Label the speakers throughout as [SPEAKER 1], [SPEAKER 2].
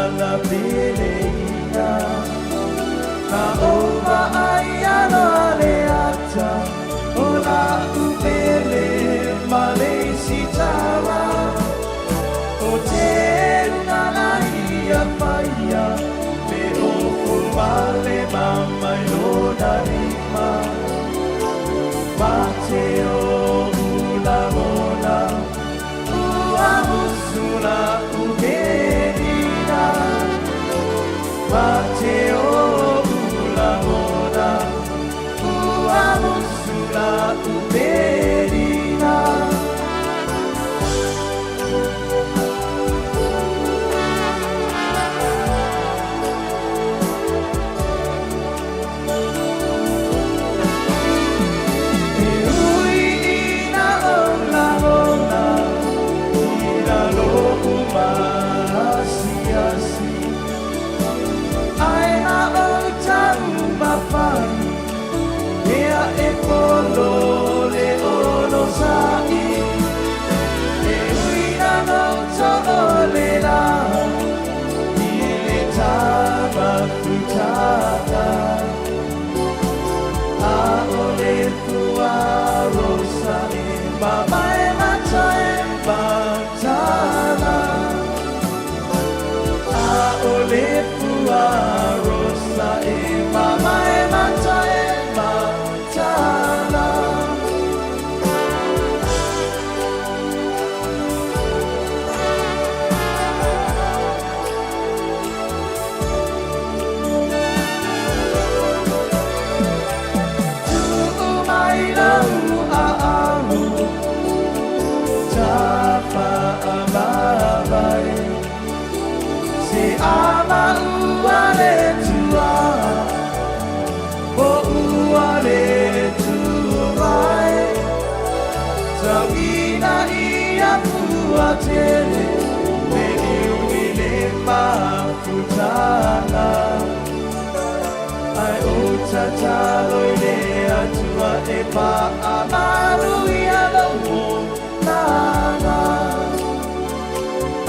[SPEAKER 1] ala peleina. Na ou vaai aloa le ata o la'u pele ma le isi tala. O te unana ia paia me ofo male mama i lona lima. Ma te o ulagona ua musula uperina. Ma te o ulagona ua musula uperina. E ui ina ou lagona i lalo o maasiasi, ae na ou taumafai pea e polo le onosa'i. E ui na nou to'olela i le tamafutaga, a o le fua rosa e mamae mata e matala. A o le fua rosa e mamae mata e matala. Tu'u mai lau a'au tafa'amavae se a ma'u a le Atua po'u a le tuai tau'ina ia fua tele le niu i le mafutaga ae ou tatalo i le Atua e fa'amanuia lou olaga.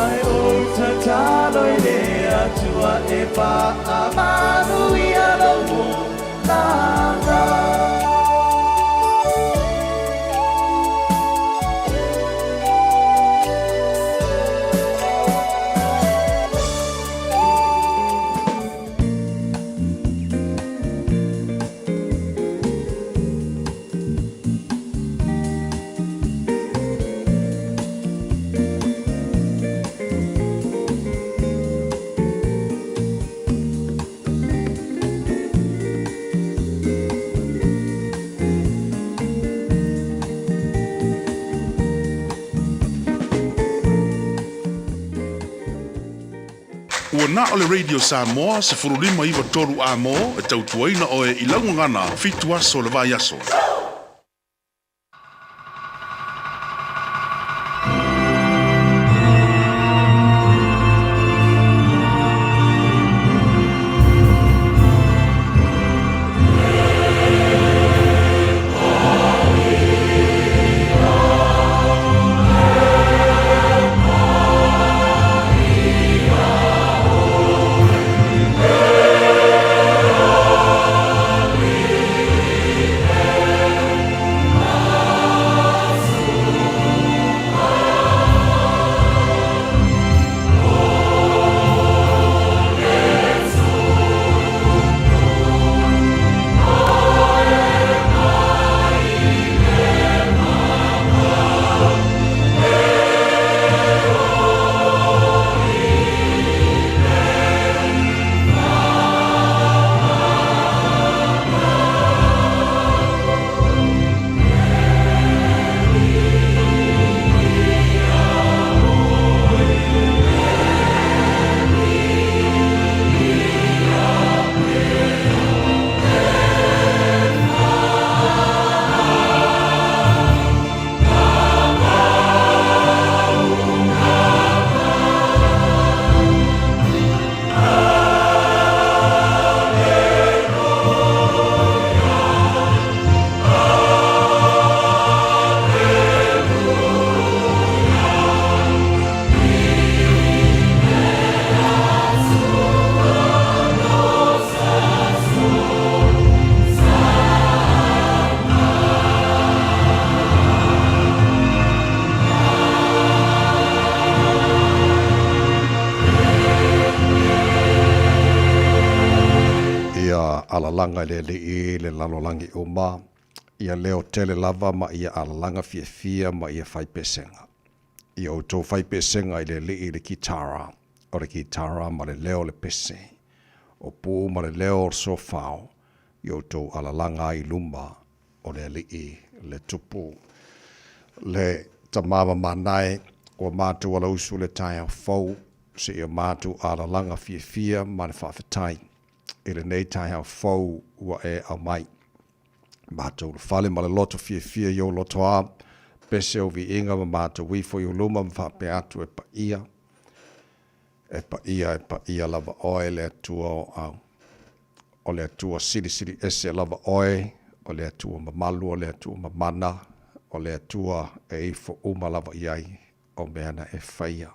[SPEAKER 1] Ae ou tatalo i le Atua e fa'amanuia lou olaga.
[SPEAKER 2] Ua na o le Radio Samoa 15 93 amo e tautuaina oe i laugagana 7 aso le vai aso.
[SPEAKER 3] alalaga i le Alii le lalolagi uma, ia leo tele lava ma ia alalaga fiafia ma ia fai pesega. Ia outou fai pesega i le Alii i le kitara, o le kitara ma le leo o le pese, o pu ma le leo o le sofao, ia outou alalaga ai i luma o le Alii le Tupu. Le Tama mamana e, ua matou alausu i le taeao fou, seia matou alalaga fiafia ma le faafetai i lenei taeao fou ua e aumai. Matou le fale ma le loto fiafia i ou lotoa, pese ou viiga ma matou ifo i ou luma ma faapea atu e paia, e paia, e paia lava oe le Atua o au. O le Atua silisili ese lava oe, o le Atua mamalu, o le Atua mamana, o le Atua e ifo uma lava i ai o mea na e faia.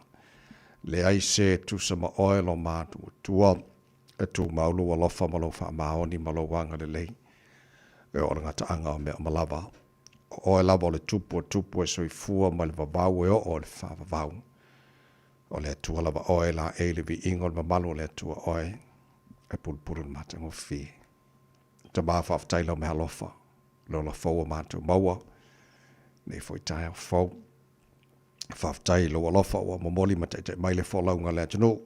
[SPEAKER 3] Leai se tusa ma oe lo matou Atua, e tumau lou alofa ma lou faamaoni ma lou agalelei, e oo i le gataaga o mea uma lava. O oe lava o le Tupu o tupu e soifua mai le vavau e oo i le faavavau. O le Atua lava oe, laei le viiga o le mamalu o le Atua oe, e pulupulu i le matagofie. Tama, faafetai i lau meaalofa, le ola fou ua matou maua, nei foi taeao fou. Faafetai i lou alofa ua momoli ma taitai mai le folauga a le atunuu.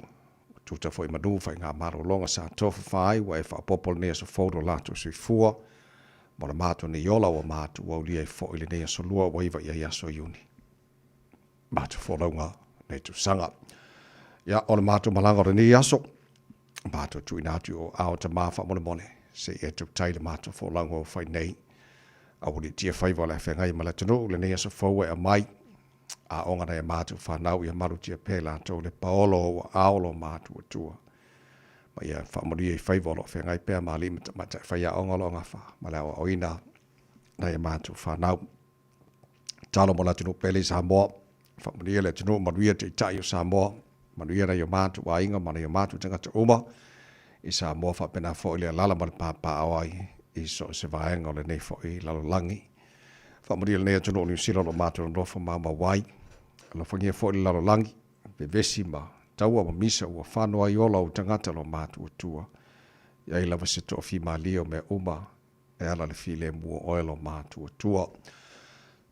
[SPEAKER 3] Ua tuta foi manu faigamalologa sa tofafa ai ua e faaopoopo lenei aso fou lo latou soifua ma lo matou nei ola ua matou aulia ai foi lenei aso lua ua iva i ai aso Iuni. Matou folauga nei tausaga. Ia, o le matou malaga o lenei aso, matou tuuina atu i o ao tama faamolemole, se i e tautai le matou folauga ua fai nei. Aualiitia faiva o le afeagai ma le atunuu lenei aso fou e aumai. Aoga nai a matou fanau ia malutia pea i latou le paolo o ua ao lo matou Atua. Ma ia faamanuia i faiva o lo o feagai pea ma alii ma tamaitai faiaoga o lo o gafa ma le aoaoina nai a matou fanau. Talo mo le atunuu pele i Samoa. Faamanuia le atunuu, manuia taitai o Samoa, manuia nai o matou aiga ma nai o matou tagata uma i Samoa faapena foi le alala ma le papaaao ai i so o se vaega o lenei foi lalolagi. Faamanuia lenei atunuu o Niu Sila o lo o matou nonofo maumau ai. Alofagia foi le lalolagi, vevesi ma taua ma misa ua fano ai ola o tagata lo matou Atua. I ai lava se toafimalie o mea uma e ala le filemu o oe lo matou Atua.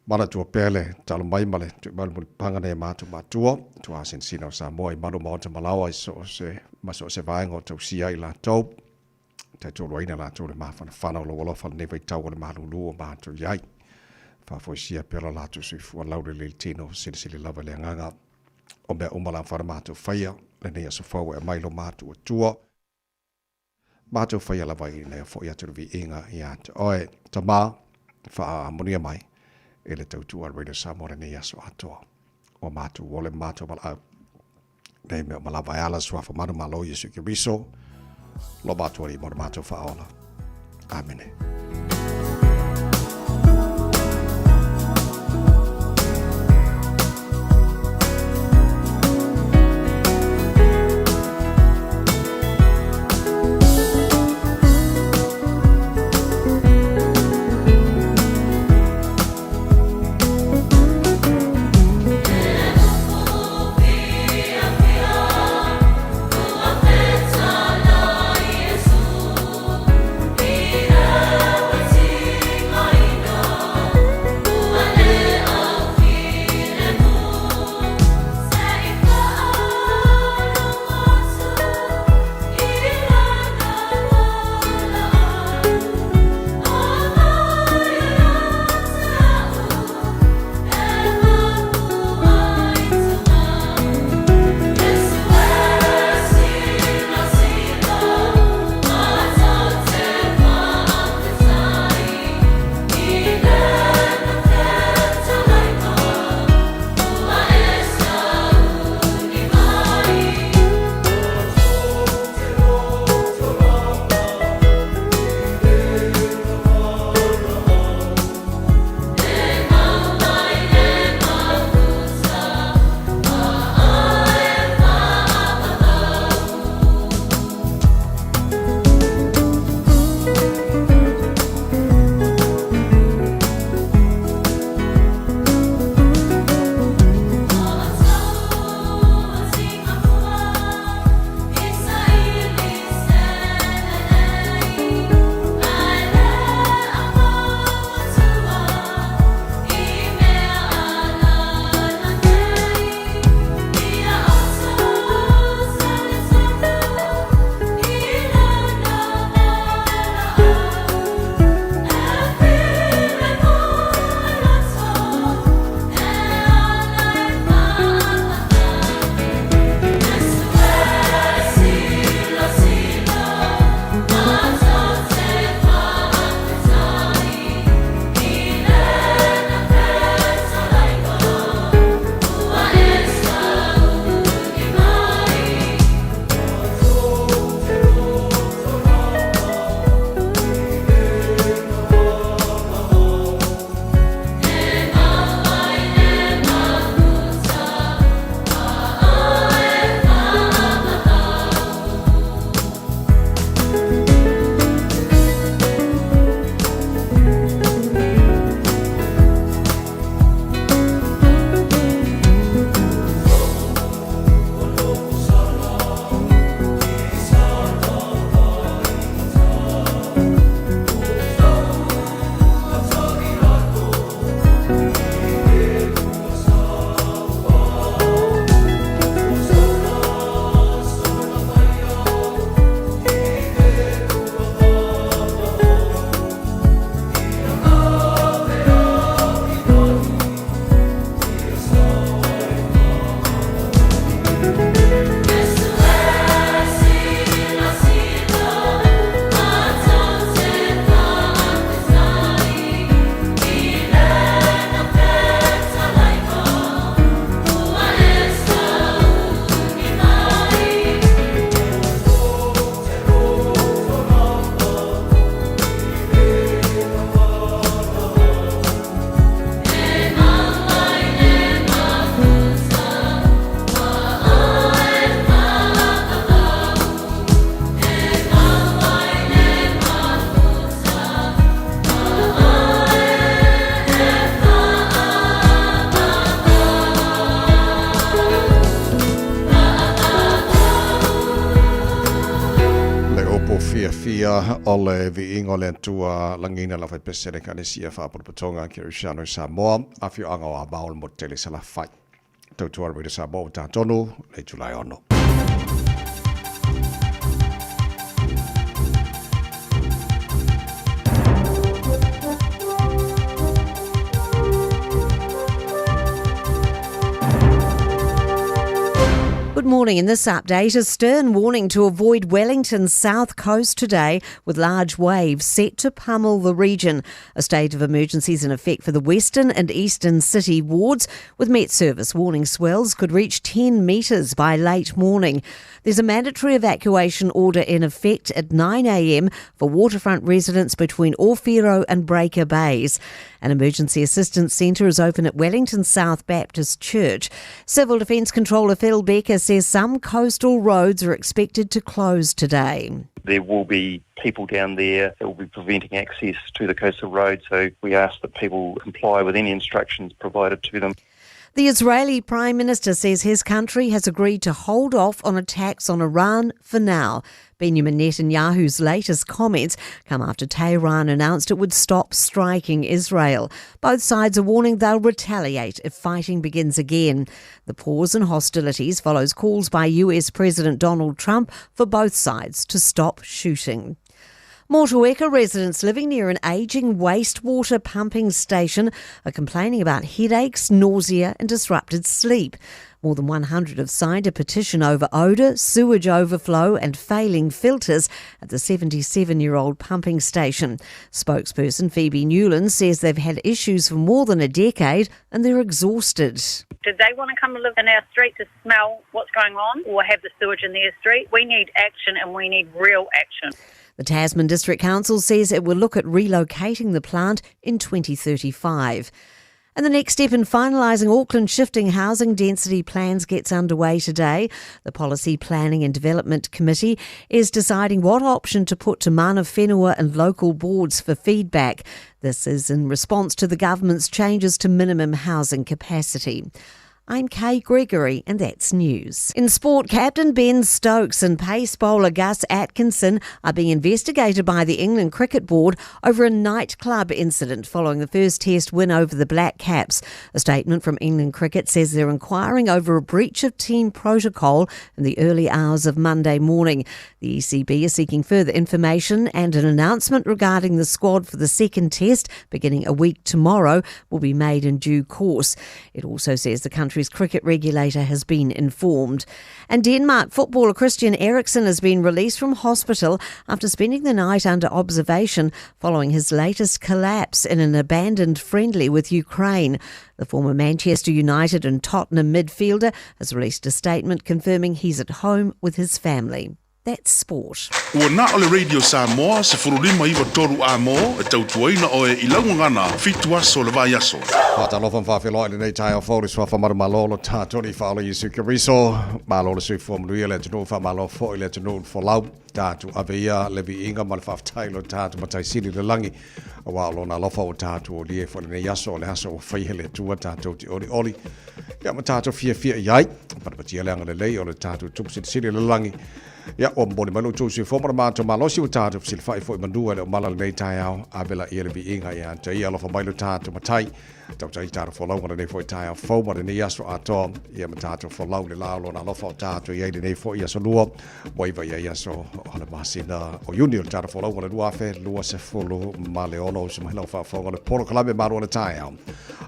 [SPEAKER 3] Manatua pea le talo mai ma le tui mai o le mulipapaga nai a matou matua, tuasinasina o Samoa i malu maota malaoa i so o se ma so o se vaega o tausia ai latou. Taitoluaina latou le mafanafana o lou alofa lenei vaitau o le malulu o matou i ai. Faafoisia pea lo latou soifua laulelei le tino, silisili lava i le agaga o mea uma la mafai ona matou faia lenei aso fou e aumai lo matou Atua. Matou faia lava ina ia foi atu le viiga ia te oe, Tama, faamanuia mai i le tautua a le Radio Samoa lenei aso atoa. Ua matou ole ma matou valaau nei mea uma lava e ala suafa manumalo Iesu Keriso, lo matou Alii mo le matou faaola. Amene. fiafia o le viiga o le Atua lagiina le aufaipese a le Ekalesia Faaputaputoga Kerisiano i Samoa, afioaga o Avao le motu tele i Salafai. Tautua Radio Samoa ua tatonu le itula e 6.
[SPEAKER 4] Good morning. In this update, a stern warning to avoid Wellington's south coast today with large waves set to pummel the region. A state of emergency is in effect for the western and eastern city wards, with Met Service warning swells could reach 10 metres by late morning. There's a mandatory evacuation order in effect at 9am for waterfront residents between Owhiro and Breaker Bays. An emergency assistance centre is open at Wellington South Baptist Church. Civil Defence Controller Phil Becker says some coastal roads are expected to close today.
[SPEAKER 5] There will be people down there that will be preventing access to the coastal road, so we ask that people comply with any instructions provided to them.
[SPEAKER 4] The Israeli Prime Minister says his country has agreed to hold off on attacks on Iran for now. Benjamin Netanyahu's latest comments come after Tehran announced it would stop striking Israel. Both sides are warning they'll retaliate if fighting begins again. The pause in hostilities follows calls by US President Donald Trump for both sides to stop shooting. Motueka residents living near an ageing wastewater pumping station are complaining about headaches, nausea and disrupted sleep. More than 100 have signed a petition over odour, sewage overflow and failing filters at the 77-year-old pumping station. Spokesperson Phoebe Newland says they've had issues for more than a decade and they're exhausted.
[SPEAKER 6] Do they want to come and live in our street to smell what's going on or have the sewage in their street? We need action and we need real action.
[SPEAKER 4] The Tasman District Council says it will look at relocating the plant in 2035. And the next step in finalising Auckland's shifting housing density plans gets underway today. The Policy Planning and Development Committee is deciding what option to put to mana whenua and local boards for feedback. This is in response to the government's changes to minimum housing capacity. I'm Kay Gregory, and that's news. In sport, Captain Ben Stokes and pace bowler Gus Atkinson are being investigated by the England Cricket Board over a nightclub incident following the first Test win over the Black Caps. A statement from England Cricket says they're inquiring over a breach of team protocol in the early hours of Monday morning. The ECB is seeking further information, and an announcement regarding the squad for the second Test, beginning a week tomorrow, will be made in due course. It also says the country's cricket regulator has been informed. And Denmark footballer Christian Eriksen has been released from hospital after spending the night under observation following his latest collapse in an abandoned friendly with Ukraine. The former Manchester United and Tottenham midfielder has released a statement confirming he's at home with his family. That's sport.
[SPEAKER 2] Ua na o le Radio Samoa 1593 A-mo e tautuaina oe i lau gagana fitu aso o le vaiaso.
[SPEAKER 3] Faatalofa ma faafeiloai i lenei taeao fou i le Suafa Manumalo lo tatou Alii Faaola Iesu Keriso. Malo le soifua manuia le atunuu, faamalo foi le atunuu le folau. Tatou ave ia le viiga ma le faafetai i lo tatou Matai Sili i le lagi, aua o Lona alofa ua tatou olia ai foi i lenei aso, o le aso ua faia e le Atua tatou te olioli ia ma tatou fiafia i ai. Patipatia le agalelei o le tatou Tupu Silisili i le lagi. Ia, ua momoli mai lo outou soifua ma le matou malosi, ua tatou fesilafai foi i manua e le o mala lenei taeao. Ave laia le viiga ia te ia, alofa mai lo tatou Matai. Tautai le tatou folauga lenei foi taeao fou ma lenei aso atoa, ia ma tatou folau le la o lona alofa o tatou i ai lenei foi aso lua, ua iva i ai aso o le masina o Iuni o le tatou folauga le 2026. Uso mai lau faafofoga o le polokalame malu o le taeao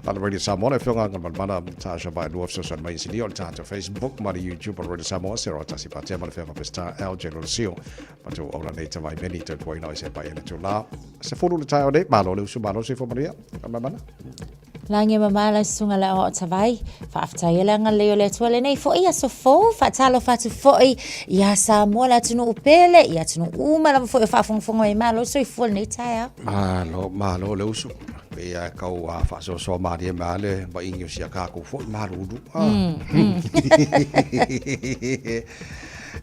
[SPEAKER 3] a le Radio Samoa, le afioga Agamalemana Tasha Vaelua fesoasoani mai inisinia o le tatou Facebook ma le YouTube o le Radio Samoa, Sero Tasi Patea ma le afioga Peseta LJ Lolosio matou aula nei tavai meni tautuaina o se pai ele tula 10 le taeao nei. Malo le uso, malo soifua manuia Agamalemana.
[SPEAKER 7] Lagi e mamā lau susuga le aoao tavai, faafetai e le agalelei o le Atua lenei fo'i aso fou, faatalofa atu fo'i ia Samoa le atunuu pele, i atunuu uma lava fo'i o faafogafoga mai, malo le soifua lenei taeao.
[SPEAKER 3] Malo, malo le uso. Pei lava e tau faasoasoa malie mai lava le vaaiga o si a tatou foi malulu.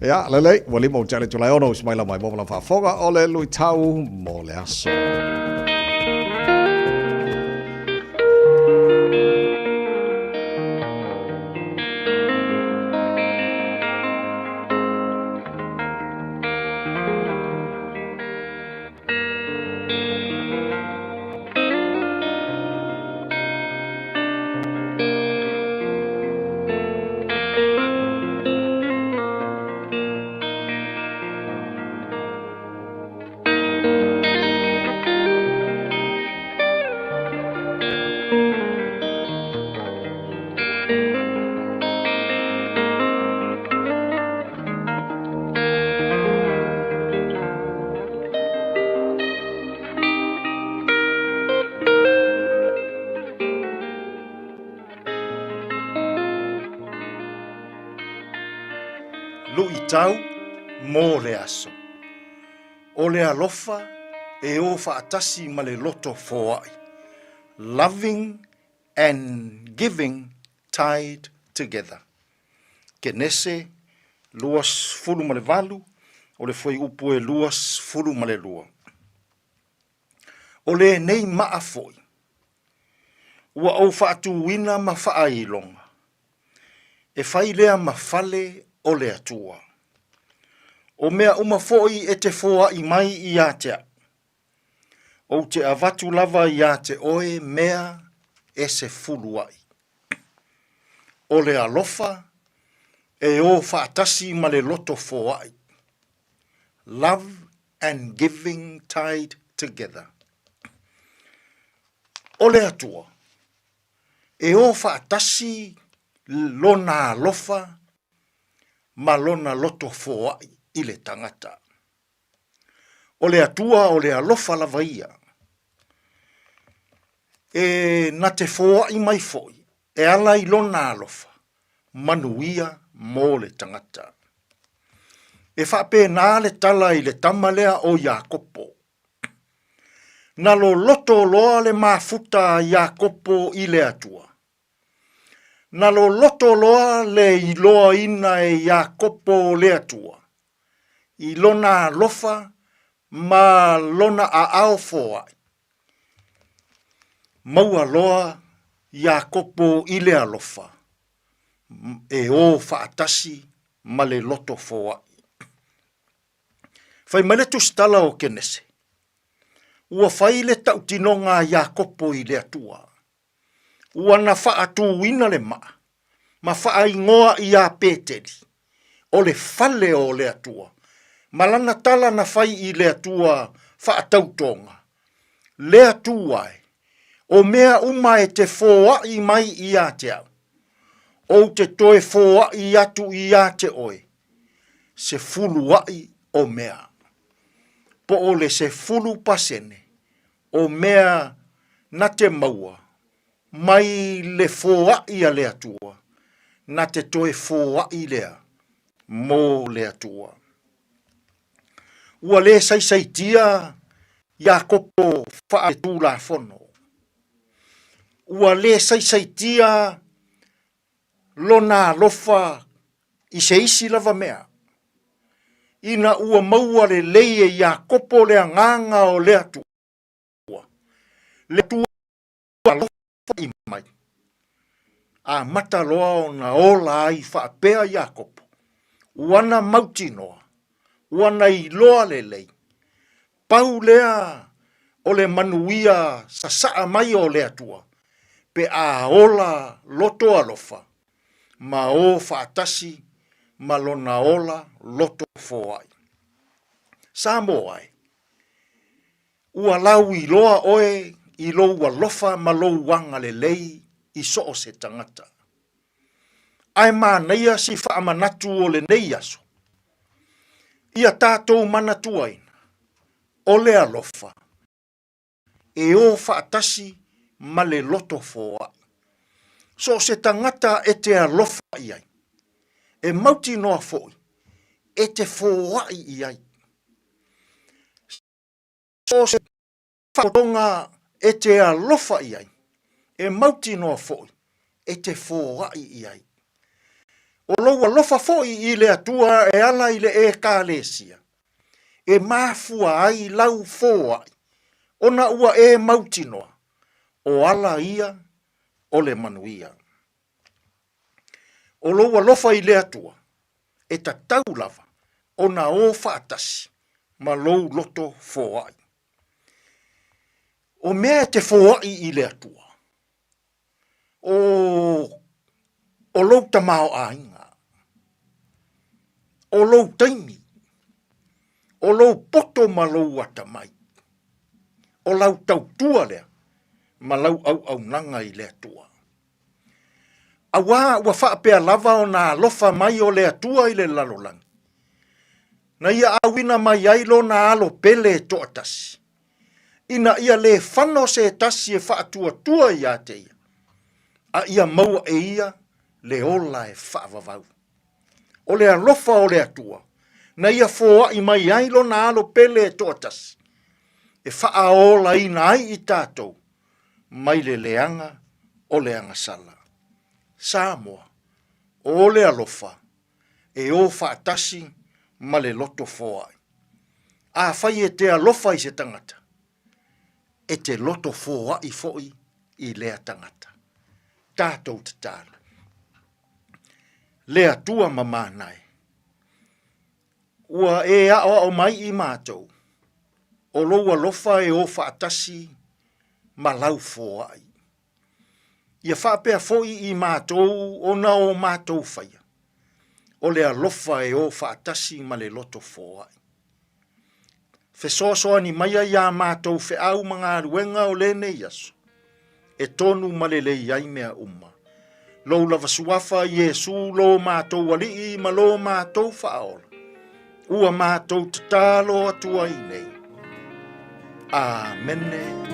[SPEAKER 3] Ia, lelei, ua lima ua tea le itula e ono, uso mai lau maimoa ma lau faafofoga o le luitau mo le aso.
[SPEAKER 8] Luʻitau mo le aso. O le alofa e o faatasi ma le loto foai. Loving and giving tied together. Kenese 28, o le fuaiupu e 22. O lenei maa foi, ua ou faatuina ma faailoga, e fai lea ma fale o le Atua. O mea uma foi e te foai mai ia te au, ou te avatu lava ia te oe mea e sefulu ai. O le alofa e o faatasi ma le loto foai. Love and giving tied together. O le Atua, e o faatasi lona alofa ma lona loto foai i le tagata. O le Atua o le alofa lava ia. E na te foai mai foi e ala i lona alofa, manuia mo le tagata. E faapena le tala i le tama lea o Iakopo. Na loloto loa le mafuta a Iakopo i le Atua. Na loloto loa le iloaina e Iakopo o le Atua i lona alofa ma lona aao foai. Maua loa Iakopo i le alofa e o faatasi ma le loto foai. Fai mai le tusitala o Kenese, ua fai le tautinoga a Iakopo i le Atua. Ua na faatūina le maa ma faaigoa iā Peteli, o le fale o le Atua, ma lana tala na fai i le Atua faatautoga, Le Atua e, o mea uma e te foai mai iā te au, ou te toe foai atu iā te oe, sefuluaʻi o mea, po o le 10% o mea na te maua mai le foai a le Atua, na te toe foai lea mo le Atua. Ua le saisaitia Iakopo faaletulafono. Ua le saisaitia lona alofa i se isi lava mea, ina ua maua lelei e Iakopo le agaga o le Atua, le Atua alofa mai. Amata loa ona ola ai faapea Iakopo, ua na mautinoa, ua na iloa lelei, pau lea o le manuia sasaa mai o le Atua, pe a ola loto alofa, ma o faatasi ma lona ola loto foai. Samoa e, ua lauiloa oe i lou alofa ma lou agalelei i so o se tagata. Ae manaia si faamanatu o lenei aso, ia tatou manatuaina, o le alofa e o faatasi ma le loto foai. So o se tagata e te alofa i ai, e mautinoa foi e te foai i ai. So o se whakotonga e te alofa i ai, e mautinoa foi e te foai i ai. O lou alofa foi i le Atua e ala i le Ekalesia, e mafua ai lau foai, ona ua e mautinoa, o ala ia o le manuia. O lou alofa i le Atua, e tatau lava ona o faatasi ma lou loto foai. O mea e te foai i le Atua, o, o lou tamaoaiga, o lou taimi, o lou poto ma lou atamai, o lau tautua lea ma lau auaunaga i le Atua. Auā ua faapea lava ona alofa mai o le Atua i le lalolagi, na ia auina mai ai lona alo pele e toatasi, ina ia lē fano se tasi e faatuatua iā te ia, a ia maua e ia le ola e faavavau. O le alofa o le Atua, na ia foai mai ai lona alo pele e toatasi, e faaolaina ai i tatou mai le leaga o le agasala. Samoa, o le alofa e o faatasi ma le loto foai. Afai e te alofa i se tagata, e te loto foai foi i lea tagata. Tatou tatalo. Le Atua mamana e, ua e aoao mai i matou, o lou alofa e o faatasi ma lau foai. Ia faapea foi i matou ona o matou faia, o le alofa e o faatasi ma le loto foai. Fesoasoani maia iā matou feau ma galuega o lenei aso, e tonu ma lelei ai mea uma. Lou lava suafa Iesu lo matou Alii ma lo matou Faaola, ua matou tatalo atu ai nei. Amene.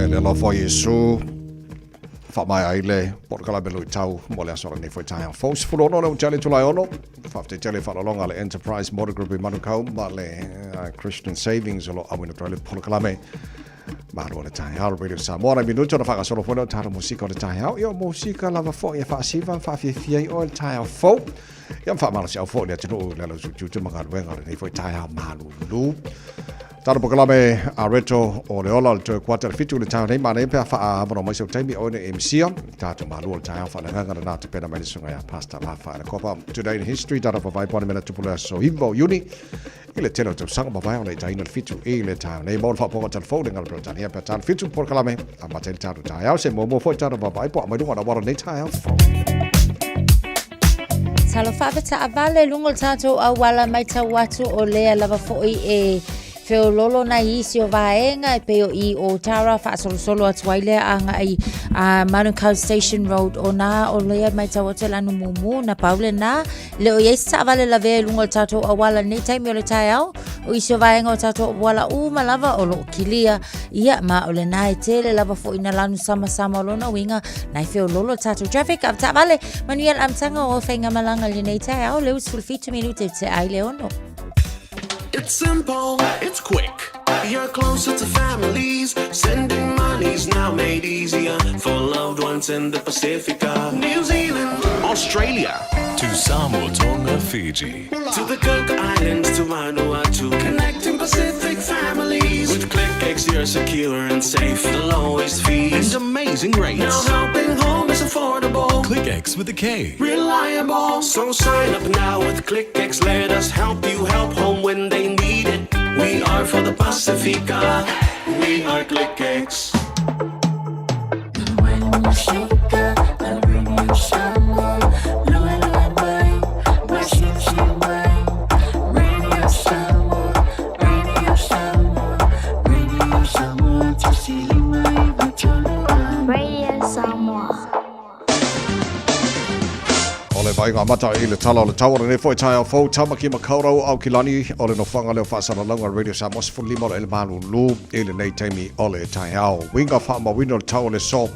[SPEAKER 3] E le alofa o Iesu, faamaea ai le polokalame luitau mo le aso lenei foi taeao fou. 16 le ua tele Tulae 6, faafetai tele faalologa a le Enterprise Motor Group i Manukau ma le Christian Savings o lo o auina atu ai le polokalame Malo le taeao Radio Samoa. Nai minuta ona faagasolo foi lea o tatou musika o le taeao. Ia o musika lava foi e faasiva ma faafiafia ai oe le taeao fou. Ia ma faamalosiau foi le atunuu i le ala o tiute ma galuega o lenei foi taeao malulu. Tatou polokalame a Reto o le ola o le toe kuata le 7 le taeao nei manaia pe a faaavanoa mai sau taimi oe ne MC-a. Tatou malu o le taeao faaleagaga lena tapena mai le susuga ia Pastor Lafa Elekopa. Today in History, tatou vavae po o le mea na tupu le aso 9 o Iuni i le tele o tausaga mavae ona i taina le 7 i le taeao nei. Mo le faaopoopoga telefou le gala Peretania pe a ta le 7 polokalame amata ai le tatou taeao. Se muamua foi tatou vaavaai po o aumai luga o le auala lenei taeao fou.
[SPEAKER 7] Talofa ave taavale i luga o le tatou auala matau atu o lea lava foi e feololo nai isi o vaega e pei o i o Tara faasolosolo atu ai lea agai a Manukau Station Road o nā o lea matau atu e lanu mumu na pau lenā Le o i ai se taavale lavea i luga o le tatou auala i lenei taimi o le taeao, o isi o vaega o tatou auala uma lava o lo o kilia, ia, ma o lenā e tele lava foi na lanu samasama o lona uiga, na e feololo le tatou traffic a taavale. Manuia le amataga o faigamalaga i lenei taeao, lea ua 17 minute te ai le 6.
[SPEAKER 9] It's simple, it's quick. You're closer to families. Sending money's now made easier for loved ones in the Pacifica, New Zealand, Australia,
[SPEAKER 10] To Samoa, Tonga, Fiji.
[SPEAKER 9] to the Cook Islands, to Vanuatu, connecting Pacific families. With KlickEx, you're secure and safe, the lowest fees
[SPEAKER 10] And amazing rates.
[SPEAKER 9] Now helping home is affordable.
[SPEAKER 10] KlickEx with a K.
[SPEAKER 9] Reliable. So sign up now with KlickEx. Let us help you help home when they need it. We are for the Pacifica. We are KlickEx.
[SPEAKER 11] Radio Samoa.
[SPEAKER 3] O le vaaiga amata i le tala o le tau o lenei foi taeao fou, Tamaki Makaurau, Aukilani, o le nofoaga lea o faasalalauga Radio Samoa 15 o le ele malulu i lenei taimi o le taeao. Uiga faamauina o le tau o le so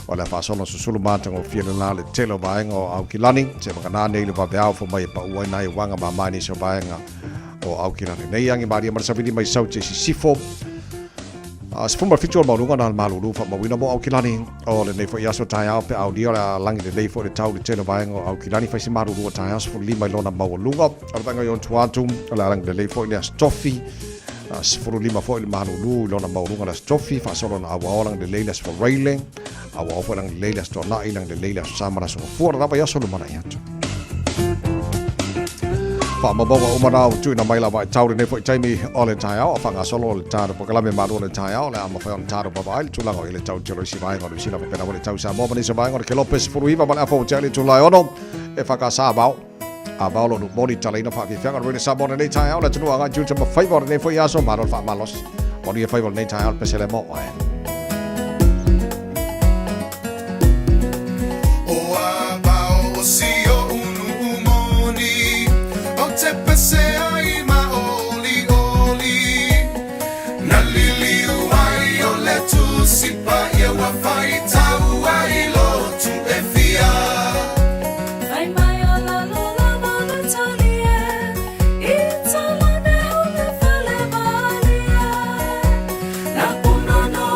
[SPEAKER 3] o le a faasolo susulu matagofie lena le tele o vaega o Aukilani, se vagana nei le vaveao fo mai e paua ai nai uaga mama i nisi o vaega o Aukilani. Nei agi malie ma le savili mai sau te sisifo. A 17 o le maualuga na le malulu faamauina mo Aukilani o lenei foi aso taeao pe aulia o le a lagi lelei foi le tau i le tele o vaega o Aukilani fai se malulu o taeao 15 i lona maualuga. O le vaega i ona tua atu o le a lagi lelei foi le Aso Tofi. 15 foi le malulu i lona maualuga le Aso Tofi faasolo na auao lagi lelei le Aso Faraile. Auao foi lagi lelei le Aso Toonai lagi lelei le Aso Sa ma le Aso Gafua le lava i aso lumanai atu. Faamaumauga uma na ua tuuina mai lava i tau lenei foi taimi o le taeao a faagasolo le tatou polokalame malu o le taeao o le a mafai ona tatou vaavaai le tulaga o i le tau tele o isi vaega o Niu Sila faapena foi le tau Samoa ma nisi o vaega o le Kelope 19 ma le afa ua tea i le itula e 6 e whakasa vao. A vao lo moni talaina whaafiafiaga o le Samoa lenei taeao le atunuu agai tiute ma faiva o lenei foi aso malo le faamalosi. Manuia faiva o lenei taeao le pese le mo oe.
[SPEAKER 12] O a pao o si o unu umoni, o te pese ai ma oli oli. Na liliu ai o le tusi paia ua faitau ai lotu e fia.
[SPEAKER 13] Fai mai o lalo lava le tali e, i talane o le fale malie. Na puna no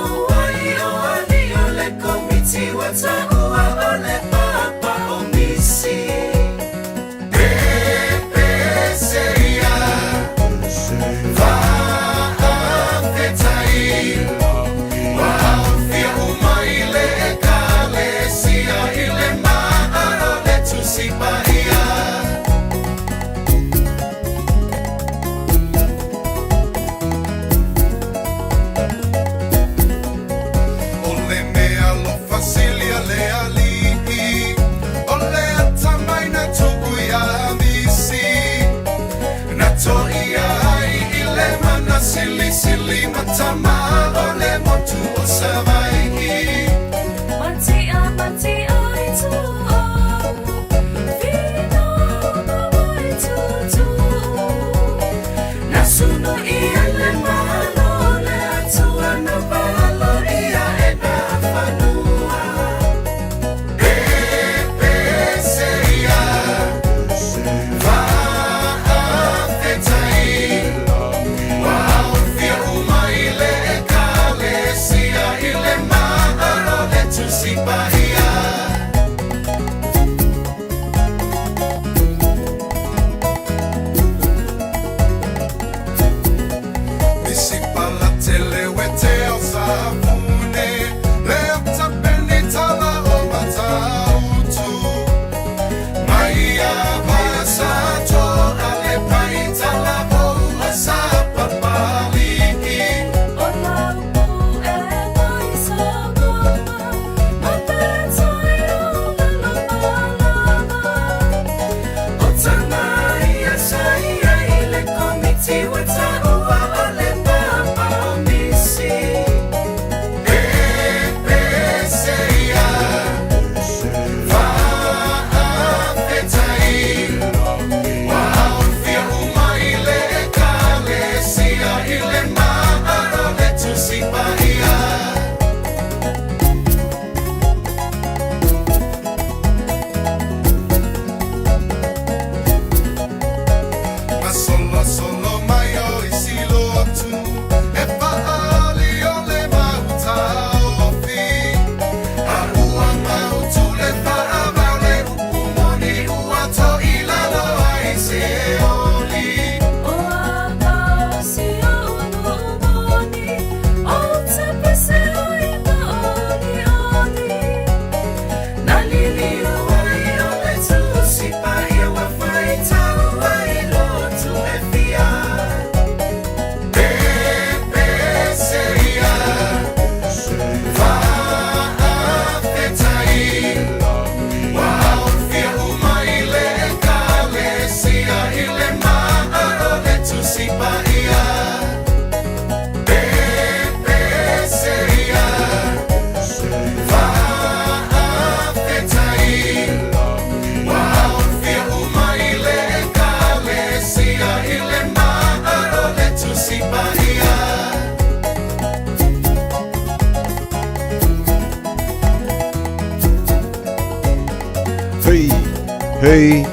[SPEAKER 3] Hei,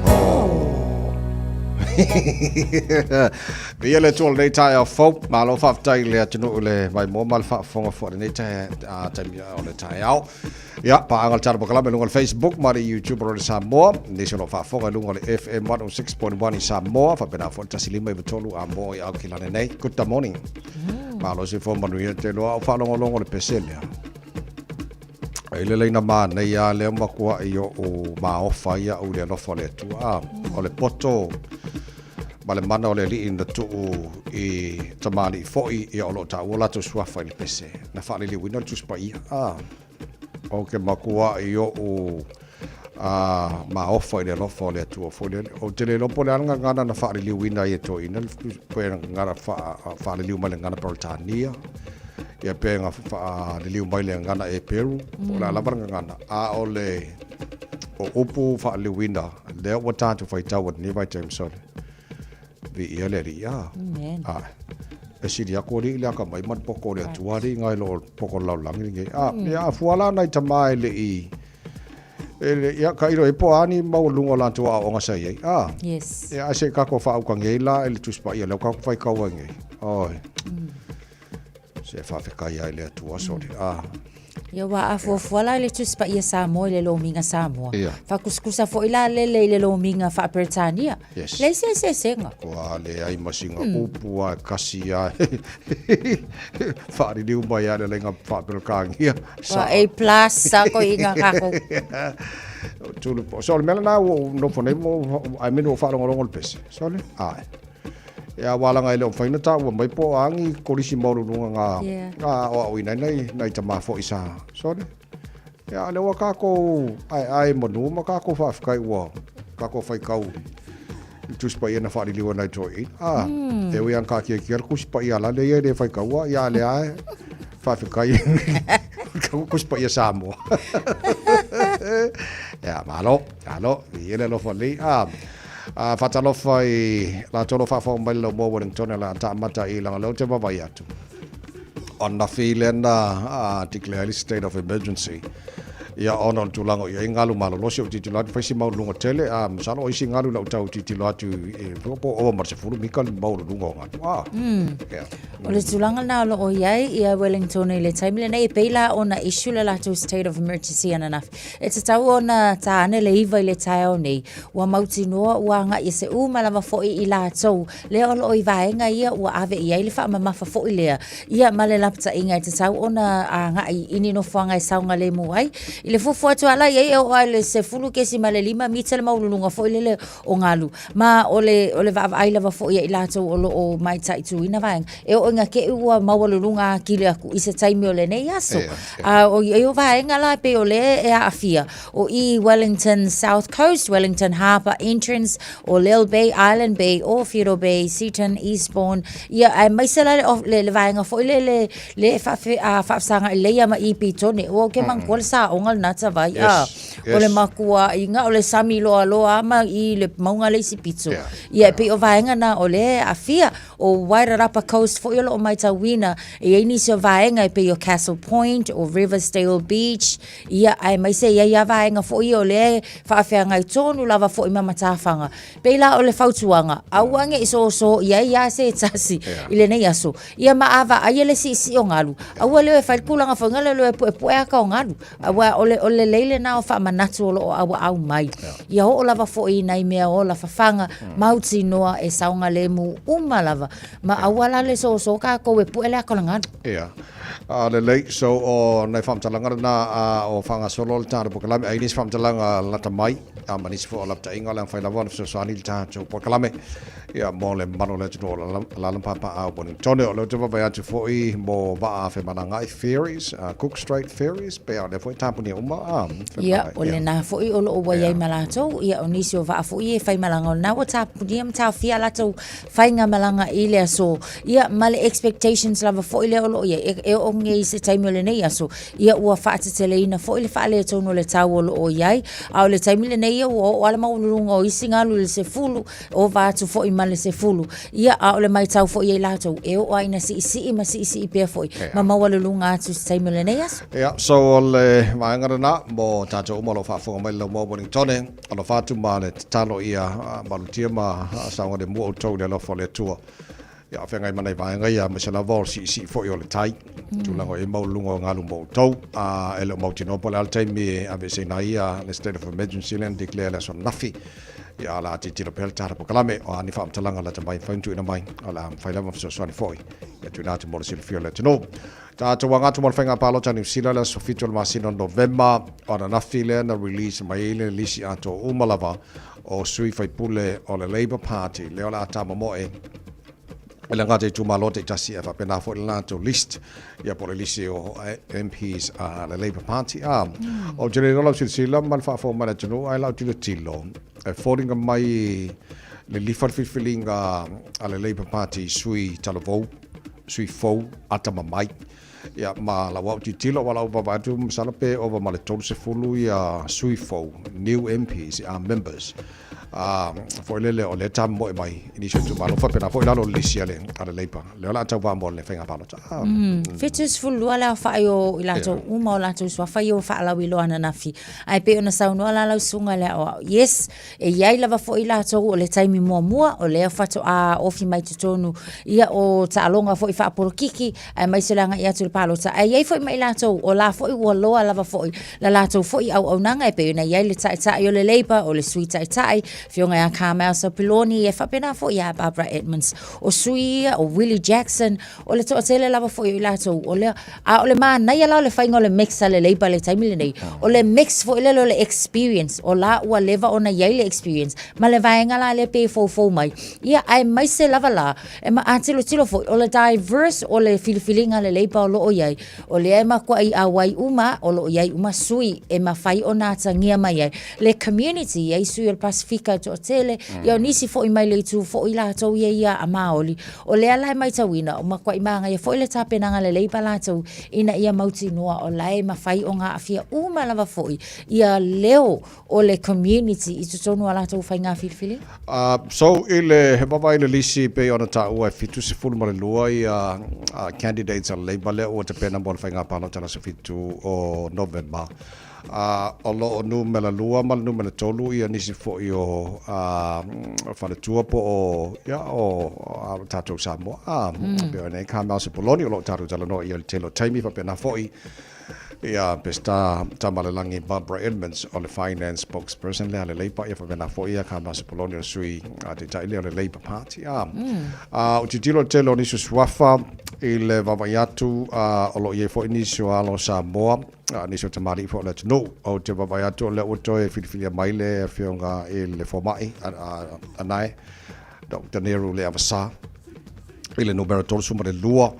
[SPEAKER 3] ho. Viia le Atua i lenei taeao fou. Malo faafetai i le atunuu i le maimoa ma le faafofoga foi i lenei taimi o le taeao. Ia, paaga le tatou polokalame i luga o le Facebook ma le YouTube o Radio Samoa. Nisi o lo o faafofoga i luga o le FM 106.1 i Samoa, faapena foi le 105.3 Amoa i Aukilani nei. Good morning. Malo soifua manuia te loa au faalogologo le pese lea. E le leina manaia lea matuai oʻu maofa ai au i le alofa o le Atua. A, o le poto ma le mana o le Alii na tuu i tamalii foi, ia o lo o taua latou suafa i le pese na faaliliuina le Tusi Paia. A, ou te matuai oʻu a maofa i le alofa o le Atua foi lele. Ou te le iloa po o le a le gagana na faaliliuina ai e toeaiina le pe gagana faaliliu mai le gagana Peretania, ia pe na faaliliu mai le gagana Eperu, po o le a lava le gagana, a o le o upu faaliliuina lea ua tatou faitau i lenei vaitaimi sole. Viia le Alii, a.
[SPEAKER 7] Amen.
[SPEAKER 3] A, e sili atu alii le akamai ma le poto o le Atua alii nai lo le poto o le lalolagi lenei. A, ia a fua la nai tama e le i, e le, ia tailo i ai po o a ni maualuluga o latou aoaoga sa i ai. A,
[SPEAKER 7] Yes.
[SPEAKER 3] ia ae se i tatou faautagia ai la i le Tusi Paia lea ua tatou faitau ai nei. Oi. Se faafetai lava i le Atua sole. A.
[SPEAKER 7] Ia ua afuafua la i le Tusi Paia Samoa i le lomiga Samoa.
[SPEAKER 3] Ia.
[SPEAKER 7] Faakusakusa foi la lele i le lomiga faa-Peretania.
[SPEAKER 3] Yes.
[SPEAKER 7] Leai se eseesega.
[SPEAKER 3] Kua leai ma sina upu a e kasi a faaliliu mai a le laina faa-Peretania.
[SPEAKER 7] Ua A plus a ko inga kako.
[SPEAKER 3] Tulu po. So o le mea lena ua ou nofo nei ma ou, I mean ua ou faalogologo i le pese. Sole? Ae. Ia aua leaga e le o mafai ona taua mai po o a ni kolisi maualuluga na
[SPEAKER 7] Yeah.
[SPEAKER 3] na aoaoina ai nai nai tama foi sa sole. Ia a lea ua tatou aeae manu ma tatou faafetai ua tatou faitau i le Tusi Paia na faaliliu e nai toeaiina. A, e ui lava ina taatiatia le Tusi Paia la lea ia e le faitaua, ia a lea e faafetai i Tusi Paia Samoa. Ia, malo, malo, viia le alofa lelei. A, A faatalofa i latou o lo o faafofoga mai i le laumua o Wellington o le a taamata i leaga o lea ou te vaavaai atu. O ananafi lea na declare ai le state of emergency ia ona o le tulaga o i ai galu malolosi. Ou tilotilo atu fai si maualuluga tele, a masalo o isi galu i lau tau tilotilo atu e po o ova ma le 10 mita le maualuluga o galu. A, yeah.
[SPEAKER 7] O le tulaga lena o lo o i ai ia Wellington i le taimi lenei, e pei la ona issue le latou state of emergency ananafi. E tatau ona ta ane le 9 i le taeao nei, Ua mautinoa ua agai ese uma lava foi i latou lea o lo o i vaega ia ua ave i ai le faamamafa foi lea ia ma le lapataiga e tatau ona agai i ni nofoaga e saogalemu ai. I le fuafua atu ala i ai e oo lava i le 10.5 mita le maualuluga foi lele o galu ma o le o le vaavaai lava foi ia i latou o lo o mataituina vaega e oo ina te i ua maualuluga atili atu i se taimi o lenei aso. A o i ai o vaega la e pei o lea e aafia o i Wellington South Coast, Wellington Harbour Entrance, o Lil Bay, Island Bay, Owhiro Bay, Seaton, Eastbourne, ia aemaise la le, le, le vaega foi le, le, le faafe, a, faafesagai lelei ma i Petone. Ua ou ke manatua le saoga lena tavai, a,
[SPEAKER 3] Yes,
[SPEAKER 7] o le
[SPEAKER 3] yes.
[SPEAKER 7] makuaiga, o le sami loaloa ma i le mauga le isi pito.
[SPEAKER 3] Yeah,
[SPEAKER 7] Ia, e pei o vaega na o lea e aafia. O Wairarapa Coast foi o lo o maitauina, e i ai nisi o vaega e pei o Castle Point, o Riversdale Beach, Ia, aemaise e i ai a vaega foi ia o lea e faafeagai tonu lava foi ma matafaga. Pei la o le fautuaga, aua ne i soso i ai a se tasi i lenei aso. Ia ma a vaaia le siisii o galu, aua leo e fai le tulaga foi lea leo e puepue ata o galu. Aua o le, o le lelei lena o faamanatu o lo o auaau mai. Ia oo lava foi i nai mea ola fafaga, mautinoa e saogalemu uma lava. Ma aua la le soso tatou e pue le ata o le galu.
[SPEAKER 3] Ia. A lelei, so o nai faamatalaga lena a o faagasolo le tatou polokalame, a i nisi faamatalaga lata mai, a ma nisi foi o lapataiga o le a mafai lava ona fesoasoani i le tatou polokalame, ia mo le mamalu o le atunuu o Alaala ma Papaaao Wellingtone. O lea ou te vaavaai atu foi mo vaa femalagaai, ferries, Cook Strait ferries, pei a o lea foi e tapunia uma a
[SPEAKER 7] Ia,
[SPEAKER 3] femalagaai.
[SPEAKER 7] o lena foi o lo o ua i ai ma latou, ia o nisi o vaa foi e faimalaga o lena ua tapunia ma taofia a latou faigamalaga i le aso, ia ma le expectations lava foi lea o lo o i ai, e, e oo nei i se taimi o lenei aso, ia ua faateteleina foi le faaletonu o le tau o lo o i ai, a o le taimi lenei ia ua oo lava le maualuluga o isi galu i le 10, ova atu foi ma le 10, ia a o le maitau foi ia i latou, e oo lava ina siisii ma siisii pea foi ma maualuluga atu i se taimi o lenei aso.
[SPEAKER 3] Ia, so o le vaega lena mo tatou. uma o lo o faafofoga mai i le Laumua o Ueligitone, alofa atu ma le tatalo ia malutia ma saogalemu outou i le alofa o le Atua. Ia feagai ma nai vaega ia, aemaise lava o le siisii foi o le tai, tulaga o i ai maualuluga o galu mo outou. E le o mautinoa po o le a le taimi e aveeseina ai le state of emergency lea na declare i le aso ananafi. Ia, o le a tilotilo pea le tatou polokalame, o a ni faamatalaga lata mai e mafai ona tuuina mai, o le a mafai lava ona fesoasoani foi e tuuina atu mo le silafia o le atunuu. Tatou aga atu mo le faiga palota a Niu Sila i le aso 7 o le masina o Novema, o ananafi lea na release mai ai le lisi atoa uma lava o sui faipule o le Labour Party, lea o le a tamomoe e le gata i itumalo taitasi ae faapena foi le latou list, ia po o le lisi o MPs a le Labour Party. A, ou te le iloa lau silasila ma le faafofoga mai a le atunuu, ae lau tilotilo, e foliga mai lilifa le filifiliga a le Labour Party i sui talavou, sui fou atamamai. Ia, ma lau au tilotilo, aua lau vaavaai atu masalo pe ova ma le 30 ia sui fou, new MPs, ia members. A, foi lele o lea tamomoe mai i nisi o itumalo, faapena foi i lalo o le lisi a le, a le Labour. Lea o le a tauva mo le faiga palota. A,
[SPEAKER 7] 72 le aofai o i latou uma o latou suafa ia ua faalauiloa ananafi. Ae pei ona saunoa la lau susuga i le aoao, yes, E i ai lava foi latou o le taimi muamua o lea faatoa ofi mai totonu ia o taaloga foi faapolokiki aemaise le agai atu i le palota. Ae i ai foi ma i latou o la foi ua loa lava foi la latou foi auaunaga e pei ona i ai le Taitai o le Labour, o le Sui Taitai, Afioga ia Carmel Sepuloni, e faapena foi ia Barbara Edmonds. O sui ia, o Willie Jackson, o le toatele lava foi o i latou o lea. A o le manaia la o le faiga o le mix a le Labour i le taimi lenei, o le mix foi lele o le experience, o la ua leva ona i ai le experience, ma le vaega la lea pei e foufou mai. Ia, aemaise lava la, e ma, a tilotilo foi, o le diverse o le filifiliga a le Labour o lo o i ai, o lea e matuai auai uma, o lo o i ai uma sui e mafai ona atagia mai ai le community, e i ai sui o le Pasefika e toatele, ia o nisi foi mai le itu foi latou ia ia a Maoli. O lea la e matauina, ua matuai manaia foi le tapenaga lelei pa latou ina ia mautinoa o la e mafai ona aafia uma lava foi ia leo o le community i totonu o a latou faiga filifiliga.
[SPEAKER 3] So i le he vaavaai i le lisi pei ona taua e 72 ia candidates a le Labour lea ua tapena mo le faiga palota i le aso 7 o Novema. A, o lo o numera lua ma le numera tolu ia nisi foi o a, faletua po o, ia, o, a, tatou Samoa. A, mm. pei ona i Carmel Sepuloni o lo o tatou talanoa i le tele o taimi faapena foi ia Pesita Tamalelagi Barbara Edmonds o le finance spokesperson lea a le Labour, ia faapena foi ia Carmel Sepuloni o le sui taitai lea o le Labour Party. A, a, o tilotilo i le tele o nisi o suafa i le vaavaai atu, a, o lo o i ai foi nisi o alo o Samoa, A nisi o tamalii foi o le atunuu. Ou te vaavaai atu o lea ua toe filifilia mai le afioga i le fomai Anae, Doctor Neru Leavasa i le numera 32,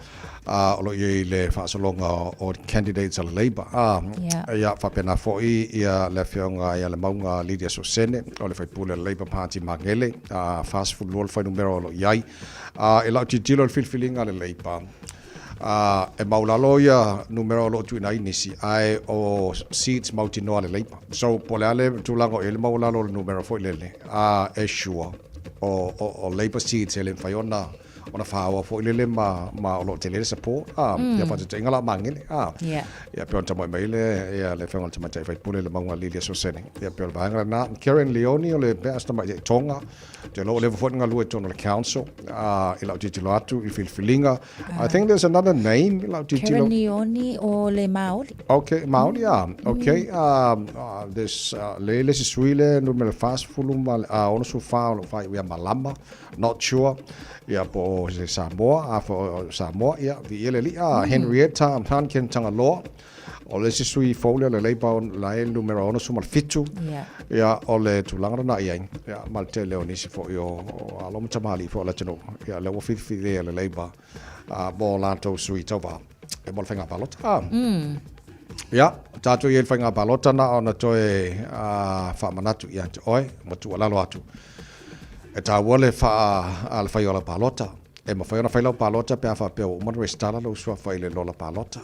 [SPEAKER 3] a o lo o i ai le faasologa o candidates a le Labour. A, ia faapena foi ia le afioga ia Lemauga Lydia Sosene o le faipule o le Labour Party Magele, a 42 le fuainumera o lo o i ai. A, i lau tilotilo i le filifiliga a le Labour, A, e maualalo ia numera o lo o tuuina ai nisi, ae o seats mautinoa a le Labour. So, po o le a le tulaga o i ai le maualalo o le numera foi lele, a, e sure, o, o, o Labour seats e le mafai ona, ona faoa foi lele ma, ma o lo o tele le support, a, ia faataitaiga la o Magele, a. Ia, pei ona tamoe mai le, ia, le Afioga i le Tamaitai Faipule Lemauga Lydia Sosene. Ia, pei o le vaega lena. Keryn Leoni o le mea a si tamaitai Tonga, Ou te iloa ua leva foi ona galue i totonu o le council, uh, i lau tilotilo atu i filifiliga. I think there's another name i lau tilotilo.
[SPEAKER 7] Karen Leoni o le Maoli.
[SPEAKER 3] Okay, Maoli, ah. Okay, there's, le le isi sui le numera 40 ma le, 64 o lo o faaiu ia Malama, not sure, ia po o se Samoa, a fo o Samoa, ia, viia le alii, ah, Henrietta Hunkin Tagaloa. O le isi sui fou lea o le Labour la e numera 67.
[SPEAKER 7] Yeah.
[SPEAKER 3] Ia, o le tulaga lena i ai. Ia, ma le tele o nisi foi o, o alo ma tamalii foi o le atunuu. Ia, lea ua filifili e le Labour uh, mo latou sui tauva e mo le faiga palota. Ah. Ia, tatou i ai le faiga palota na ona toe uh, faamanatu ia te oe, ma tuualalo atu. E taua le faa, a le fai o lau palota. E mafai ona fai lau palota pe a faapea ua uma ona resitala lou suafa i le lola palota.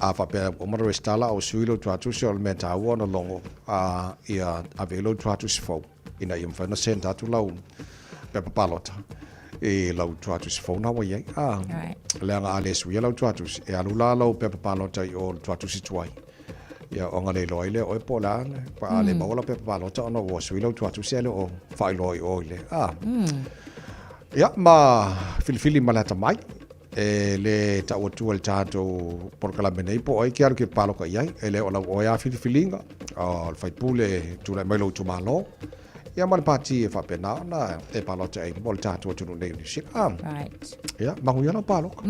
[SPEAKER 3] A faapea ua uma ona resitala a ua sui lou tuatusi, o le mea taua ona logo a ia ave i lou tuatusi fou ina ia mafai ona send atu lau pepa palota i lau tuatusi fou na ua i ai. A, leaga a le suia lau tuatusi, e alu la lau pepa palota i o le tuatusi tuai. Ia ona le iloa ai lea o oe po o le a le, pa a le maua lau pepa palota ona ua sui lau tuatusi ae le o faailoa i o i le, a. Ia, ma filifili ma le atamai, e le tau atua i le tatou polokalame nei po o ai ke alu ke paloka i ai, e le o lau oe lava filifiliga, o le faipule e tulai mai lou itumalo, ia ma le pati e faapena ona e palota ai mo le tatou atunuu nei o Niu Sila. Ah.
[SPEAKER 7] Right.
[SPEAKER 3] Ia, manuia lau paloka.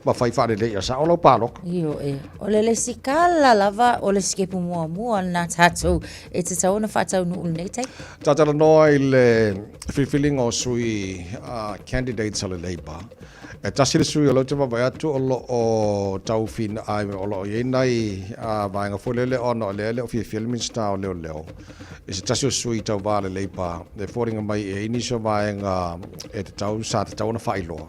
[SPEAKER 3] Ma fai faalelei ia sao lau paloka.
[SPEAKER 7] Ioe. O le lesikala lava o le sikepu muamua lena tatou e tatau ona faataunuu i lenei taimi.
[SPEAKER 3] Tatalanoa i le filifiliga o sui candidates a le Labour. E tasi le sui o lea ou te vaavaai atu o lo o tau finaai, o lo o i ai nai vaega foi lele ona o lea e le o fiafia le Minisita o Leoleo i se tasi o sui tauva a le Labour e foliga mai e i ai nisi o vaega e tatau, sa tatau ona faailoa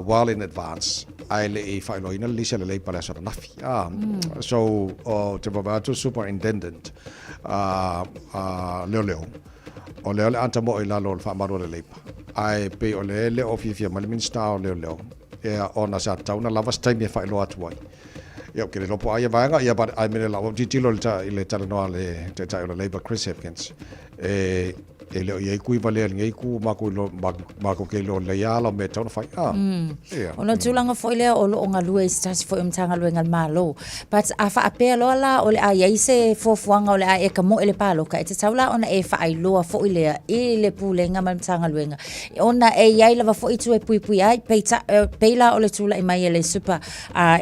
[SPEAKER 3] well in advance ae le i faailoaina le lisi a le Labour i le aso ananafi. So, ou te vaavaai atu le Superintendent Leoleo, O lea o le a tamoe i lalo o le faamalu a le Leipa, ae pei o lea e le o fiafia mai le Minisita o Leoleo, ia, ona sa tatau ona lava se taimi e faailoa atu ai. Ia, ou te le iloa po o a ia vaega, ia, but I mean, lau tilotilo i le, i le talanoa a le Taitai o le Labour, Chris Hipkins, e, e le o i ai kui valea i lenei itu, makou iloa, makou te iloa lelei lava ala o mea e tatau ona fai. Ah, ia.
[SPEAKER 7] Ona o le tulaga foi lea o lo o galue i se tasi foi o Matagaluega a le Malo. But a faapea loa la o le a i ai se fuafuaga o le a e tamoe i le paloka, e tatau la ona e faailoa foi lea i le Pulega ma le Matagaluega, ona e i ai lava foi itu e puipuia ai, peitai, pei la o le tulai mai e le super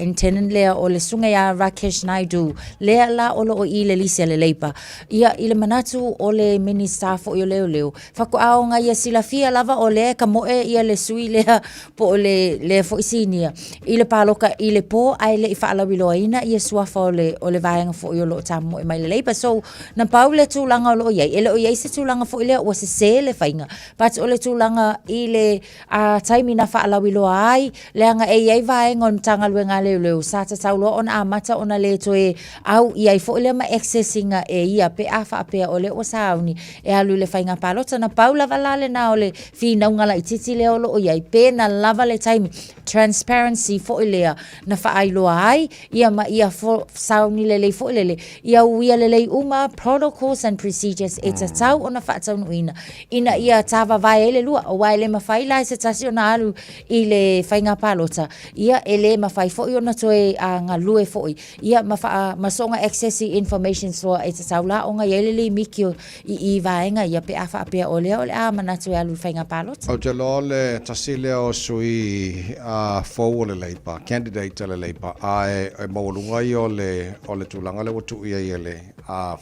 [SPEAKER 7] intendant lea o le susuga ia Rakesh Naidu, lea la o lo o i le lisi a le Labour. Ia, i le manatu o le Minisita foi o Leoleo, faatoa ona ia silafia lava o lea e tamoe ia le sui lea po o le lea foi sinia i le paloka i le po ae le i faalauiloaina ia suafa o le, o le vaega foi o lo o tamoe mai le Labour. So, na pau le tulaga o lo o i ai, e le o i ai se tulaga foi lea ua sese le faiga, but o le tulaga i le a taimi na faalauiloa ai, leaga e i ai vaega o le Matagaluega a Leoleo sa tatau loa ona amata ona le toe au i ai foi lea ma access ina e ia pe a faapea o lea ua sauni e alu i le faiga palota. Na pau lava la lena o le finauga laitiiti lea o lo o i ai, pe na lava le taimi, transparency foi lea na faailoa ai ia ma ia sauni lelei foi lele, ia uia lelei uma protocols and procedures e tatau ona faataunuuina ina ia tāvavae ai le lua, aua e le mafai la e se tasi ona alu i le faiga palota, ia e le mafai foi ona toe galue foi, ia ma faa, ma soona access i informations loa e tatau la ona i ai le limiti o i i vaega ia pe a faapea o lea o le a manatu e alu i le faiga palota.
[SPEAKER 3] Ou te iloa o le tasi lea o sui fou o le Labour, candidate a le Labour, a e maualuga ia o le, o le tulaga lea ua tuu i ai e le,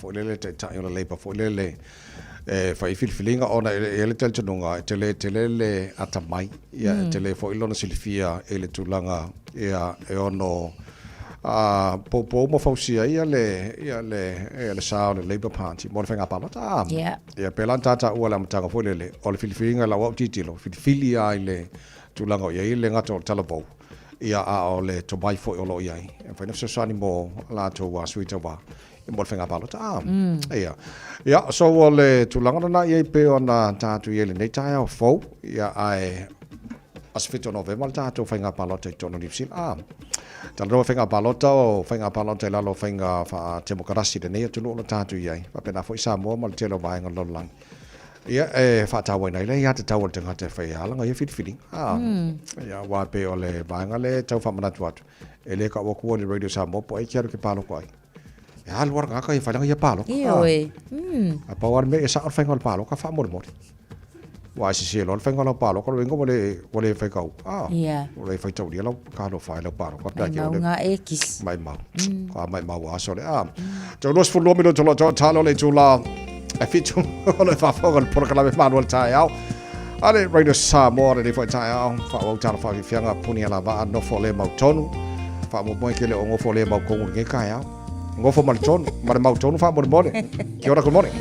[SPEAKER 3] foi lele taitai o le Labour foi lele e fai filifiliga ona e i ai le talitonuga e tele tele le atamai, ia e tele foi lona silafia i le tulaga ia e ono a poupou ma fausia ai le ia le ia le sa o le Labour Party mo le faiga palota. A, ia pēlā na tātaua i le amataga foi lele o le filifiliga i lau au tilotilo, filifili lava i le tulaga o i ai e le gata o le talavou, ia a o le tomai foi o lo o i ai e mafai ona fesoasoani mo latou sui tauva mo le faiga palota. A, ia. Ia, so o le tulaga lena i ai pei ona tatou i ai i lenei taeao fou, ia ae aso 7 o Novema le tatou faiga palota i totonu o Niu Sila. A, talanoa i faiga palota, o faiga palota i lalo o faiga faatemokarasi i lenei atunuu o lo o tatou i ai, faapena foi Samoa ma le tele o vaega o le lalolagi. Ia, e faatauaina ai le aiatatau a le tagata e fai ai lana ia filifiliga. A, ia, aua e pei o le vaega lea e tau faamanatu atu, e le kau atua i le Radio Samoa po o ai ke alu ke palota ai. E alu lava le tagata ia fai lana ia palota.
[SPEAKER 7] Ioe.
[SPEAKER 3] A pau lava le mea ia sao le faiga o le palota faamolemole. Aua e sese loa le faiga o lau palota, o lona uiga ua le, ua le faitau, a, ua le faitaulia lau talofa i lau palota. Pe a ke
[SPEAKER 7] Maimau ngā e kisi.
[SPEAKER 3] Maimau. Ka maimau aso le, a. Tau 22 minute o lo tau talo le itula e fitu o le faafofoga i le polokalame malu o le taeao. A le Radio Samoa lenei foi taeao, faaauau tala faafiafiaga puni ala vaa nofo le mautonu. Faamoemoe ke le o gofo le mautonu i lenei taeao. Gofo ma le tonu, ma le mautonu faamolemole. Kia ora, good morning.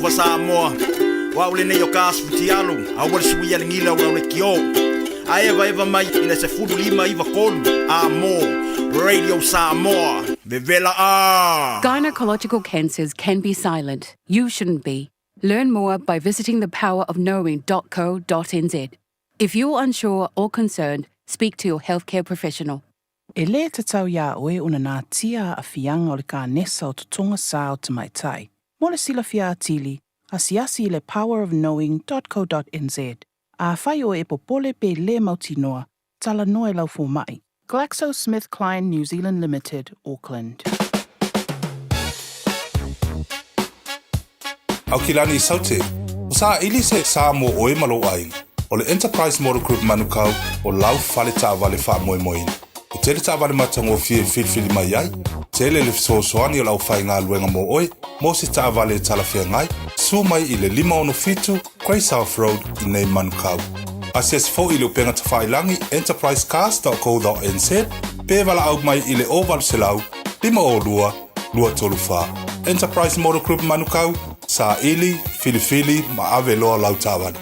[SPEAKER 14] ma Samoa. O au lenei o ka asu fitialu, aua le suia le gila o lau lekiō. A evaeva mai i le 15 93 A mō Radio Samoa. Vevela a!
[SPEAKER 15] Gynecological cancers can be silent. You shouldn't be. Learn more by visiting thepowerofknowing.co.nz. If you're unsure or concerned, speak to your healthcare professional.
[SPEAKER 16] E lē tatau iā oe ona natia aafiaga o le kanesa o totoga sā o tamaitai. Mo le silafia atili, asiasi i le powerofknowing.co.nz. Afai oe e popole pe lē mautinoa, talanoa i lau fomaʻi. GlaxoSmithKline New Zealand Limited, Auckland.
[SPEAKER 2] Aukilani i Saute, o saʻili se sa mo oe ma lou aiga. O le Enterprise Motor Group Manukau o lau fale taavale faamoemoeina. E tele taavale matagofie e filifili mai ai, tele le fesoasoani o le aufaigaluega mo oe mo se taavale e talafeagai, susu mai i le 567 Grey South Road i nei Manukau. Asiasi foi i le upega tafailagi enterprisecars.co.nz pe valaau mai i le 0800 502 234. Enterprise Motor Group Manukau, saili, filifili ma ave loa lau taavale.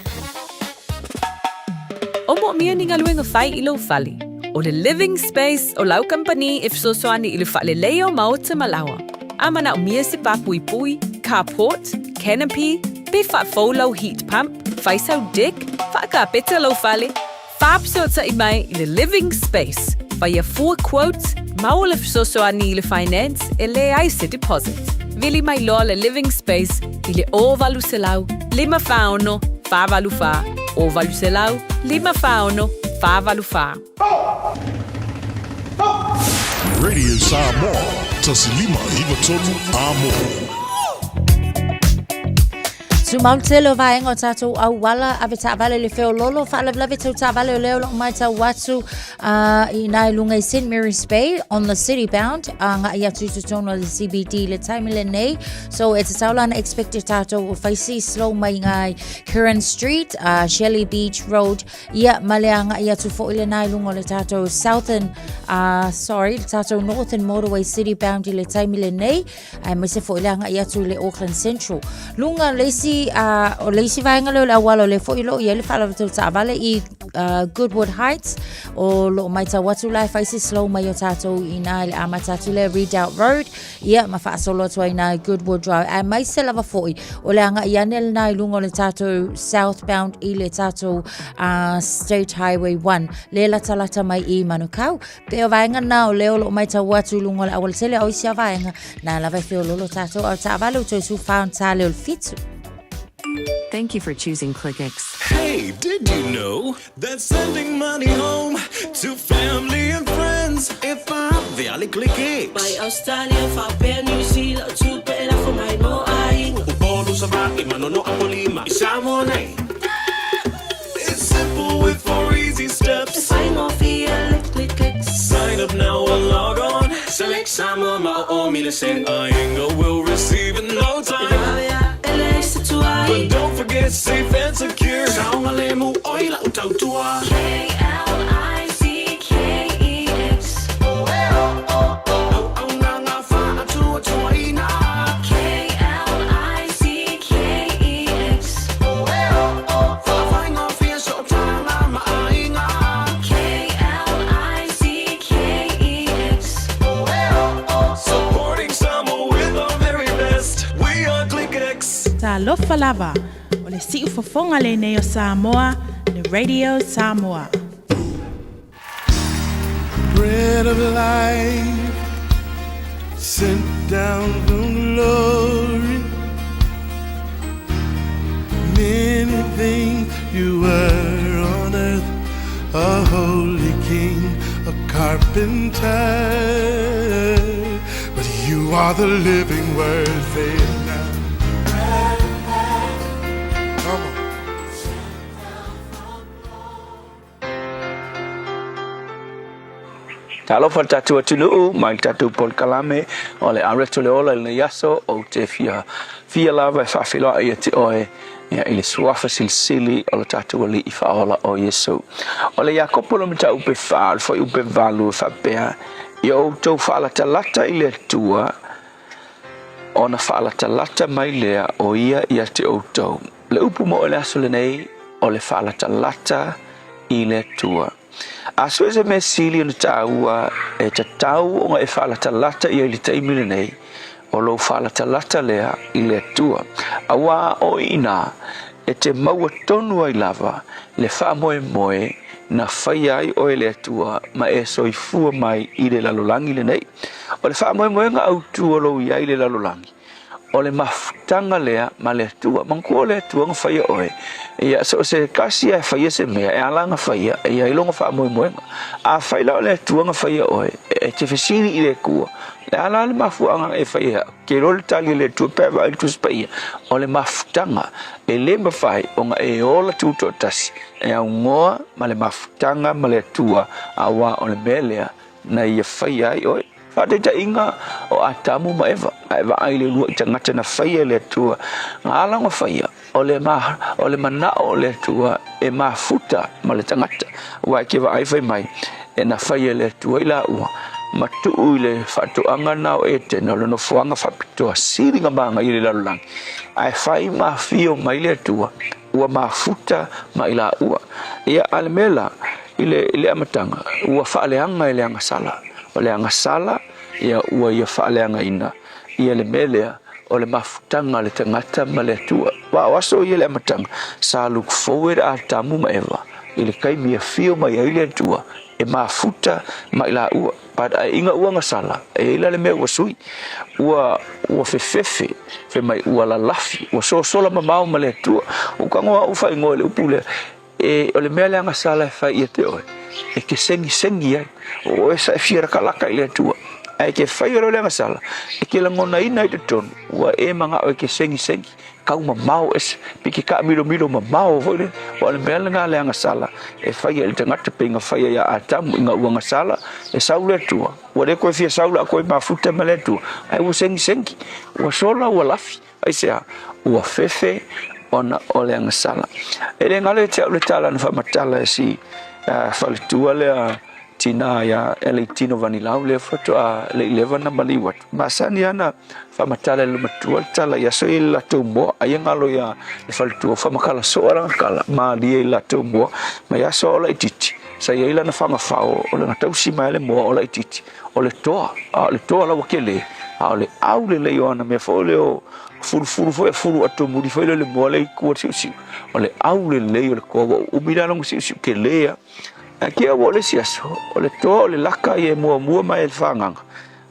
[SPEAKER 17] O moomia ni galuega fai i lou fale. O le Living Space o lau kamupani e fesoasoani i le faaleleia o maota ma laoa. A manaomia se papuipui, carport, canopy, pe faafou lau heat pump, fai sau deck, faakapeta lou fale, faafesootai mai i le Living Space. Faia fua quote, maua le fesoasoani i le finance e leai se deposit. Vili mai loa le Living Space i le 0800 546 484, 0800 546 484.
[SPEAKER 2] Radio Samoa, 1593 A mō.
[SPEAKER 7] Tumau tele o vaega o tātou auala, ave taavale le feololo, faalavelave tau taavale o lea o loo matau atu i nā i lunga i St Mary's Bay on the city bound, agai atu i totonu o le CBD le taimi lenei. So e tatau la ona expect e tātou o whaisi slow mai ngai Curran Street, Shelley Beach Road, ia ma le agai atu foi lenā i lunga o le tātou Southern, sorry, le tātou Northern Motorway city bound i le taimi lenei. Aemaise foi le agai atu i le Auckland Central. Luga o le isi, o le isi vaega lea o le auala o lea foi o lo o i ai le faalavelave taavale i Goodwood Heights, o lo o matau atu la e fai se slow mai o tātou i inā i le amata atu lea Redoubt Road, ia ma faasolo atu ai inā i Goodwood Drive. Aemaise lava foi o le agai ane lenā i luga o le tātou southbound i le tātou State Highway 1, le latalata mai i Manukau. Pei o vaega na o lea o lo o matau atu i luga o le aualatele o isi a vaega, na lava e feololo tātou au taavale o toe su whaonta le o le fitu.
[SPEAKER 18] Thank you for choosing ClickX.
[SPEAKER 10] Hey, did you know that sending money home to family and friends if I the ClickX?
[SPEAKER 19] Mai Australia, faapea New Zealand, o tupe e lafo mai mo aiga.
[SPEAKER 9] Upolu, Savaii, Manono, Apolima, i Samoa nei. It's simple with four easy steps.
[SPEAKER 19] E faigofie le ClickX.
[SPEAKER 10] Sign up now or log on.
[SPEAKER 9] Select Samoa ma o o send.
[SPEAKER 10] Aiga will receive in no time.
[SPEAKER 19] E vave a e leai se tuai.
[SPEAKER 10] But don't forget safe and secure.
[SPEAKER 9] Saogalemu oe lau tautua.
[SPEAKER 13] KLICKEX.
[SPEAKER 9] Auaunaga faatuatuaina.
[SPEAKER 13] KLICKEX.
[SPEAKER 9] Faafaigofie sootaga ma aiga.
[SPEAKER 13] KLICKEX.
[SPEAKER 10] Supporting Samoa with our very best. We are ClickX.
[SPEAKER 20] Talofa lava, o le siufofoga lenei o Samoa, le Radio Samoa.
[SPEAKER 12] Bread of life sent down from glory. Many things you were on earth, a holy king, a carpenter. But you are the living word, say it now. Come on.
[SPEAKER 21] Talofa le tatou atunuu mai le tatou polokalame o le Areto le Ola i lenei aso ou te fia fia lava e faafeiloai ia te oe ia i le suafa silisili o le tatou Alii Faaola o Iesu. O le Iakopo le mataupu e fa o le fuaiupu e valu e faapea, Ia outou faalatalata i le Atua, Ona faalatalata mai lea o ia ia te outou. Le upu mo le aso lenei, o le faalatalata i le Atua. A so o se mea sili ona taua e tatau ona e faalatalata i ai i le taimi lenei, o lou faalatalata lea i le Atua. Auā o i inā e te maua tonu ai lava le faamoemoe na faia ai oe e le Atua ma e soifua mai i le lalolagi lenei. O le faamoemoega autu o lou i ai i le lalolagi, o le mafutaga lea ma le Atua. Manatua o le Atua na faia oe. Ia, so o se tasi lava e faia se mea, e ala ona faia, e i ai lona faamoemoega. Afai la o le Atua na faia oe, e te fesili i le Atua, Le a la le mafuaaga na e faia ai au? Ke iloa le tali a le Atua pe a vaai i le Tusi Paia, o le mafutaga e le mafai ona e ola tutoatasi e augoa ma le mafutaga ma le Atua, auā o le mea lea na Ia faia ai oe. Faataitaiga, o Atamu ma Eva, a e vaai i le uluai tagata na faia e le Atua, na ala ona faia, o le, ma, o le manao o le Atua e mafuta ma le tagata. Aua e ke vaai fai mai, e na faia e le Atua i laua, ma tuu i le faatoaga na o Etene, o le nofoaga faapitoa sili na manaia i le lalolagi, ae fai ma afio mai le Atua, ua mafuta ma i laua. Ia, a le mea la, i le, i le amataga, ua faaleaga e le agasala. O le agasala, ia, ua ia faaleagaina ia le mea lea, o le mafutaga a le tagata ma le Atua. Aua o aso ia i le amataga, sa look forward a Atamu ma Eva i le taimi e afio mai ai le Atua e mafuta ma i laua. But ina ua gasala, e i ai la le mea ua sui, ua, ua fefefe, fai mai ua lalafi, ua sosola mamao ma le Atua. Ua tago au faaigoa i le upu lea, e, o le mea le agasala e fai ia te oe, e ke segisegiai, o oe sa e fia lakalaka i le Atua. Ae ke faia loa le agasala, e ke lagonaina ai totonu, ua e manao e ke segisegi, kau mamao ese, pe ke kaamilomilo mamao foi lele. Aua o le mea lena le agasala e faia i le tagata pei na faia ia Atamu ina ua agasala, e sau le Atua, ua le toe fia sau la koe mafuta ma le Atua, ae ua segisegi, ua sola ua lafi. Aisea? Ua fefe ona o le agasala. E le galo ia te au le tala na faamatala e si faletua lea tinā ia Eleitino Vanilau lea faatoa le i leva na maliu atu. Masani lava na faamatala e le matua le tala i aso ia i le latou moa. Ai e galo ia le faletua faamatala soo lana tala malie i le latou moa. Mai aso o laitiiti sa i ai lana fagafao o lana tausi mai le moa o laitiiti. O le toa, a o le toa la ua kele, a o le au lelei o ana mea foi lea o fulufulu foi e fulu atomuli foi lea le moa lea i tua siusiu. O le au lelei o le toa ua uumi la lona siusiu kele a. Ae ke ua o le isi aso, o le toa o le laka ia e muamua mai e le fagaga.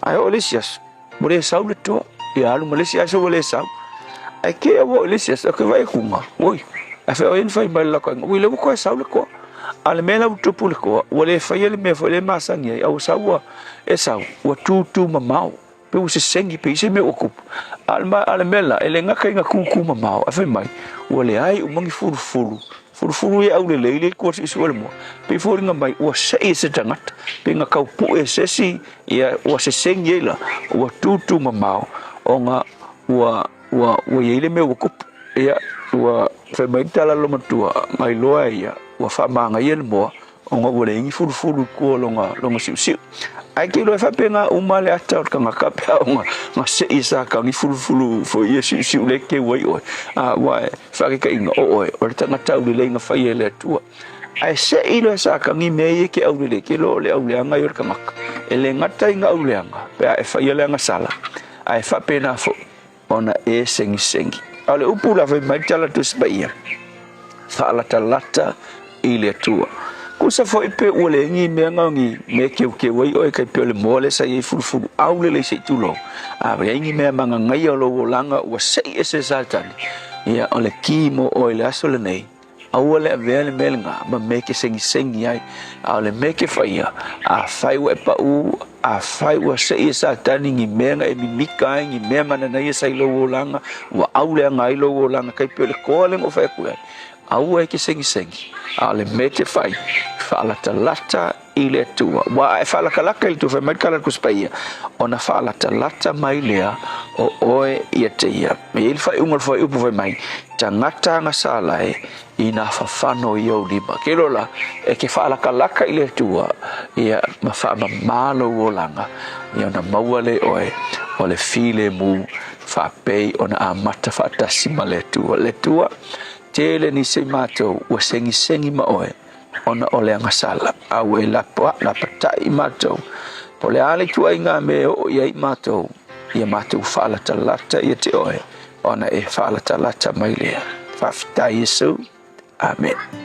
[SPEAKER 21] Ae oo i le isi aso, ua le sau le toa, ia alu ma le isi aso ua le sau. Ae ke ua oo i le isi aso, ke vaai atu oi, ae fai o ai na fai mai le laka oi lea ua toe sau le toa. A o le mea la ua tupu i le toa, ua le faia le mea foi lea e masani ai, a ua sau ua, e sau, ua tūtū mamao, pe ua sesegi pe i se mea ua tupu. A o le mea la, e le gata ina tūtū mamao, ae fai mai, ua leai uma ni fulufulu, fulufulu ia aulelei lea i tua siusiu o le moa, pei foliga mai ua sei e se tagata, pe na tau pue e se isi, ia ua sesegi ai la, ua tūtū mamao, ona ua, ua, ua i ai le mea ua tupu. Ia, ua fai mai le tala a le matua, na iloa e ia, ua faamagaia le moa, ona ua leai ni fulufulu i tua o lona, lona siusiu. Ae ke iloa e faapena uma le ata o le tagata pe a ona na sei e Satani fulufulu foi ia siusiu lea e keu ai oe. A, aua e faataitaiga, o oe, o le tagata aulelei na faia e le Atua. Ae sei loa e Satani mea ia e ke aulelei, ke iloa o le auleaga ia o le tagata. E le gata i na auleaga, pe a e faia le agasala, ae faapena foi ona e segisegi. A o le upu la fai mai le tala Tusi Paia, faalatalata i le Atua. Kusa foi pe ua leai ni mea na o ni mea keukeu ai oe kai pei o le moa lea sa i ai fulufulu au lelei se i tulou. A leai ni mea magagaia o lou olaga ua sei ese e Satani, ia o le ki mo oe i le aso lenei, Aua le avea le mea lena ma mea e ke segisegi ai, a o le mea e ke faia, afai ua e paʻū, afai ua seʻi e Satani ni mea na e mimika ai, ni mea mananaia sa i lou olaga, ua auleaga ai lou olaga, kai pei o le toa lea na ou fai atu ai, aua e ke segisegi, a o le mea e te fai, faalatalata i le Atua. Ua a e faalatalata i le Atua, fai mai le tala a le Tusi Paia, ona faalatalata mai lea o oe ia te ia. E i ai le faaiuga o le fuaiupu fai mai, tagata agasala e, ina fafano i ou lima. Ke iloa la, e ke faalatalata i le Atua, ia, ma faamamā lou olaga, ia ona maua lea i oe o le filemu. faapei ona amata faatasi ma le Atua. Le Atua, tele nisi o matou ua segisegi ma oe ona o le agasala, a ua e lapatai i matou. Po o le a le ituaiga mea e oo i ai matou, ia matou faalatalata ia te oe, ona e faalatalata mai lea. Faafetai Iesu. Amene.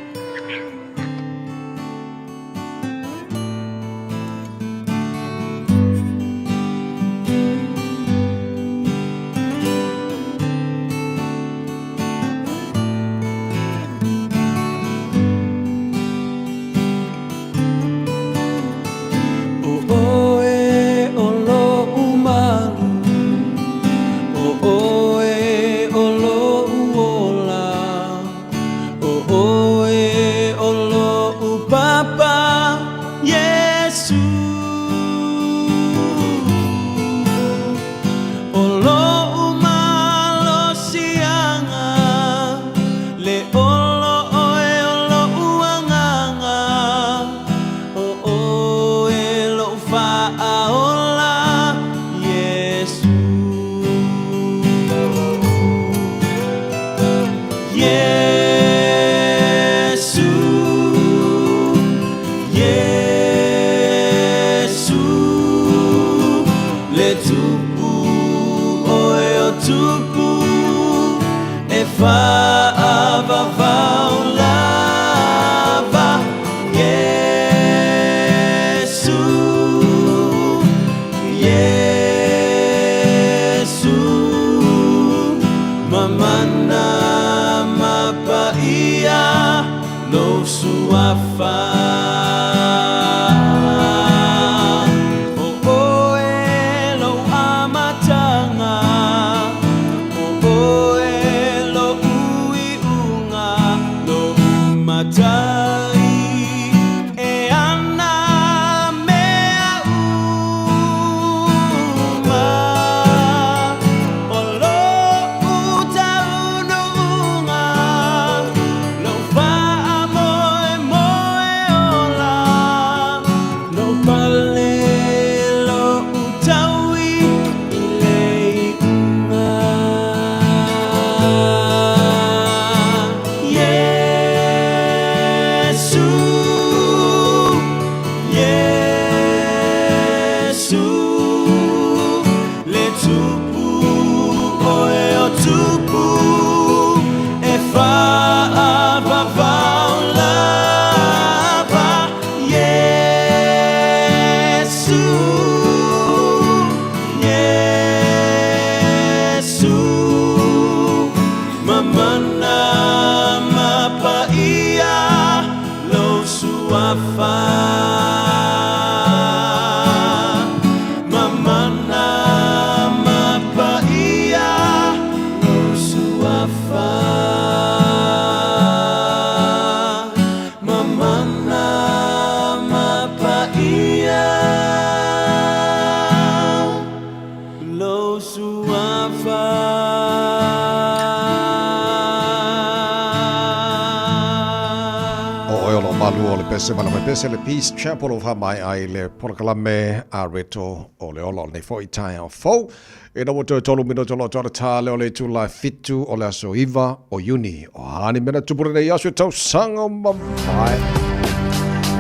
[SPEAKER 3] Pese ma le pese le Peace Chapel o mai ai le polokalame a reto o le ola o lenei foi taeao fou. Ina ua toe tolu minoto lo toa tā leo le itula 7 o le aso 9 o Iuni. O a ni mea na tupu lenei aso i tausaga ua mavae.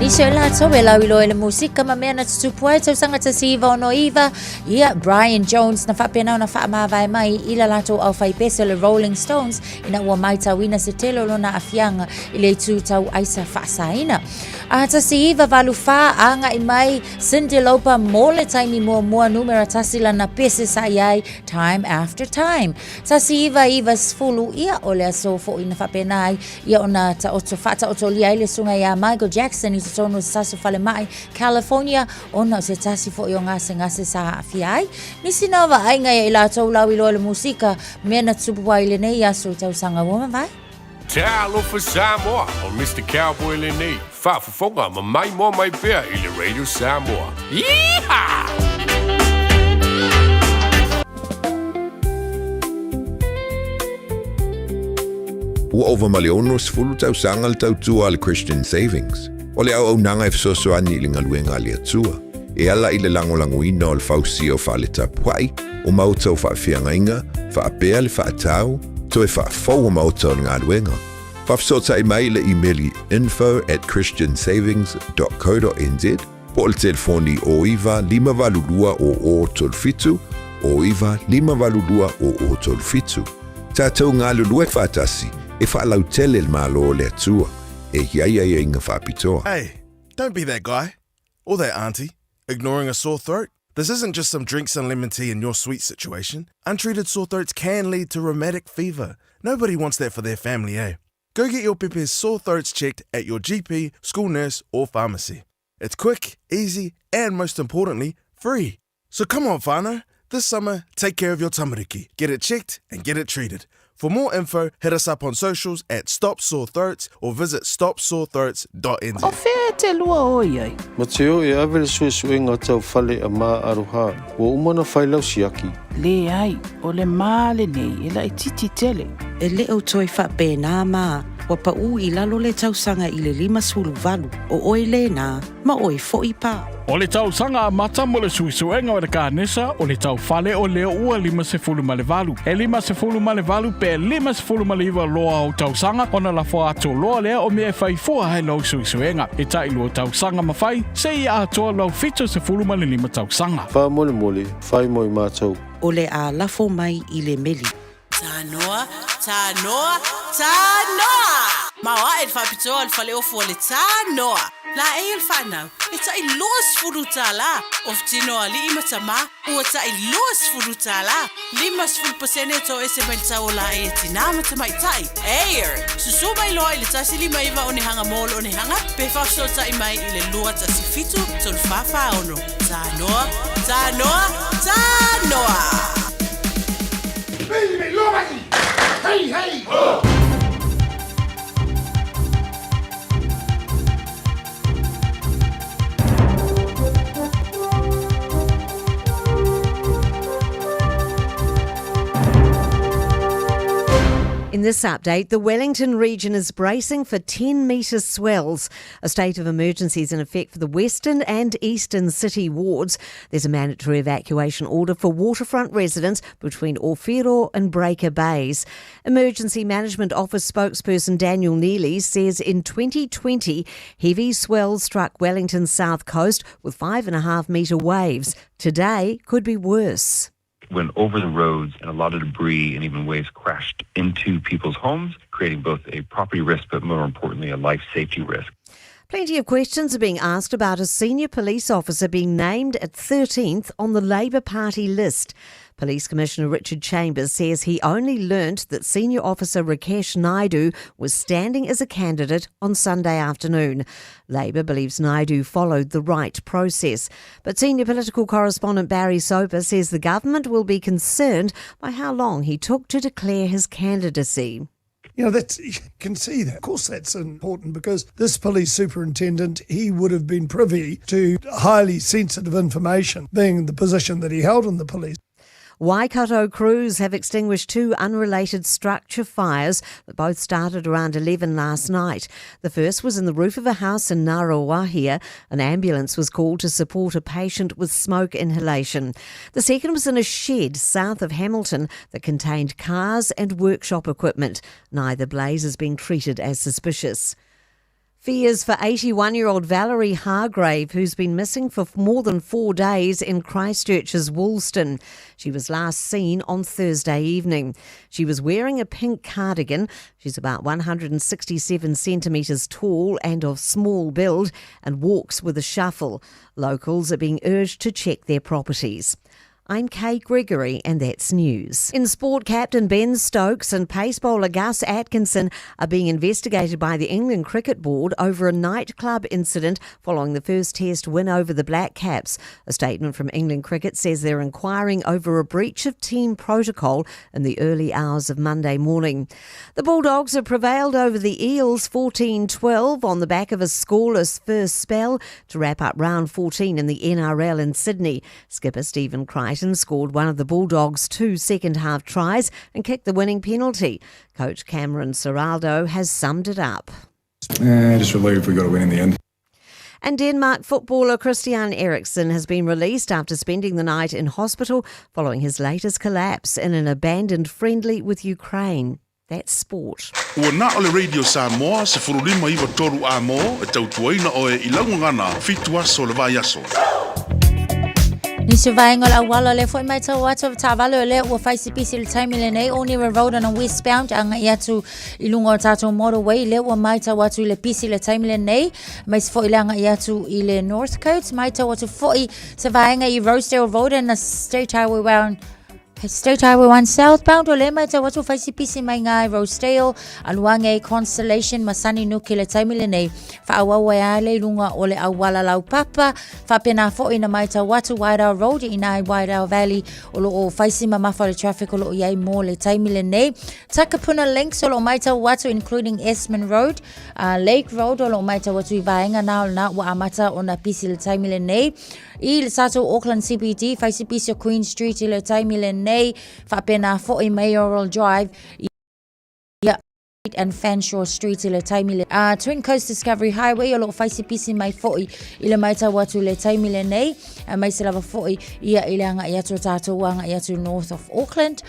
[SPEAKER 7] Nisi o latou e lauiloa i le musika ma mea na tutupu ai tausaga 1969, ia Brian Jones na faapena ona faamavae mai i la latou aufaipese o le Rolling Stones ina ua maitauina se tele o lona aafiaga i le itu tau aisa faasaina. A 1984 agai mai Cyndi Lauper mo le taimi muamua numera tasi lana pese sa i ai Time After Time. 1990 ia o le aso foi na faapena ai ia ona taoto faataotolia ai le susuga iā Michael Jackson i totonu o se tasi o falemai California ona o se tasi foi o gasegase sa aafia ai. Nisi na o vaaiga ia i latou lauiloa i le musika mea na tupu ai i lenei aso i tausaga ua mavae.
[SPEAKER 1] Talofa Samoa, o Mister Cowboy lenei, faafofoga ma maimoa mai pea i le Radio Samoa. Yeehaw!
[SPEAKER 22] Ua ova ma le 60 tausaga le tautua a le Christian Savings. O le auaunaga e fesoasoani i le galuega a le Atua, e ala i le lagolagoina o le fausia o fale tapuai, o maota o faafeagaiga, faapea le faatau, toe faafou o maota o le galuega. Faafesootai mai i le imeli info at christiansavings dot co dot nz po o le telefoni 09 582 0037, 09 582 0037. Tatou galulue faatasi e faalautele le Malo o le Atua e i ai aiaiga faapitoa.
[SPEAKER 5] Hey, don't be that guy or that auntie ignoring a sore throat. This isn't just some drinks and lemon tea in your sweet situation. Untreated sore throats can lead to rheumatic fever. Nobody wants that for their family, eh? Go get your pepe's sore throats checked at your GP, school nurse, or pharmacy. It's quick, easy, and most importantly, free. So come on, whānau. This summer, take care of your tamariki. Get it checked and get it treated. For more info, hit us up on socials at Stop Sore Throats or visit stopsorethroats.nz.
[SPEAKER 16] O fea e te lua o i ai?
[SPEAKER 6] Mateo e ave le suesuega tau fale a Ma Aroha, ua uma ona fai lau siaki.
[SPEAKER 16] Leai, o le ma lenei e laitiiti tele.
[SPEAKER 23] E le o toe faapena ma ua paʻū i lalo le tausaga i le 58, o oe lena, ma oe foʻi pa.
[SPEAKER 24] O le tausaga amata mo le suesuega o le kanesa o le taufale o leo ua 58. E 58 pe 59 loa o tausaga ona lafo atu loa lea o mea e fai fua ai lau suesuega. E tailua tausaga ma fai, seia atoa lau 75 tausaga.
[SPEAKER 6] Faamolemole, fai mo i matou.
[SPEAKER 23] O le a lafo mai i le meli.
[SPEAKER 19] Tanoa, tanoa, tanoa! Maoaʻe le faapitoa o le faleofu o le Tanoa. Laei o le fanau, e taʻi 20 tālā. Ofu tino o alii ma tamā, ua taʻi 20 tālā. 50% e toese mai le tau o laei e tinā ma tamaitai. Air! Susū mai loa i le 159 onehanga mall onehanga pe faafesootai mai i le 217 346. Tanoa, Tanoa, Tanoa!
[SPEAKER 8] Hey, hey! Ho!
[SPEAKER 4] In this update, the Wellington region is bracing for 10 metre swells. A state of emergency is in effect for the western and eastern city wards. There's a mandatory evacuation order for waterfront residents between Owhiro and Breaker Bays. Emergency Management Office spokesperson Daniel Neely says in 2020, heavy swells struck Wellington's south coast with 5.5 metre waves. Today could be worse.
[SPEAKER 25] Went over the roads and a lot of debris and even waves crashed into people's homes, creating both a property risk, but more importantly, a life safety risk.
[SPEAKER 4] Plenty of questions are being asked about a senior police officer being named at 13th on the Labour Party list. Police Commissioner Richard Chambers says he only learnt that senior officer Rakesh Naidu was standing as a candidate on Sunday afternoon. Labour believes Naidu followed the right process. But senior political correspondent Barry Soper says the government will be concerned by how long he took to declare his candidacy.
[SPEAKER 26] You know, that's, you can see that. Of course, that's important because this police superintendent, he would have been privy to highly sensitive information, being the position that he held in the police.
[SPEAKER 4] Waikato crews have extinguished two unrelated structure fires that both started around 11 last night. The first was in the roof of a house in Ngaruawahia. An ambulance was called to support a patient with smoke inhalation. The second was in a shed south of Hamilton that contained cars and workshop equipment. Neither blaze is being treated as suspicious. Fears for 81-year-old Valerie Hargrave, who's been missing for more than 4 days in Christchurch's Woolston. She was last seen on Thursday evening. She was wearing a pink cardigan. She's about 167 centimetres tall and of small build and walks with a shuffle. Locals are being urged to check their properties. I'm Kay Gregory, and that's news. In sport, captain Ben Stokes and pace bowler Gus Atkinson are being investigated by the England Cricket Board over a nightclub incident following the first test win over the Black Caps. A statement from England Cricket says they're inquiring over a breach of team protocol in the early hours of Monday morning. The Bulldogs have prevailed over the Eels 14-12 on the back of a scoreless first spell to wrap up round 14 in the NRL in Sydney. Skipper Stephen Crichton scored one of the Bulldogs' 2 second-half tries and kicked the winning penalty. Coach Cameron Ciraldo has summed it up.
[SPEAKER 27] Just relieved we got a win in the end.
[SPEAKER 4] And Denmark footballer Christian Eriksen has been released after spending the night in hospital following his latest collapse in an abandoned friendly with Ukraine. That's sport.
[SPEAKER 2] Ua na o le Radio Samoa 1593 A-mo e tautuaina oe i lau gagana fitu aso o le vaiaso.
[SPEAKER 7] Nisi o vaega o le auala o lea foi matau atu o taavale o lea ua fai si pisi i le taimi lenei Onera Road on a westbound agai atu i luga o tatou motorway lea ua matau atu i le pisi i le taimi lenei aemaise foi le agai atu i le North Coast matau atu foi se vaega i Rosedale Road and the State Highway 1 State Highway 1 southbound o lea matau atu fai si pisi mai ngā i Rosedale alu age i Constellation ma Sunnynook i le taimi lenei faaauau ai a le i luga o le auala laupapa faapena foi na matau atu Wairau Road i ina i Wairau Valley o lo o fai si mamafa o le traffic o lo o i ai mo le taimi lenei Takapuna Links o lo o matau atu including Esmond Road Lake Road o lo o matau atu i vaega na o lena ua amata ona pisi i le taimi lenei I le tatou Auckland CBD, fai si pisi o Queen Street i le taimi lenei, faapena foi Mayoral Drive, ia and Fanshawe Street i le taimi le Twin Coast Discovery Highway o lo o fai si pisi mai foi i le matau atu i le taimi lenei, aemaise lava foi ia i le agai atu o tatou agai atu north of Auckland.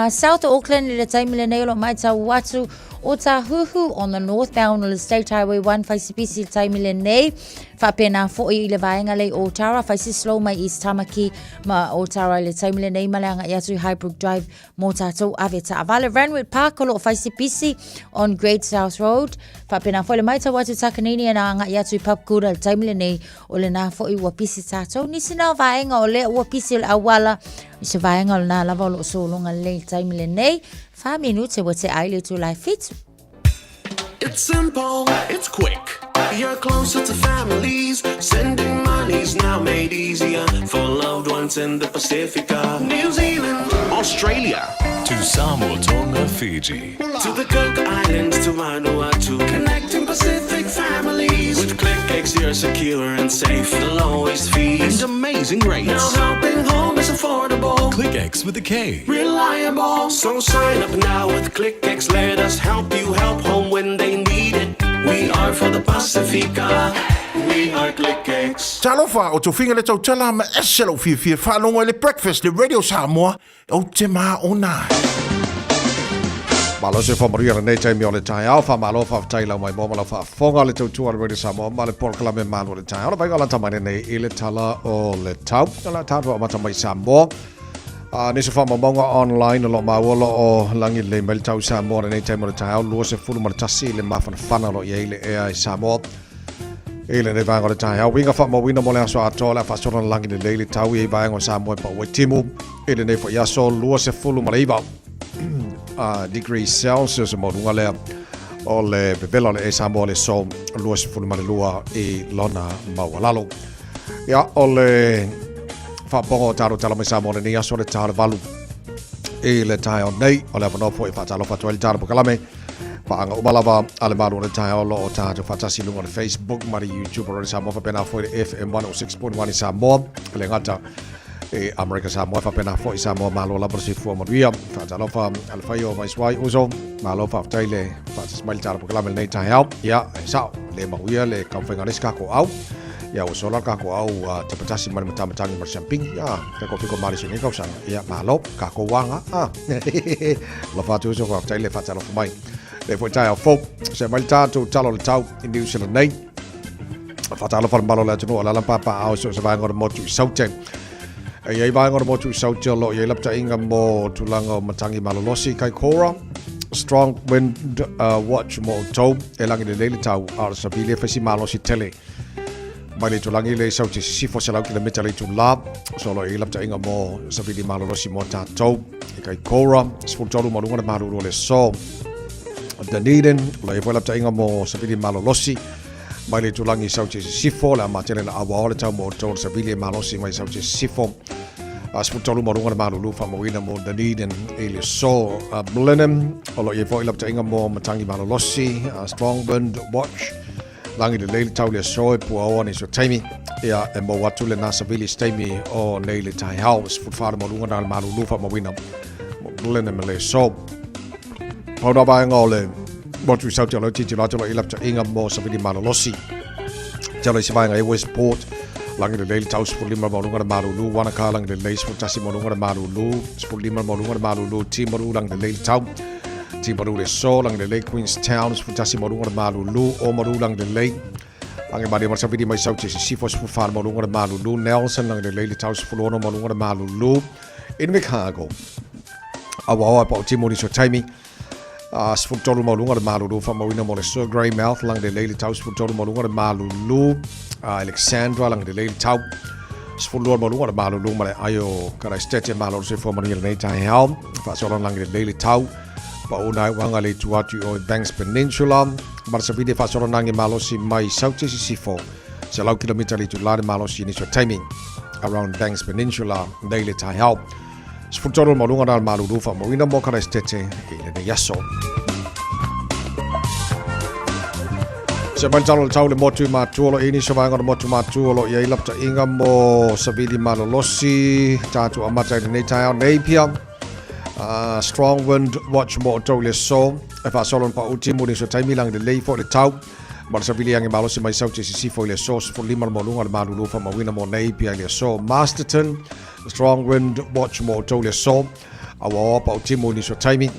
[SPEAKER 7] South of Auckland i le taimi lenei o lo o matau atu o Tāhuhu on the northbound o le State Highway 1 fai si pisi i le taimi lenei, Faapena foi i le vaega lei o Otara, fai si slow mai East Tamaki ma Otara i le taimi lenei ma le agai atu i Highbrook Drive mō tātou ave taavale. Randwick Park o lo o fai si pisi on Great South Road. Faapena foi le matau atu Takanini ana agai atu i Papakura i le taimi lenei o lena foi ua pisi tātou. Nisi na o vaega o lea ua pisi o le auala, i se vaega o lena lava o lo o sologa lelei i le taimi lenei. Whā minute ua te ai le itula e whitu.
[SPEAKER 9] It's simple, it's quick. You're closer to families. Sending money's now made easier for loved ones in the Pacifica, New Zealand,
[SPEAKER 10] Australia,
[SPEAKER 9] To
[SPEAKER 10] Samoa, Tonga, Fiji.
[SPEAKER 9] To the Cook Islands, to Vanuatu, connecting Pacific families. With ClickX, you're secure and safe. The lowest fees
[SPEAKER 10] and amazing rates.
[SPEAKER 9] Now helping home is affordable.
[SPEAKER 10] KlickEx with a K.
[SPEAKER 9] Reliable. So sign up now with ClickX. Let us help you help home when they need it. We are for the Pasifika. We are ClickX.
[SPEAKER 2] Talofa, o Tofiga le tautala ma ese lou fiafia faalogo i le Breakfast le Radio Samoa, ou te maona ai.
[SPEAKER 3] Malo se whamaruia lenei taimi o le taeao, whamalo whawhetai lau mai mō ma lau whaafonga le tautua le Radio Samoa ma le polokalame malu o le taeao. Le vaega o lata mai lenei i le tala o le tau. O la tātua o mata mai Samoa. A nisi o faamaumauga online o lo o maua o lo o lagi lelei mai le tau i Samoa lenei taimi o le taeao, 21 le mafanafana o lo o i ai le ea i Samoa i lenei vaega o le taeao. Uiga faamauina mo le aso atoa o le a faasolo na lagi lelei le tau i vaega o Samoa e pau ai timu i lenei foi aso 29 degrees Celsius mo luga lea o le vevela o le ea i Samoa le so 22 i lona maualalo. Ia, o le faapoga o tatou tala mai Samoa lenei aso le ta o le valu i le taeao nei. O le avanoa foi e faatalofa atu ai le tatou polokalame. Paaga uma lava a le malu o le taeao o lo o tatou faatasi i luga o le Facebook ma le YouTube o Radio Samoa faapena foi le FM 106.1 i Samoa. E le gata i Amerika Samoa faapena foi Samoa malo lava le soifua manuia. Faatalofa a le fai o Vaiswai uso. Malo faafetai le faatasi mai le tatou polokalame lenei taeao. Ia, e sao, le manuia le taumafaiga o le isi kako au. Ia ua sola kako au uh, te patasi ma le matamatangi ma le siamping. Ia, te ko fiko mali singi kausanga. Ia, malo, kako wanga. Ah. Alofa atu uso, faafetai le faatalofa mai. Le foi taeao fou. Se mai le tatou tala o le tau i New Zealand nei. Faatalofa le malo o le atunuu o le ala pāpāao i so o se vaega o le motu i Saute. E i ai vaega o le motu i Saute o lo o i ai lapataiga mo tulaga o matagi malolosi Kaikoura. Strong wind watch mo outou e lagi lelei le tau a o le savili e fai si malosi tele. Mai le itulagi le i Saute sisifo 100 kilomita le itula. So o lo o i ai lapataiga mo savili malolosi mo tatou i Kaikoura. 13 ma luga le malulu o le aso. Dunedin, o lo o i ai foi lapataiga mo savili malolosi. Mai le itulagi i Saute Sisifo, le a matele na auao le tau mo outou le savili e malosi mai Saute Sisifo. A 13 ma luga le malulu faamauina mo Dunedin i le aso. A Blenheim, o lo o i ai foi lapataiga mo matagi malolosi, a Strong Wind Watch, lagi lelei le tau le aso e puaoa nisi o taimi. Ia, e maua atu lena savili se taimi o nei le taeao. 14 ma luga na le malulu faamauina mo Blenheim i le aso. Pau na vaega o le motu i Saute o lau titilo atu lo i lapataiga mo savili malolosi. Tele i se vaega e Westport, lagi lelei le tau 15 maualuga le malulu, Wanaka lagi lelei 11 maualuga le malulu, 15 maualuga le malulu, Timaru lagi lelei le tau, Timaru le so lagi lelei Queenstown 11 maualuga le malulu, Oamaru lagi lelei, lagi malie ma le savili mai Saute Sisifo 14 maualuga le malulu, Nelson lagi lelei le tau 16 maualuga le malulu, Invercargill Auaoa e pao timu nisi o taimi. 13 maualuga le malulu faamauina mo le Sir Greymouth lagi lelei le tau 13 maualuga le malulu Alexandra lagi lelei le tau 12 maualuga le malulu ma le ai o Karaistete malo le soifua manuia lenei taeao faasola lagi lelei le tau pauna ai uaga le itu atu i o i Banks Peninsula ma le savili e faasola nagi malosi mai Saute Sisifo 100 kilomita le itula le malosi i nisi o taimi around Banks Peninsula nei le taeao 13 maualuga na le malulu faamauina mo Karaisitete i lenei aso. Se mai talo le tau le motu i mātua o lo ini so vaega o le motu mātua o lo i ai lapataiga mo Savili Malolosi tātou amata i lenei taeao nei pia. Strong wind watch mo o tau le so e whaasolo na pauti mo ni so taimi langi le lei fo le tau. Ma le savili age malosi mai Saute Sisifo i le aso 15 le maualuga le malulu faamauina mo nei pia i le aso Masterton Strong Wind Watch mo outou le aso a ua oa pautimu i nisi o taimi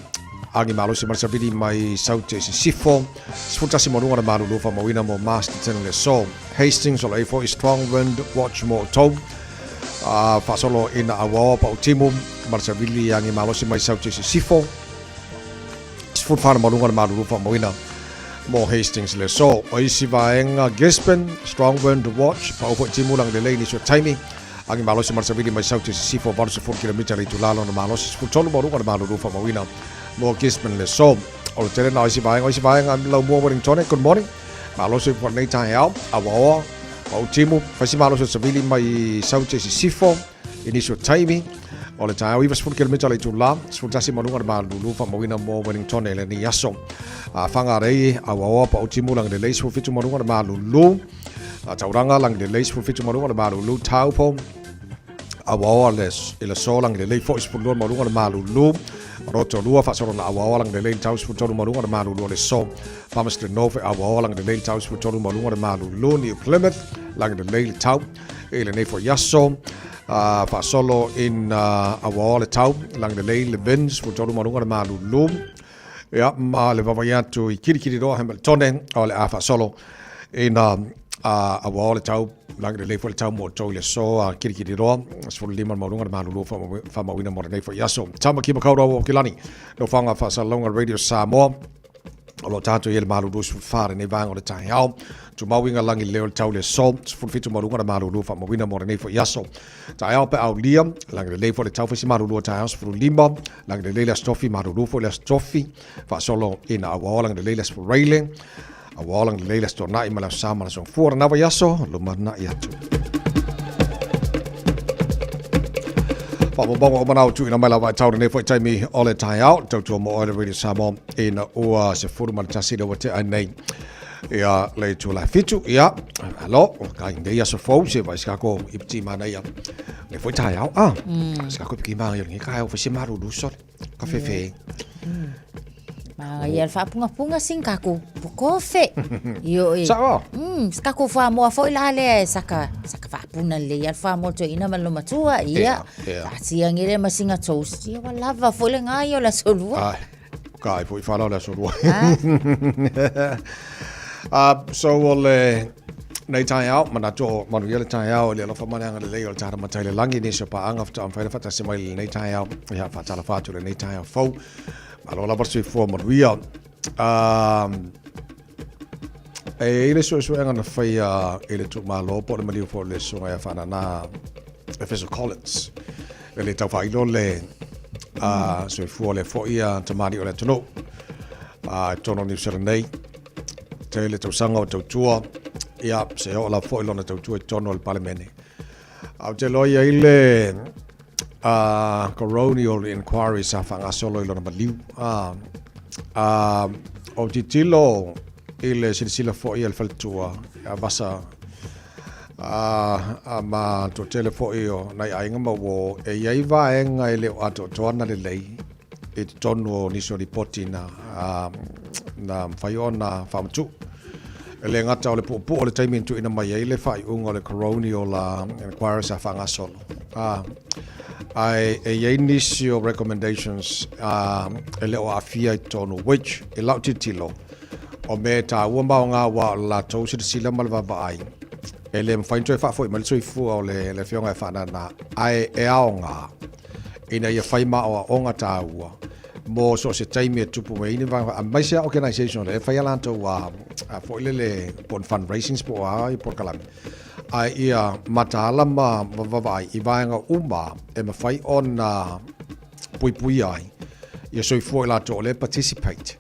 [SPEAKER 3] agi malosi ma le savili mai Saute Sisifo 11 maualuga le malulu faamauina mo Masterton le aso Hastings o lo foi Strong Wind Watch mo outou a faasolo ina a ua oa pautimu ma le savili agi malosi mai Saute Sisifo 14 maualuga le malulu faamauina mo Hastings le aso. O isi vaega Gisborne, Strong Wind Watch, pau foi timu lagi lelei nisi o taimi. Agi malosi ma le savili mai Saute Sisifo 80 kilomita le itula lona malosi 13 maualuga le malulu faamauina mo Gisborne le aso. O le tele na o isi vaega, o isi vaega Laumua Wellingtone, good morning. Malosi foi lenei taeao, awaoa, pau timu, faisi malosi o le savili mai Saute Sisifo, I nisi o taimi, o le taeao 90 kilomita le itula, 11 ma luga le malulu faamauina mo Wellington e lenei aso. A Whangarei, Auaoa, Paotimu, Langelelei, 17 ma luga le malulu. A Tauranga, Langelelei, 17 ma luga le malulu. Taupo, Auaoa le, i le so, Langelelei foi, 12 ma luga le malulu. Rotorua, Faasolona Auaoa, Langelelei, le tau 13 ma luga le malulu o le so. Palmerston North, Auaoa, Langelelei, le tau 13 ma luga le malulu. New Plymouth, Langelelei, le tau i lenei foi aso. Faasolo ina auaoa le tau, lagi lelei le winds, 13 ma luga le malulu. Ia, ma le vaavaai atu i Kirikiriroa Hamiltone, o le a faasolo ina auaoa le tau, lagi lelei foi le tau mo outou i le aso a Kirikiriroa, 15 le maualuga le malulu faamauina mo lenei foi aso. Tamaki Makaurau o Aukilani, Nofoaga Faasalalauga Radio Samoa. O lo o tatou i ai le malu 24 lenei vaega o le taeao. Tumau i ngā langi leo le tau le aso, 17 maualuga le malulu faamauina mo lenei foi aso. Taeao pe aulia, langi lelei foi le tau faisi malulu o taeao 15, langi lelei le aso tofi, malulu foi le aso tofi, faasolo ina auaoa langi lelei le aso Fureile, auaoa langi lelei le aso Toanai ma le aso Sa ma le aso Gafua. Lena vaiaso, lumanai atu. Whakamomonga o manao tuuina mai lava e tau lenei foi taimi o le taeao, tautua mo oe le Radio Samoa ina ua 11 le ua tea nei ia le itu la fitu ia alo ka nei aso fou se vai ska ko i pti mana ia le foi taeao a ska ko piki mana ia ngi ka au se maru lu so ka fefe
[SPEAKER 7] Ma ia le faapugapuga sing kako kofe. Io e.
[SPEAKER 3] Sao.
[SPEAKER 7] Ska ko fa moa foi la le saka saka faapuna le ia fa mo to ina ma lo matua ia. Taatia ngele ma singa toast. Ia wa lava foi le ngai o la solua.
[SPEAKER 3] Ai. Ka ai foi whanau le aso rua. So o le nei taeao, manatu o manuia le taeao i le alofa ma le agalelei o le Tata Matai le Lagi, nisi o paaga faatoa mafai ona faatasi mai i lenei taeao, ia faatalofa atu i lenei taeao fou. Malo lava le soifua manuia. E i ai le suesuega na faia i le tuumalo po o le maliu foi o le susuga ia Faanana Efeso Collins. E le tau faailo le soifua o lea foi tamalii o le atunuu i totonu o Niu Sila nei. Tele tausaga o tautua, ia, se oo lava foi lona tautua i totonu o le Palemene. Ae ou te iloa e i ai le coronial inquiry sa faagasolo i lona maliu. Ou tilotilo i le silasila foi a le faletua ia Vasa a ma toatele foi o nai aiga ma uo, e i ai vaega e le o atoatoa ana lelei i totonu o nisi o lipoti na mafai ona faamatuu. E le gata o le puupuu o le taimi na tuuina mai ai le faaiuga o le Coronial Inquiry sa faagasolo, ae e i ai nisi o recommendations e le o aafia i totonu, which i lau tilotilo, o mea e taua ma aoga aua o le latou silasila ma le vaavaai, e le mafai ona toe faafoi mai le soifua o le afioga e faanana, ae e aoga ina ia fai ma aoaoga taua mo so o se taimi e tupu mai ai ni vaega, aemaise lava organization lea e fai a latou a foi lele po o ni fundraisings po o a polokalame, ae ia mataala ma vaavaai i vaega uma e mafai ona puipuia ai ia soifua i latou o lea e participate.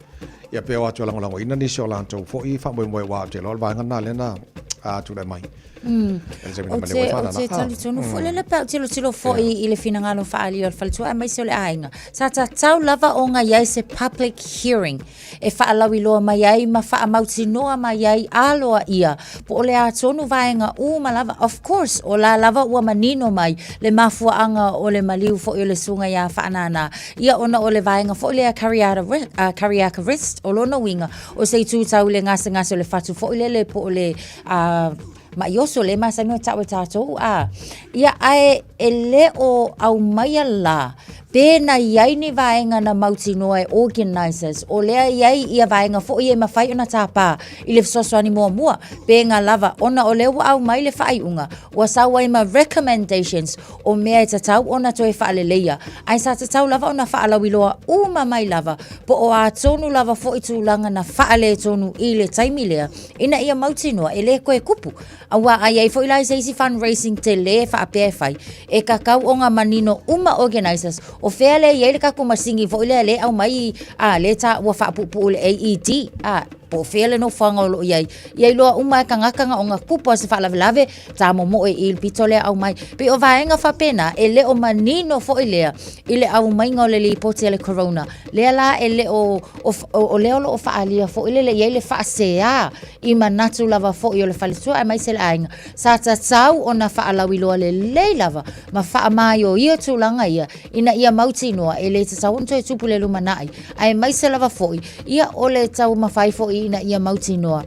[SPEAKER 3] Ia pe o atu e lagolagoina nisi o latou foi faamoemoe aua ou te iloa o le vaega lena lea na tulai mai.
[SPEAKER 7] Ou te talitonu foi lele pe a ou tilotilo foi i le finagalo faaalia o le faletua aemaise o le aiga. Sa tatau lava ona i ai se public hearing e faalauiloa mai ai ma faamautinoa mai ai aloaia po o le a tonu vaega uma lava. Of course, o la lava ua manino mai le mafuaaga o le maliu foi o le susuga ia Faanana, ia ona o le vaega foi lea cardiac arrest, o lona uiga, o se itu tau i le gasegase o le fatu foi lele po o le a ma'i oso lea e masani ona ta'u e tatou a ia ae e le o aumaia la pe na i ai ni vaega na mautinoa e organizers o lea i ai ia vaega foi e mafai ona tapa i le fesoasoani muamua pe na lava ona o lea ua aumai le faaiuga ua sau ai ma recommendations o mea e tatau ona toe faaleleia ae sa tatau lava ona faalauiloa uma mai lava po o a tonu lava foi tulaga na faaletonu i le taimi lea ina ia mautinoa e le toe kupu. Aua a i ai foi la i se isi fundraising tele faapea e fai, e tatau ona manino uma organizers o fea lea e i ai le tatou masini foi lea lea e aumai a lea e taua faapuupuu i le AED a po o fea le nofoaga o lo o i ai. Ia iloa uma e tagata na ona tupu lava o se faalavelave, ta momoe i le pito lea aumai. Pei o vaega faapena, e le o manino foi lea i le aumaiga o le lipoti a le Coroner. Lea la e le o, o, o lea o lo o faaalia foi lele i ai le faasea i manatu lava foi o le faletua aemaise le aiga, sa tatau ona faalauiloa lelei lava ma faamaioio tulaga ia ina ia mautinoa e le tatau ona toe tupu i le lumanai, aemaise lava foi ia o le taumafai foi ina ia mautinoa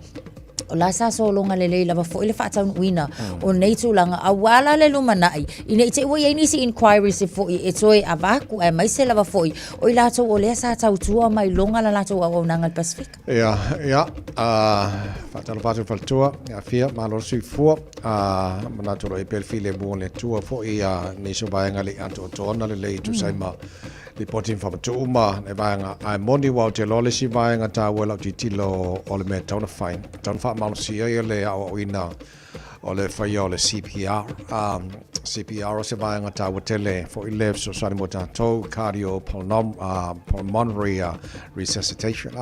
[SPEAKER 7] o la sa sologa lelei lava foi le faataunuuina o nei tulaga aua la le lumanai ina i te i ua i ai nisi inquiries e foi e toe avatu aemaise lava foi o i latou o lea sa tautua mai luga la latou auaunaga i le Pasefika.
[SPEAKER 3] Ia, ia, faatalofa atu i le faletua, ia afia, malo le soifua, manatu o lo o i ai pea le filemu o le Atua foi nisi o vaega le i atoatoa lelei e tusa ai ma Lipoti ma faamatuu ma le vaega ae moni aua ou te iloa le isi vaega taua i lau tilotilo o le mea e tatau ona fai, e tatau ona faamalosia ia le aoaoina o le faia o le CPR. Um, CPR o se vaega taua tele foi le fesoasoani mo tatou cardio pulmonary resuscitation.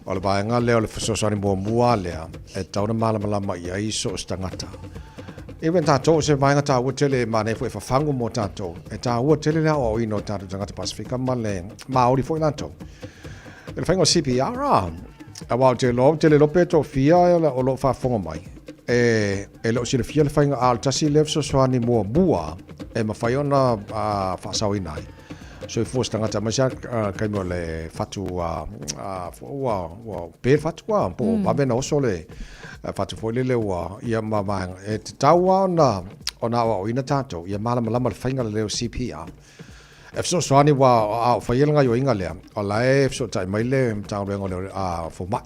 [SPEAKER 3] O le vaega lea o le fesoasoani muamua lea e tatau ona malamalama i ai so o se tagata. Even tatou o se vaega taua tele e manaia foi e fafagu mo tatou. E taua tele le aoaoina o tatou tagata Pasefika ma le Māori foi latou. I le faiga o CPR, aua ou te iloa, ou te le iloa pe toafia o lo o faafofoga mai, e, e le o silafia le faiga, a o le tasi lea fesoasoani muamua e mafai ona faasaoina ai soifua o se tagata, aemaise lava le taimi o le fatu ua, ua pe le fatu, po o vave ona oso le fatu foi lele ua, ia ma vaega. E tatau lava ona, ona aoaoina tatou ia malamalama le faiga lelei o CPR. E fesoasoani aua a o faia le gaoioiga lea, o la e fesootai mai le Matagaluega o le Fomai.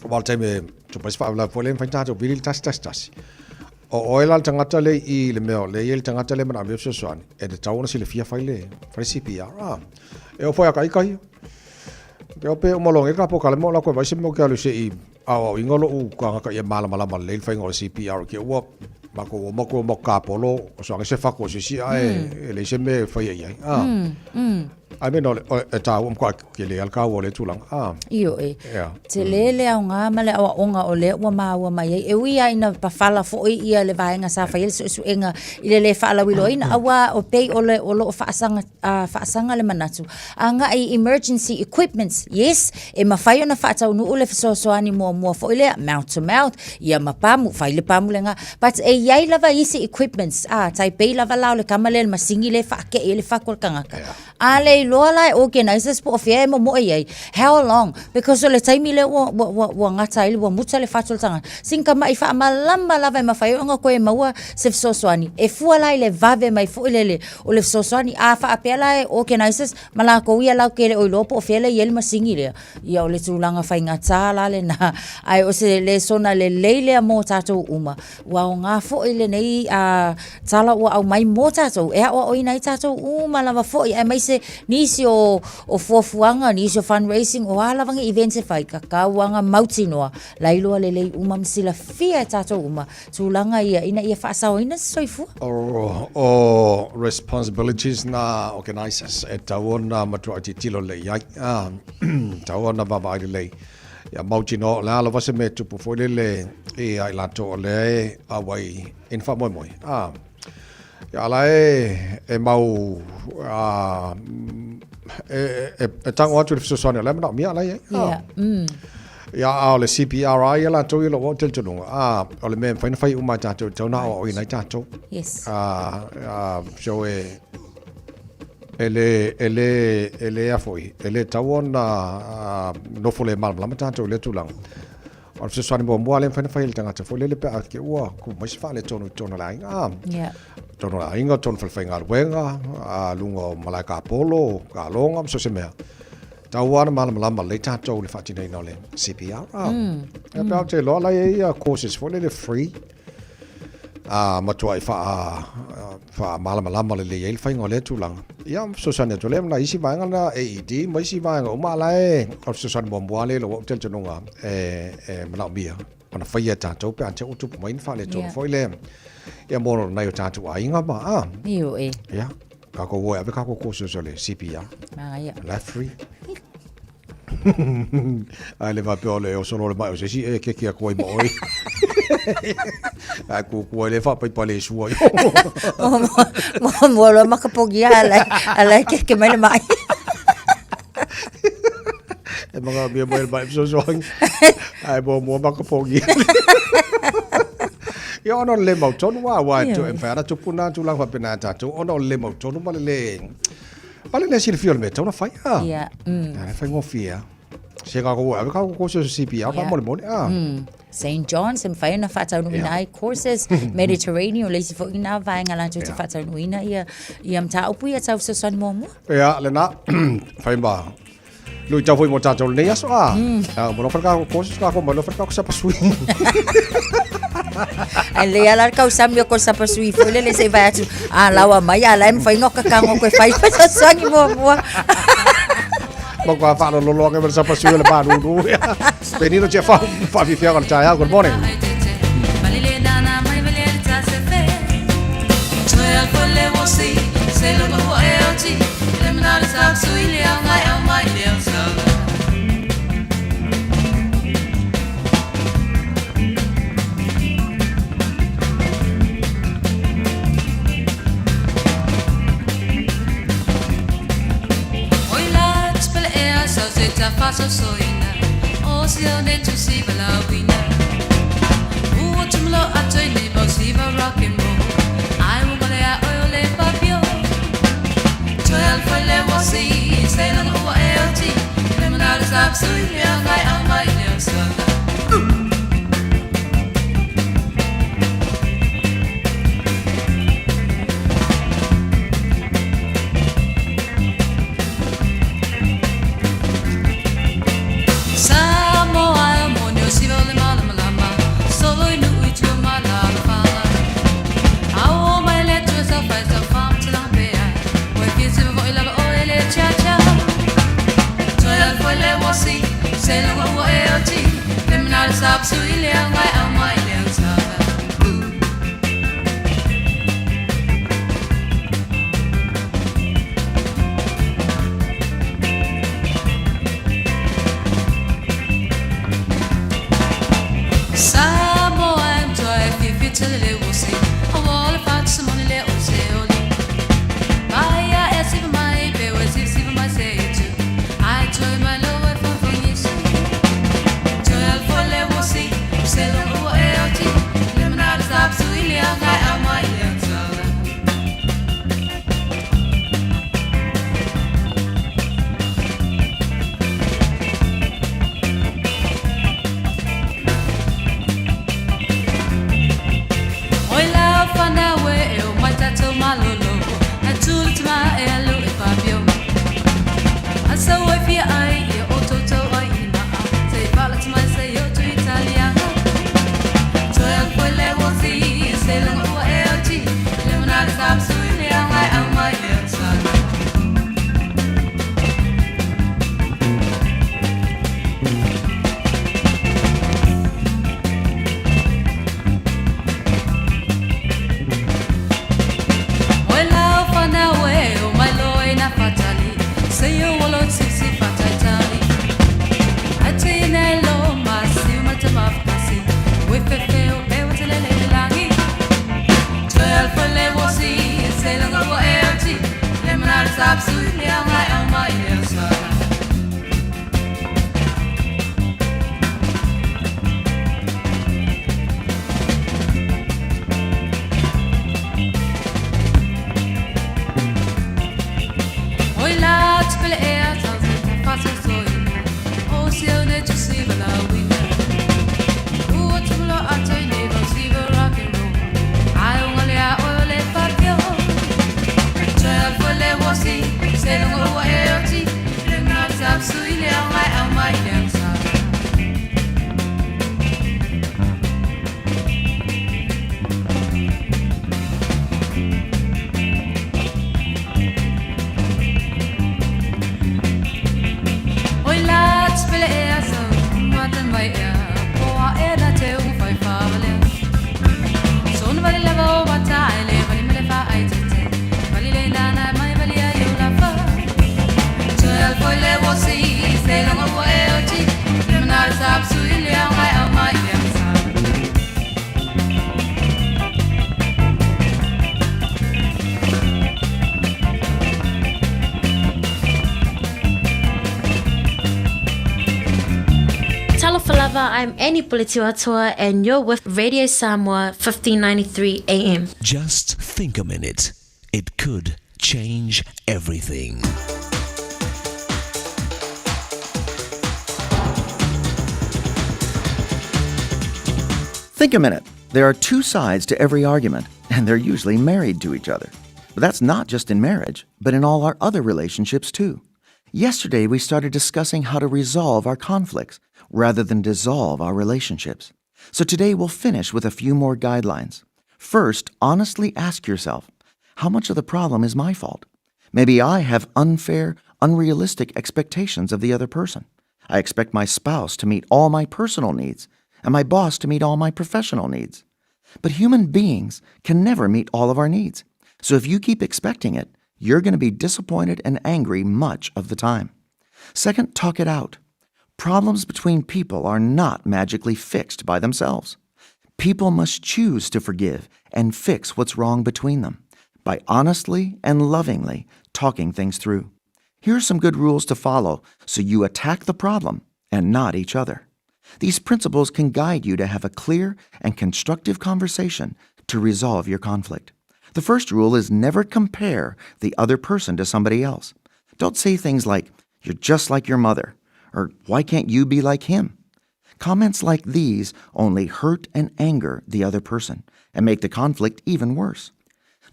[SPEAKER 3] Aua o le taimi e tupu ai se faalavelave foi lea e mafai ona tatou vili le 111. O oe la le tagata lea i i le mea o lea e i ai le tagata lea e manaomia le fesoasoani, e tatau ona silafia fai le, fai le CPR. A, e oo foi ia ita ia. Te o pe uma loa nei ka polokalame o la koe vaai se mea ou te alu se i aoaoina lo'u tagata ia malamalama lelei le faiga o le CPR ke ua matou o matou o matou tapolo o soage se fatu o se isi ae e leai se mea e faia i ai. I mean, o le, e tāua matua tele lava le taua o lea tulaga. Ah.
[SPEAKER 7] Ioe. Yeah. Tele le aoga ma le aoaoga o lea ua maua mai ai. E ui lava ina pafala foi ia le vaega sa fai ai le suesuega i le lē faalauiloaina, aua o pei o le o lo o faasaga, faasaga le manatu agai i emergency equipments. Yes, e mafai ona faataunuu le fesoasoani muamua foi lea, mouth to mouth, ia ma pamu, fai le pamu lena. But e i ai lava isi equipments, tai pei lava la o le tama lea i le masini lea e faakee ai le fatu o le tagata. A le iloa iloa la e organizers po o fea e momoe i ai. How long? Because o le taimi lea ua, ua, ua, ua gata ai, ua muta le fatu o le tagata. Sina tama'i faamalama lava e mafai ai ona toe maua se fesoasoani. E fua la i le vave mai foi lele o le fesoasoani. A faapea la e organizers ma latou ia latou te le o iloa po o fea la e i ai le masini lea, ia o le tulaga faigata la lena. Ae o se lesona lelei lea mo tatou uma. Ua aoga foi lenei tala ua aumai mo tatou e aoaoina ai tatou uma lava foi aemaise nisi o, o fuafuaga, nisi o fundraising, o a lava ni events e fai, tatau lava ona mautinoa lailoa lelei uma ma silafia e tatou uma tulaga ia ina ia faasaoina se soifua.
[SPEAKER 3] O, o responsibilities na organizers e tatau ona matuai tilotilo lelei i ai, tatau ona vaavaai lelei. Ia mautinoa o le a lava se mea e tupu foi lele ia i latou o lea e auai i ni faamoemoe. A, ia la e, e mau a, e, e, e tago atu i le fesoasoani o la e manaomia la i ai. A,
[SPEAKER 7] Yeah. Mm.
[SPEAKER 3] ia, a o le CPR ia latou ia lou au talitonuga, a, o le mea e mafai ona fai uma e tatou, e tatau ona aoaoina ai tatou.
[SPEAKER 7] Yes.
[SPEAKER 3] A, a, so e, E le, e le, e le a foi, e le tatau ona nofo le malamalama tatou i lea tulaga. O le fesoasoani muamua lea e mafai ona fai e le tagata foi lele pe a te ua kupu mai se faaletonu i totonu o le aiga, a,
[SPEAKER 7] Yeah.
[SPEAKER 3] totonu o le aiga, totonu o le falefaigaluega, a, luga o malae kapolo, kaloga ma so o se mea. Tatau lava ona malamalama lelei tatou i le faatinoina o le CPR. A, ia pe a ou te iloa la e i ai ia courses foi lele free, a matuai faa faamalamalama lelei ai le faiga o lea tulaga. Ia, fesoasoani atu lea ma isi vaega na AED ma isi vaega uma a la e o le fesoasoani muamua lea i lou au talitonuga e, e manaomia ona faia e tatou pe a te ua tupu mai ni faaletonu foi lea. Ia mo nai o tatou aiga ma a.
[SPEAKER 7] Ioe.
[SPEAKER 3] Ia, kākou o e ave kākou courses o le CPR.
[SPEAKER 7] Manaia.
[SPEAKER 3] La free. Ae le faapea o le oso loa le mai o se isi e keke atu ai ma oe. Ae kukua ai le faapaipa le sua i
[SPEAKER 7] Mua loa makapogia ala e keke mai le mai.
[SPEAKER 3] E manaomia mai le mai fesoasoani. Ae muamua makapogia. Ia ona o le le mautonu lava, aua e mafai lava ona tupu na tulaga faapena ia tatou ona o le le mautonu ma le le Ma le le silafia o le mea e tatau ona fai a.
[SPEAKER 7] Ia.
[SPEAKER 3] E faigofie lava. Se kākou e ave kākou courses o CPR faamolemole a.
[SPEAKER 7] St. John's e mafai ona faataunuuina ai courses Mediterranean o le isi foi lena vaega latou te faataunuuina ia ia mataupu ia tau fesoasoani muamua.
[SPEAKER 3] Ia, lena, fai ma luitau foi mo tatou i lenei aso a. Mo loa fai kākou courses, kākou ma loa fai kākou sapasui.
[SPEAKER 7] Ai le ala kau sami o ko sapasui foi lele se i vai atu a lawa mai a la e mafai ona kakago koe fai fesoasoani muamua.
[SPEAKER 3] Ma kua whaalololo ake ma le sapasui o le mānūnū. Penino tia wha, whawhiwhianga o le taeao. Good morning.
[SPEAKER 11] lava, I'm Annie Puletiwatoa and you're with Radio Samoa 1593 AM.
[SPEAKER 9] Just think a minute. It could change everything.
[SPEAKER 13] Think a minute. There are two sides to every argument, and they're usually married to each other. But that's not just in marriage, but in all our other relationships too. Yesterday, we started discussing how to resolve our conflicts rather than dissolve our relationships. So today, we'll finish with a few more guidelines. First, honestly ask yourself how much of the problem is my fault? Maybe I have unfair, unrealistic expectations of the other person. I expect my spouse to meet all my personal needs and my boss to meet all my professional needs. But human beings can never meet all of our needs. So if you keep expecting it, you're going to be disappointed and angry much of the time. Second, talk it out. Problems between people are not magically fixed by themselves. People must choose to forgive and fix what's wrong between them by honestly and lovingly talking things through. Here are some good rules to follow so you attack the problem and not each other. These principles can guide you to have a clear and constructive conversation to resolve your conflict. The first rule is never compare the other person to somebody else. Don't say things like, You're just like your mother, or Why can't you be like him? Comments like these only hurt and anger the other person and make the conflict even worse.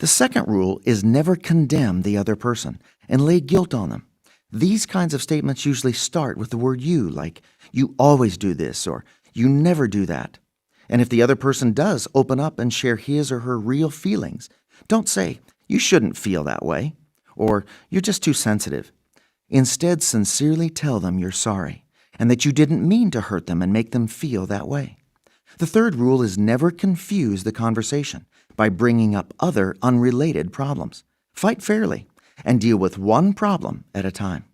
[SPEAKER 13] The second rule is never condemn the other person and lay guilt on them. These kinds of statements usually start with the word you, like, you always do this, or you never do that. And if the other person does open up and share his or her real feelings, don't say, you shouldn't feel that way, or you're just too sensitive. Instead, sincerely tell them you're sorry and that you didn't mean to hurt them and make them feel that way. The third rule is never confuse the conversation by bringing up other unrelated problems. Fight fairly and deal with one problem at a time.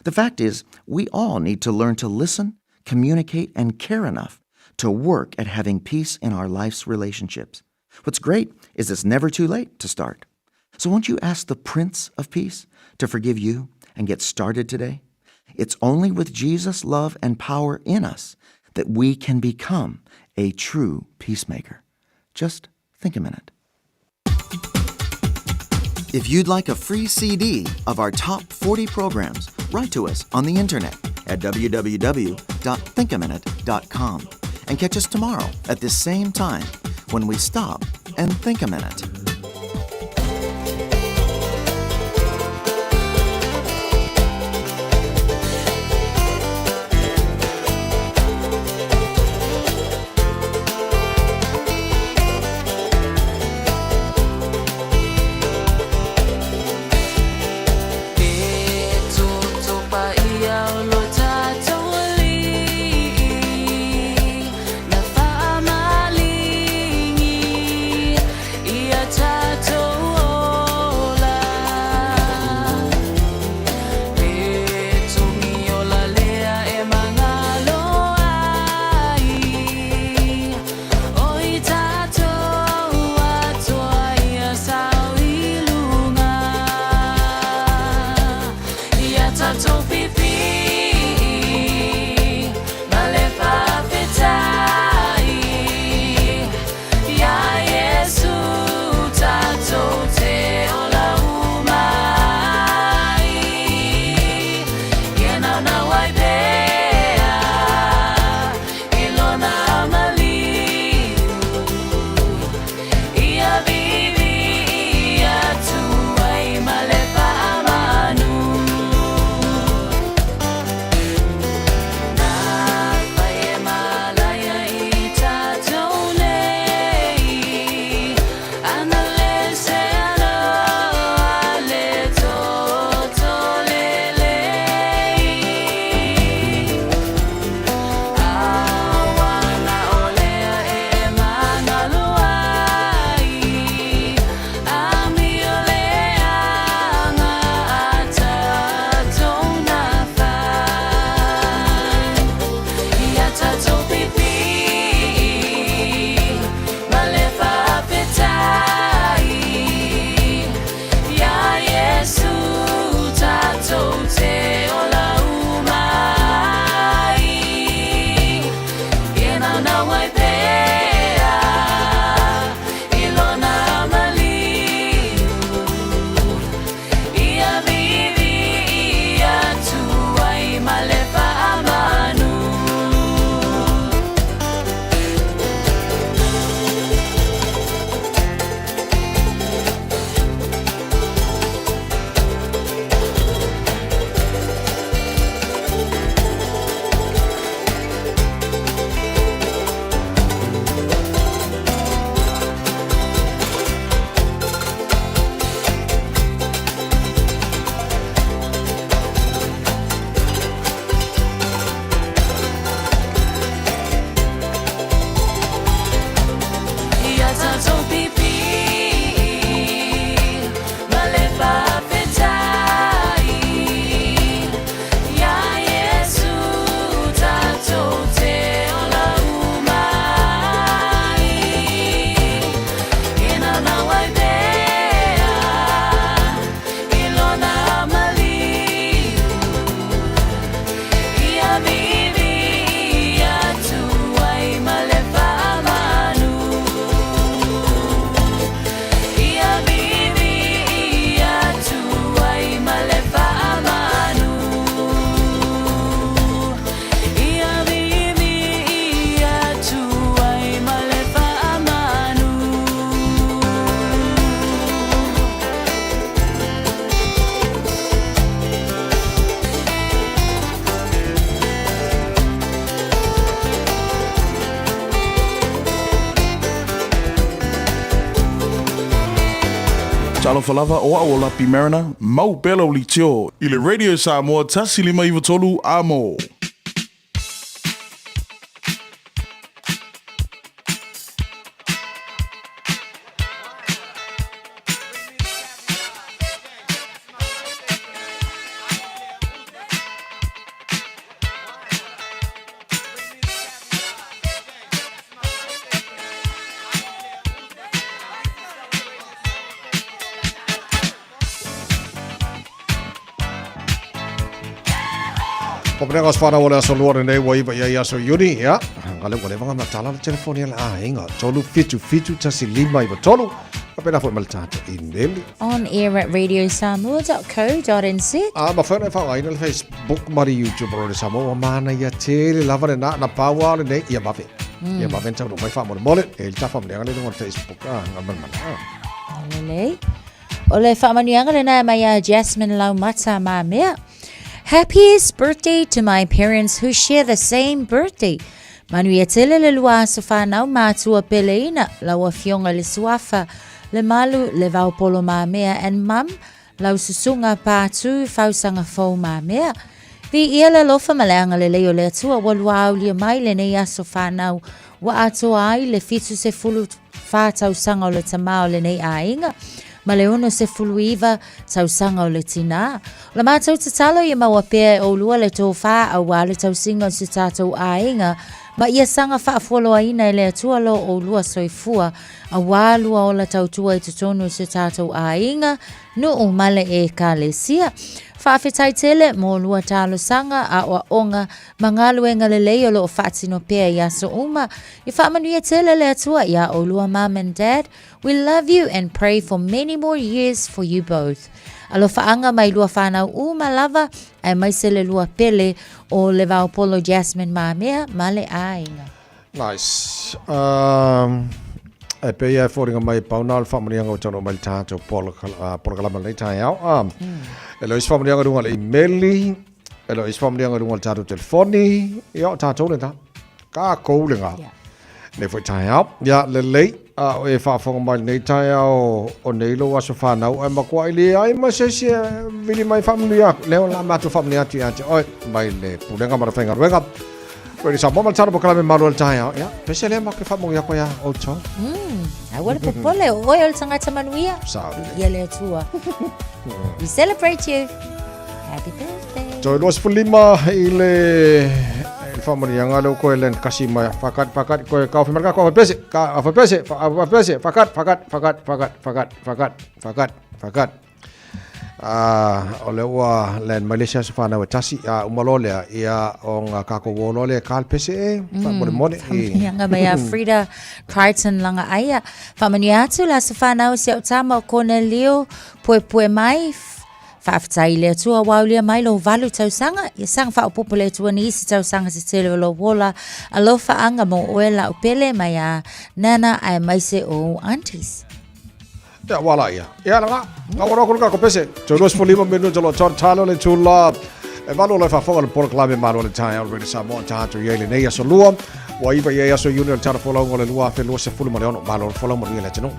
[SPEAKER 13] The fact is, we all need to learn to listen, communicate, and care enough to work at having peace in our life's relationships. What's great is it's never too late to start. So won't you ask the Prince of Peace to forgive you and get started today? It's only with Jesus' love and power in us that we can become a true peacemaker. Just think a minute. If you'd like a free CD of our top 40 programs, write to us on the internet at www.thinkaminute.com and catch us tomorrow at this same time when we stop and think a minute.
[SPEAKER 14] E toto pa ia o lo tātou ali'i, Na whaamalingi ia
[SPEAKER 2] Talofa lava o au o Lapi Mariner, mau pea lau litio i le Radio Samoa 1593 amo.
[SPEAKER 3] Papanega o se whanau o le aso lua lenei ua iva ia i aso Iuni, ia. Ngale ua leva nga matala le telefoni a le āinga. 3 7 7 1 5 9 3. Ka pena foi ma le tātou imeli.
[SPEAKER 7] On air at radiosamoa.co.nz.
[SPEAKER 3] A mafai ona e faaaogaina le Facebook ma le YouTube o Radio Samoa ua manaia tele lava lena na pau lava o lenei ia vave. Ia vave ona taunuu mai faamolemole e i le tafamuliaga lea i luga o le Facebook a ngamalamala.
[SPEAKER 7] Lelei. O le faamanuiaga lena e mai ia Jasmine Laumata Mamea. Happiest birthday to my parents who share the same birthday. Manuia tele le lua aso whanau mātua peleina, lau afioga le suafa, le malu, le vaopolo mamea and mum, lau susuga pātū fausaga fou mamea. Viia le alofa ma le agalelei o le Atua ua luaaulia mai lenei aso whanau ua atoa ai le 74 tausaga o le tamā o lenei aiga ma le 69 tausaga o le tinā. O la mātou tatalo ia maua pea e ʻolua le tofā auā le tausiga o se tātou aiga ma ia saga faafualoaina e le Atua lo ʻolua soifua auā lua ola tautua i totonu o se tātou aiga, nuu ma le Ekalesia. Faafetai tele mo lua talosaga, aʻoaʻoga ma galuega lelei o lo o faatino pea i aso uma. I faamanuia tele le Atua iā ʻolua mum and dad. We love you and pray for many more years for you both. Alofaaga mai lua whanau uma lava, aemaise le lua pele o Levaopolo Jasmine Mamea ma le aiga.
[SPEAKER 3] Nice. E pei e foliga mai pau na o le faamanuiaga ua taunuu mai le tatou polokalame lenei taeao. E le o isi faamanuiaga i luga o le imeli, e le o isi faamanuiaga i luga o le tatou telefoni, ia o tatou lena. Kākou lena. Nei foi taeao. Ia, lelei, a o e faafofoga mai lenei taeao o nei lou aso fanau, ae matuai leai ma se isi e vili mai faamanuia atu. Lea o le a matou faamanuia atu ia te oe mai le Pulega ma le Faigaluega. Radio Samoa ma le tala polokalame malu o le taeao. Ia, pese lea matou te faamanuia atu ai ia outou.
[SPEAKER 7] Aua le popole, o oe o le tagata manuia.
[SPEAKER 3] Sao lelei.
[SPEAKER 7] Ia le Atua. We celebrate you. Happy birthday.
[SPEAKER 3] Toe 25 i le i le faamanuiaga lea ua toe len kasi mai fakat fakat koe kaofi mai le kako pese ka afa pese fa afa pese fakat fakat fakat fakat fakat fakat fakat fakat a o lea ua len mai le isi aso fanau e tasi a uma loa lea ia ona kākou o loa lea e ka le pese e faamolemole i
[SPEAKER 7] Faamanuiaga mai a Frida Crichton Lagaaia. Faamanuia atu le aso fanau i si au tama o Cornelio Puepue mai. Faafetai i le Atua ua aulia mai lou valu tausaga, ia saga faaopoopo le Atua nisi tausaga se tele o lou ola. Alofaaga mo oe lau pele mai a Nana aemaise o ou aunties.
[SPEAKER 3] Ia, ua ala ia. Ia, laga. Ka ua roa ka pese. Toe 25 minute o lo tau talo le tula. E valu o le faafofoga le polokalame malo le taeao Radio Samoa tatou i ai lenei aso lua. Ua iva i ai aso Iuni o le tala folauga o le 2026. Malo le folau manuia le atunuu.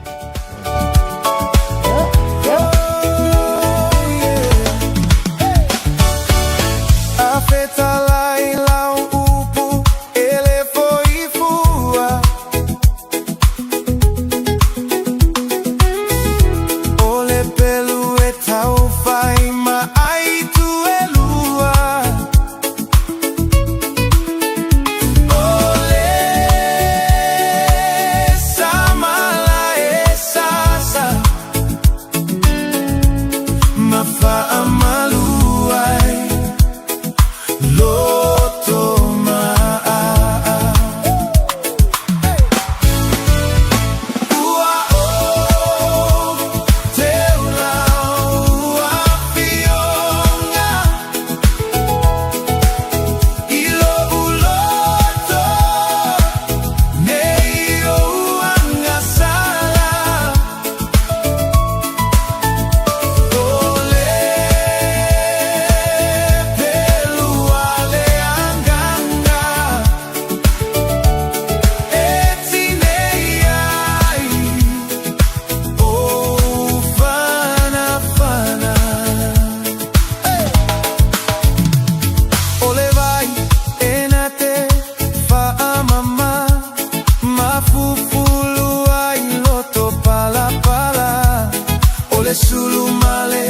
[SPEAKER 12] sulu ma le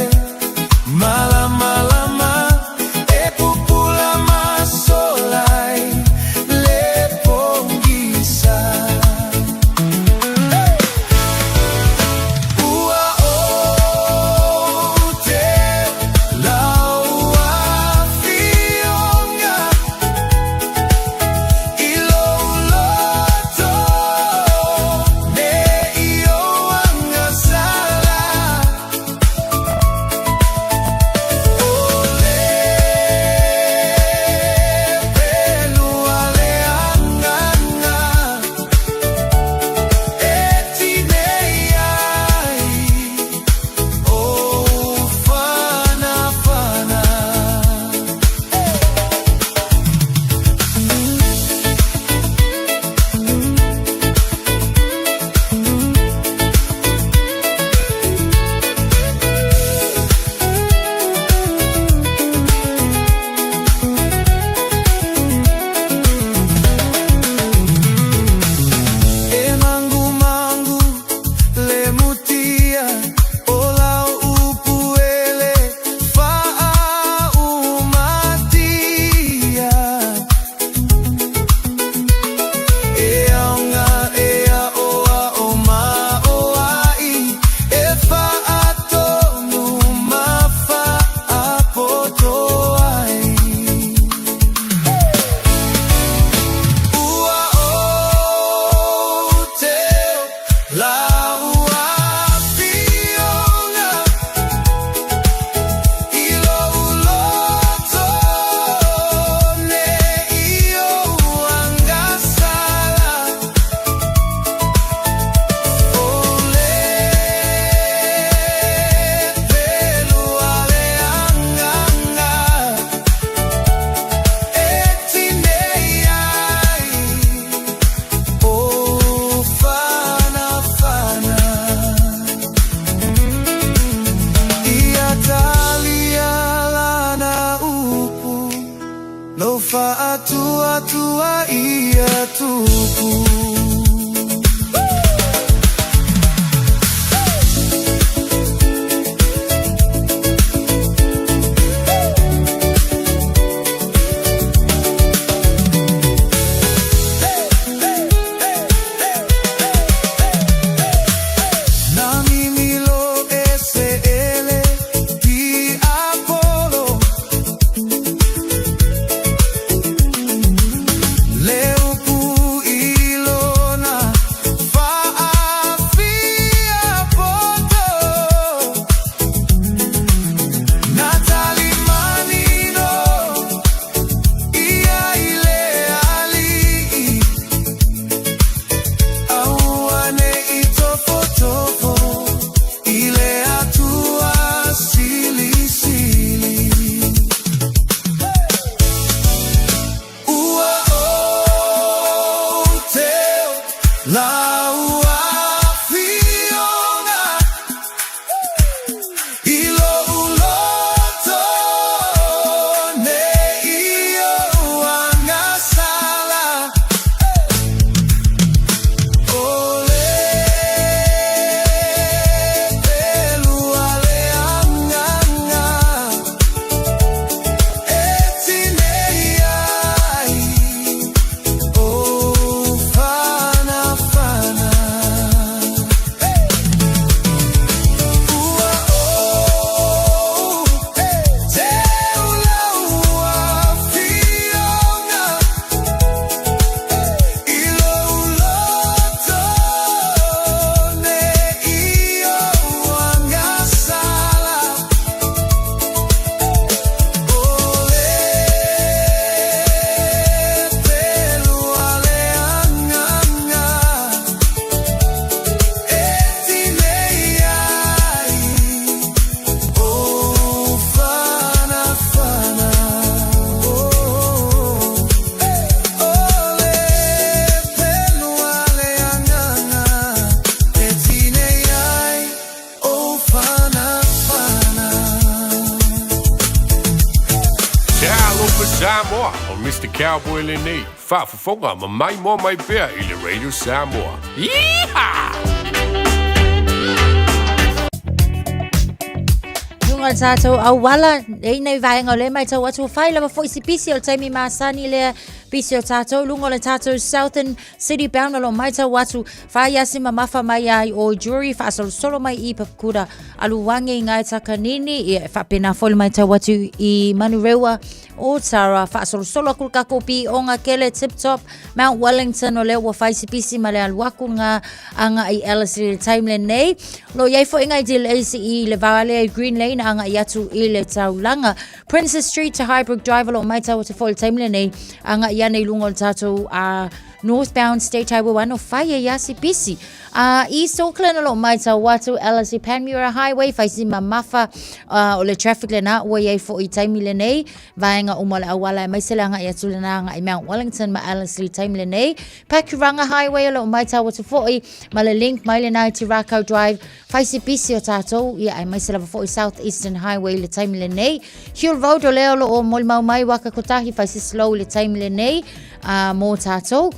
[SPEAKER 12] malamalama e pupula masola i le pogisa. Ua ou te lau afioga i lou loto ne i ou agasala. O le pelu a le Agaga e tinei ai ou fanafana. E mangumangu le mutia o lau upu e le faaumatia. E aoga e aʻoaʻo ma o ai e faatonu ma faapoto ai. Ua ou te lau afioga i lou loto ne i ou agasala. O le pelu a le Agaga e tinei ai ou fanafana. Ia talia lana upu, lou faatuatua ia tupu. Na mimilo e se ele tiapolo, le upu i lona faafia poto. Na tali manino ia i le alii, aua ne i tofotofo i le Atua Silisili. Ua ou te lau afioga i lou loto ne i ou agasala. O le pelu a le Agaga e tinei ai ou fanafana. Ua ou te lau afioga i lou loto ne i ou agasala. O le pelu a le Agaga e tinei ai ou fanafana. O le pelu a le Agaga e tinei ai ou fanafana.
[SPEAKER 1] Talofa Samoa, o Mr. Cowboy lenei, faafofoga ma maimoa mai pea i le Radio Samoa. Yeehaw!
[SPEAKER 7] Luga o le tatou auala, e i nei vaega o lea e matau atu, ua fai lava foi si pisi o le taimi masani lea, pisi o tatou, luga o le tatou Southern City Bound o lo o matau atu, fai asi mamafa mai ai o Drury, faasolosolo mai i Papakura, alu age i Ngai Takanini, ia, e faapena foi le matau atu i Manurewa, Otara, faasolosolo aku le tatou pioga kele tip top, Mount Wellington o lea ua fai si pisi ma le alu aku ngā anga i Ellerslie le taimi lenei. Lo iai foi ngai delays i le va lea i Green Lane anga i atu i le taulaga. Princess Street to Highbrook Drive o lo o maitau atu foi le taimi lenei anga i ane i lunga o le tatou northbound State Highway 1 o fai ai a si pisi. East Auckland o lo o maitau atu Ellerslie Panmure Highway fai si mamafa o le traffic lena ua iai foi i taimi lenei vaega uma o le auala aemaise le agai atu lena agai Mount Wellington ma Ellerslie taimi lenei. Pakuranga Highway o lo o maitau atu foi ma le link mai lena i Te Rakau Drive fai si pisi o tatou ia aemaise lava foi South Eastern Highway i le taimi lenei. Hill Road o lea o lo o molimau mai waka kotahi fai si slow i le taimi lenei mō tatou.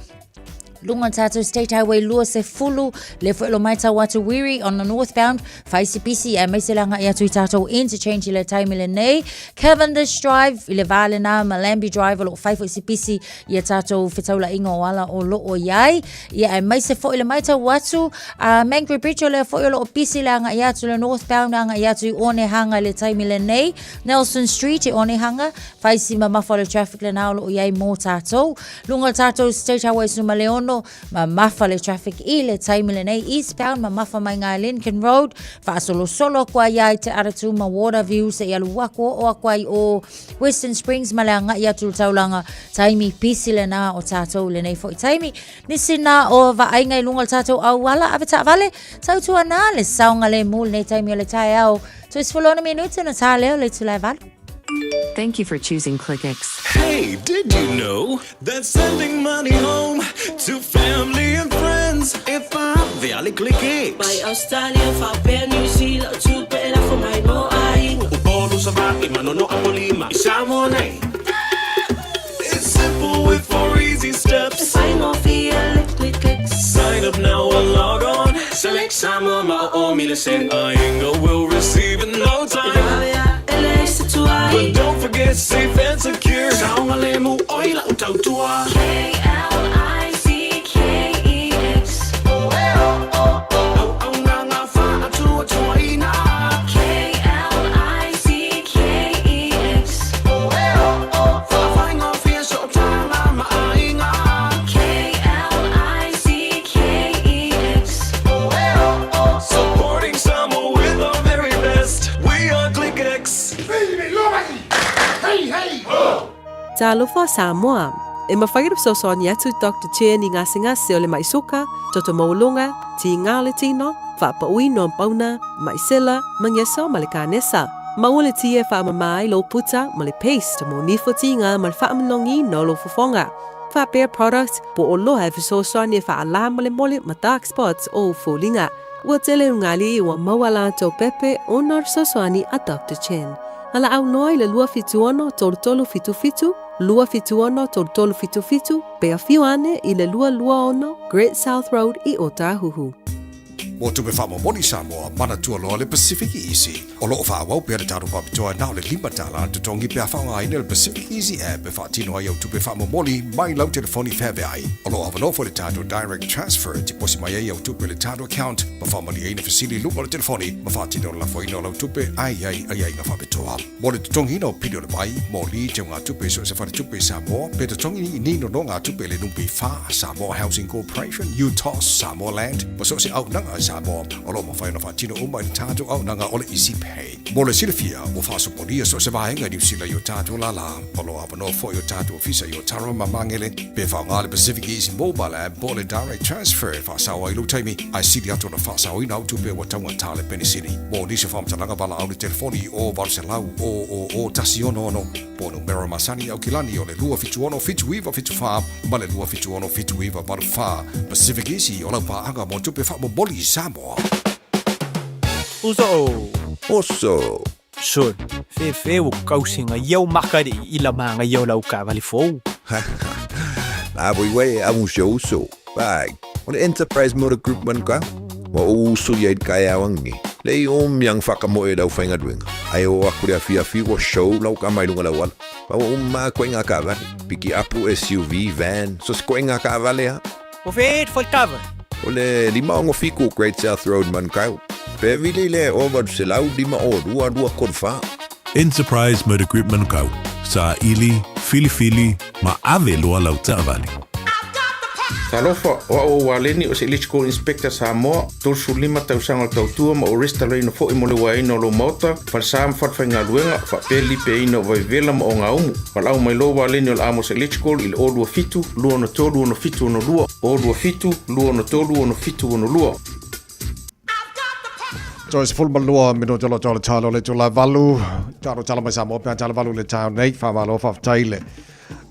[SPEAKER 7] Lunga tatou State Highway 20, le foi lo maitau atu Wiri on the northbound, fai si pisi aemaise le agai atu i tatou interchange i le taimi lenei. Cavendish Drive i le vā lena, Malambi Drive o lo o fai foi si pisi i a tatou fetaulaiga o ala o lo o i ai. Ia aemaise foi le maitau atu Mangere Bridge o lea foi o lo o pisi le agai atu le northbound agai atu i Onehanga i le taimi lenei. Nelson Street i Onehanga, fai si mamafa o le traffic lena o lo o i ai mō tatou. Luga o le tatou State Highway 16, mamafa le traffic i le taimi lenei. Eastbound, mamafa mai ngā Lincoln Road, faasolosolo aku ai ia i Te Aratū ma Waterview, se i alu aku oo aku ai o Western Springs ma le agai atu i le taulaga taimi pisi lena o tatou lenei foi taimi. Nisi na o vaaiga i luga o le tatou auala ave taavale, tautuana le saogalemu lenei taimi o le taeao. 16 minute na tā leo le itula e valu.
[SPEAKER 15] Thank you for choosing ClickX.
[SPEAKER 10] Hey, did you know that sending money home to family and friends if I via ClickX?
[SPEAKER 19] Mai Australia, faapea New Zealand, o tupe e lafo mai mo aiga.
[SPEAKER 9] Upolu, Savaii, Manono, Apolima, i Samoa nei.
[SPEAKER 10] It's simple with four easy steps.
[SPEAKER 14] E faigofie le ClickX.
[SPEAKER 10] Sign up now or log on.
[SPEAKER 9] Select Samoa ma o o mile sen.
[SPEAKER 10] Aiga will receive in no time.
[SPEAKER 14] E vave a e leai se tuai.
[SPEAKER 10] But don't forget safe and secure.
[SPEAKER 9] Saogalemu oi lau tautua.
[SPEAKER 14] K-L-I-C-K-E-X.
[SPEAKER 9] Auaunaga faatuatuaina.
[SPEAKER 14] K-L-I-C-K-E-X.
[SPEAKER 9] Faafaigofie sootaga ma aiga.
[SPEAKER 14] K-L-I-C-K-E-X.
[SPEAKER 10] Supporting Samoa with our very best. We are ClickX.
[SPEAKER 17] Talofa Samoa! E mafai ona fesoasoani atu Doctor Chen i gasegase o le mai suka, toto maualuga, tiga o le tino, faapauina o pauna, mai sela, magesa ma le kanesa. Maua le tia e faamama ai lou puta ma le paste mo nifo tiga ma le faamalogiina o lou fofoga. Faapea product po o loa e fesoasoani e faalā molemole ma dark spots o ou foliga. Ua tele ugali ua maua latou pepe ona o le fesoasoani a Doctor Chen. Valaau loa i le 276 3377, 276 3377, pe afio ane i le 226 Great South Road i Ōtāhuhu.
[SPEAKER 3] Mo tupe faamomoli Samoa, manatua loa le Pacific Easy. O lo o faaauau pea le tatou faapitoa na o le $5 le totogi pe a faaaogaina le Pacific Easy app e faatino ai au tupe faamomoli mai lau telefoni feaveai. O lo o avanoa foi le tatou Direct Transfer e tiposi mai ai au tupe i le tatou account ma faamalieina fesili i luga o le telefoni ma faatino le lafoina o lau tupe a i ai aiaiga faapitoa. Mo le totogiina o pili o le vai, moli, teugatupe i so o se faletupe i Samoa, pe totogi i ni nonogatupe i le NPF, Samoa Housing Corporation, UTOS, Samoa Land, ma so o se auaunaga a Samoa, o lo o mafai ona faatino uma i le tatou auaunaga o le Easy Pay. Mo le silafia, ua faasopolia so o se vaega i Niu Sila i o tatou lālā. O lo o avanoa foi o tatou ofisa i Otara ma Magele, pe faaaoga le Pacific Easy Mobile App po o le Direct Transfer e faasao ai lou taimi, ae sili atu ona faasaoina au tupe ua taugata le penisini. Mo nisi o faamatalaga valaau le telefoni i o 800 000 166 po o numera masani Aukilani o le 276 7974 ma le 276 7984. Pacific Easy o lau paaga mo tupe faamomoli i Samoa.
[SPEAKER 18] Uso!
[SPEAKER 19] Oso!
[SPEAKER 18] Son, fefe ua kausi nga iau maka le i ila ma nga iau lau kaavale fou.
[SPEAKER 19] Na voi wei a mu se uso. Bai, o le Enterprise Motor Group man ka. Wa o uso ia i kai awangi. Le i om yang whakamoe lau whaingaluenga.
[SPEAKER 5] Ae oo atu i le afiafi ua show lau tama i luga o le auala. Ma ua uma lava ituaiga taavale, pikiapu, SUV, van, so se ituaiga taavale lava.
[SPEAKER 18] O fea le faletaavale?
[SPEAKER 5] O le 567 Great South Road, Manukau. Pe vili i le 0800 502 234.
[SPEAKER 16] Enterprise Motor Group Manukau, saili, filifili ma ave loa lau taavale.
[SPEAKER 20] Talofa, o au o Waleni o se Electrical Inspector Samoa, 35 tausaga o le tautua ma ou restalaina foi mo le uaeina o lou maota, falesa ma falefaigaluega, faapea le lipeaina o vaivevela ma ogaumu. Valaau mai loa Waleni o le Amos Electrical i le 027 263 6762, 027 263 6762.
[SPEAKER 3] Toe 12 minute o lo tau le talo le tula valu. Talo talo mai Samoa pe talo valu le tau nei. Whamalo whawhtai le.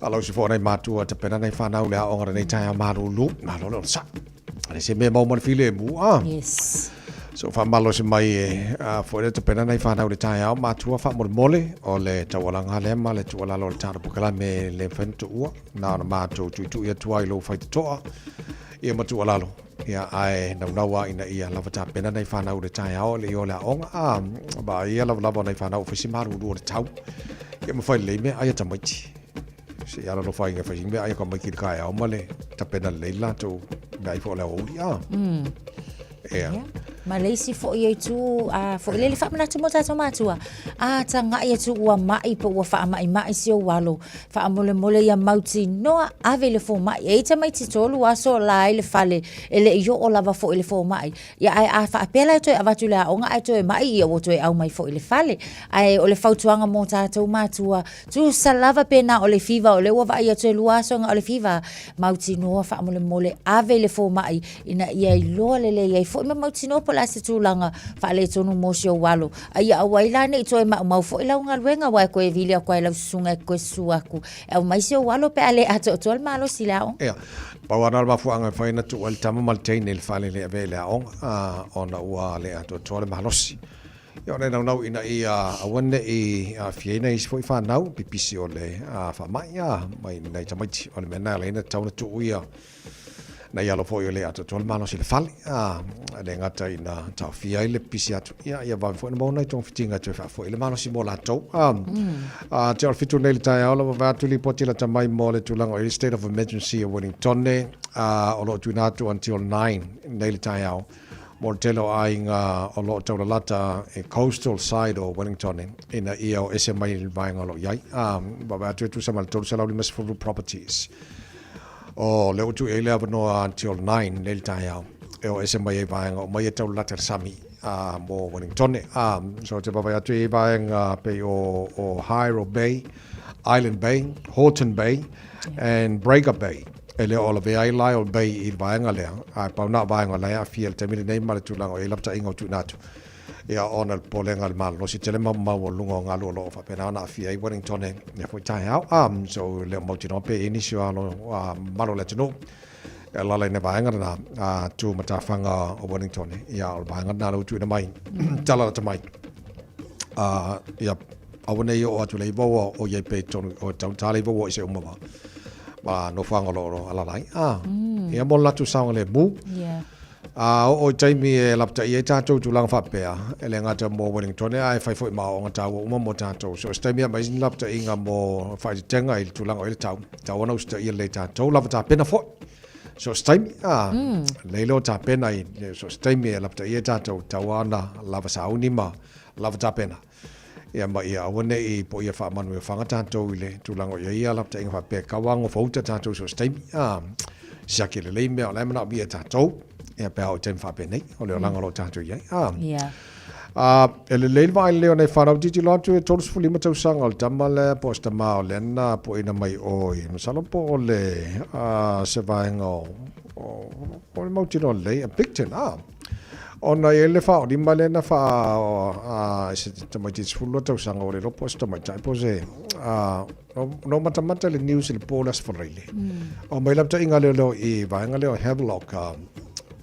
[SPEAKER 3] Alo si fo nei matua te pena nei whanau le aonga nei tai a marulu. Malo le o sa. Le se mea mau mana file mu. Ah.
[SPEAKER 7] Yes.
[SPEAKER 3] So whamalo se mai e a fo le te pena nei whanau le tai ao matua wha mole mole o le taualanga le ma le tualalo le talo pukala me le whentu ua. Nā ona mātou tui tui atua i lo whai te toa. Ia matua lalo. Ia ae naunau ina ia lava tapena nei whanau le taeao le i o le aoga a ba ia lava lava nei whanau fai maruru o le tau. Ia mawhai lei mea aia tamaiti. Se ia lalo whai whai mea aia ka mai ki le kaeao ma le tapena lei latou mea ai fo le aouli a. Ea.
[SPEAKER 7] Yeah. Ma le isi foʻi e itu a foʻi lele faamanatu mo tatou matua a tagaʻi atu ua maʻi po ua faamaʻimaʻi si ou alo faamolemole ia mautinoa ave i le fomaʻi e i ai tamaiti tolu aso la ai le fale e leʻi oo lava foʻi le fomaʻi ia ae a faapea la e toe avatu i le aoga ae toe maʻi ia ua toe aumai foʻi i le fale ae o le fautuaga mo tatou matua tusa lava pe na o le fiva o lea ua vaai atu e lua aso na o le fiva mautinoa faamolemole ave i le fomaʻi ina ia iloa lelei ai foi ma mautinoa po o le a se tulaga faaletonu mo si ou alo. A ia aua ai la ne i toe maumau foi lau galuega, aua e toe vili atu ai lau susuga e toe susu atu e aumai si ou alo pe a le atoatoa le malosi i le aoga.
[SPEAKER 3] Ia, pau lava na o le mafuaaga e fai ona tuu ai le tama ma le teine i le fale le avea i le aoga, a, ona ua le atoatoa le malosi. Ia, ona e naunau ina ia aua ne i aafia ai isi foi fanau, pipisi o le faamai, a, mai nai tamaiti. O le mea lena e ala ai ona tatau ona tuu ia Na i alo foi o le atoatoa le malosi i le fale, a le gata ina taofia ai le pipisi atu, ia, ia vave foi ona maua nai togafitiga e toe faafoi ai le malosi mo latou. A, a te o le fitu nei le taeao lava vae atu lipoti lata mai mo le tulaga o i le state of emergency o Wellington, a, o lo o tuuina atu until 9 nei le taeao mo le tele o aiga o lo o taulalata e coastal side o Wellington ina ia o ese mai le vaega o lo o i ai. A, vae atu e tusa ma le 350 properties. O lea ua tuu i ai le avanoa until 9 nei le taeao e o ese mai ai vaega o mai e taulalata le sami a mo Wellingtone. A, so te vaavaai atu i ai vaega pei o, o Hiro Bay, Island Bay, Horton Bay and Breaker Bay. E le o lavea ai Lyall Bay i le vaega lea, a e pau na o vaega o la e aafia i le taimi lenei ma le tulaga o i ai lapataiga o tuuina atu. Ia, ona o le popolega o le malolosi tele ma mau o luga o galu o lo o faapena ona aafia ai Wellington i lea foi taeao. A, so e le o mautinoa pe i ai nisi o alo a mamalu o le atunuu e alaala i nai vaega lena a tu matafaga o Wellington. Ia, o le vaega lena lea ua tuuina mai, tala lata mai. A, ia, aua ne i oo atu le iva ua o i ai pea i totonu, o tau tā le iva ua i se uma ma, ma nofoaga o lo o alaala ai. A, ia mo le latou saogalemu.
[SPEAKER 7] Yeah.
[SPEAKER 3] A oo i taimi e lapataia ai tatou i tulaga faapea, e le gata mo Wellington ae fai foi ma aoaoga taua uma mo tatou. So o se taimi e aumai ai ni lapataiga mo faaeteetega i le tulaga o i ai le tau, e tatau ona usitaia lelei tatou lava tapena foi. So o se taimi, a, lelei lou tapena i so o se taimi e lapataia ai tatou, e tatau lava ona lava sauni ma lava tapena. Ia ma ia aua ne i poia faamanuiafaga tatou i le tulaga o i ai ia lapataiga faapea e kau a gofauta tatou i so o se taimi. A, siaki lelei mea o la e manaomia e tatou, ia pe a oo i taimi faapenei, o le olaga o lo o tatou i ai. A, a, e lelei le vaai lelei o nai fanau tilotilo atu e 35 tausaga o le tama lea po o se tama o lea na poina mai o i masalo po o le a, se vaega o, o, o le mautinoa lelei, a Picton, a. Ona e i ai le faaolima lea na faa a se tamaitiiti 12 tausaga ua le iloa po o se tamaitai po o se a na ou matamata i le news i le po o le Aso Faraile. Aumai lapataiga a leoleo i vaega lea o Havelock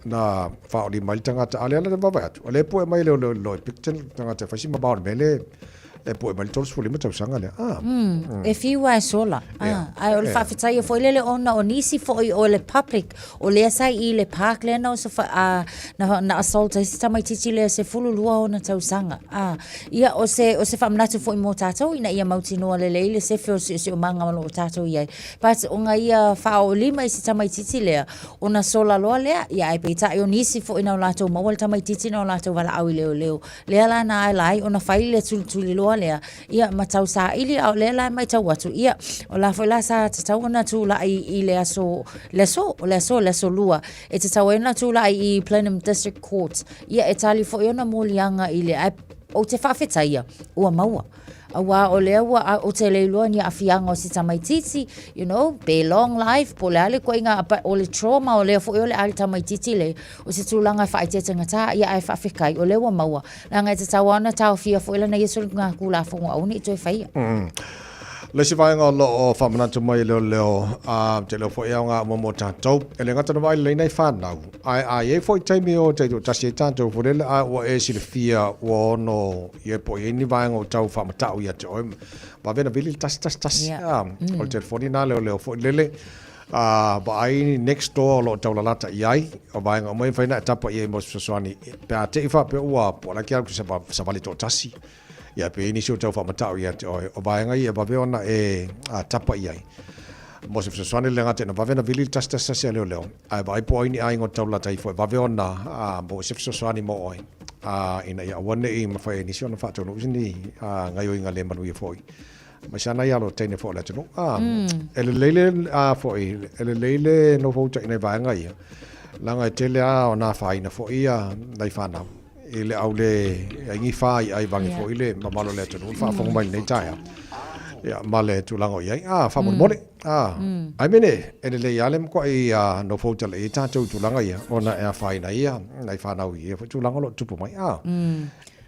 [SPEAKER 3] na faaolima ai le tagata a o lea la na vaavaai atu o lea e pue mai e leoleo i lalo i Picton le tagata e fai si mamao o le mea lea. E po'e mai le 35 tausaga lea. Ah.
[SPEAKER 7] E fiu lava e sola. Ah, ae o le faafetaia foi lele ona o nisi foi o le public o lea sa i le park lea na oso a, na, na assault ai si tamaitiiti lea 12 ona tausaga. Ah, ia o se, o se faamanatu foi mo tatou ina ia mautinoa lelei le sefe o siosiomaga o lo o tatou i ai. But ona ia faaoolima i si tamaitiiti lea, ona sola loa lea, ia ae peitai o nisi foi na o latou maua le tamaitiiti na o latou valaau i leoleo. Lea la na aela ai ona fai le tulituliloa lea, ia ma tau saili, a o lea la e matau atu, ia, o la foi la sa tatau ona tulai i le aso, le aso, o le aso, le aso Lua, e tatau ai ona tulai i Plenum District Court, ia e tali foi ona moliaga i le, ae ou te faafetaia, ua maua. Auā o lea ua, ou te le iloa ni aafiaga o si tamaitiiti, you know, pe long life, po o le a le ituaiga, but o le trauma o lea foi o le a le tamaitiiti le, o se tulaga e faaeteetegatā, ia ae faafetai, o lea ua maua. Leaga e tatau lava ona taofia foi lana ia soligatulafono aua ne i toe faia.
[SPEAKER 3] Le isi vaega o lo o faamanatu mai e leoleo, a, te leo foi e aoga uma mo tatou, e le gata ona vaai lelei nai fanau, ae a i ai foi taimi o taitoatasi ai tatou foi lele, a ua e silafia ua ono i ai po o i ai ni vaega o tau faamatau ia te oe, vave ona vili le 111, a, o le telefoni lena leoleo foi lele, a, vaai next door o lo o taulalata i ai, o vaega uma ia e mafai ona e tapa i ai mo se fesoasoani, pe a te i faapea ua, po o la ke alu ki savali toatasi. Ia, pe i ai nisi o tau faamatau ia te oe, o vaega ia e vave ona e tapa i ai. Mo se fesoasoani le gata ina vave ona vili le 111 a leoleo, ae vaai po o ai ni aiga o taulata ifo e vave ona maua se fesoasoani mo oe, ina ia aua ne i mafai ai nisi ona faataunuu se ni gaoioiga le manuia foi. Mai sa nai alo teine foi o le atunuu. E lelei le, foi, e lelei le nofo uta i nai vaega ia, leaga e tele lava ona afaina foi ia nai fanau. I le au le ai ni whā i ai vange foi le mamalo le atunuu le faafofoga mai lenei taeao. Ia, ma le tulaga o i ai. Ah, faamolemole. Ah, ai mene, e lelei lava le matuai nofo uta lelei ai tatou i tulaga ia, ona e afaina ai ia nai fanau i ia foi tulaga o lo o tupu mai. Ah,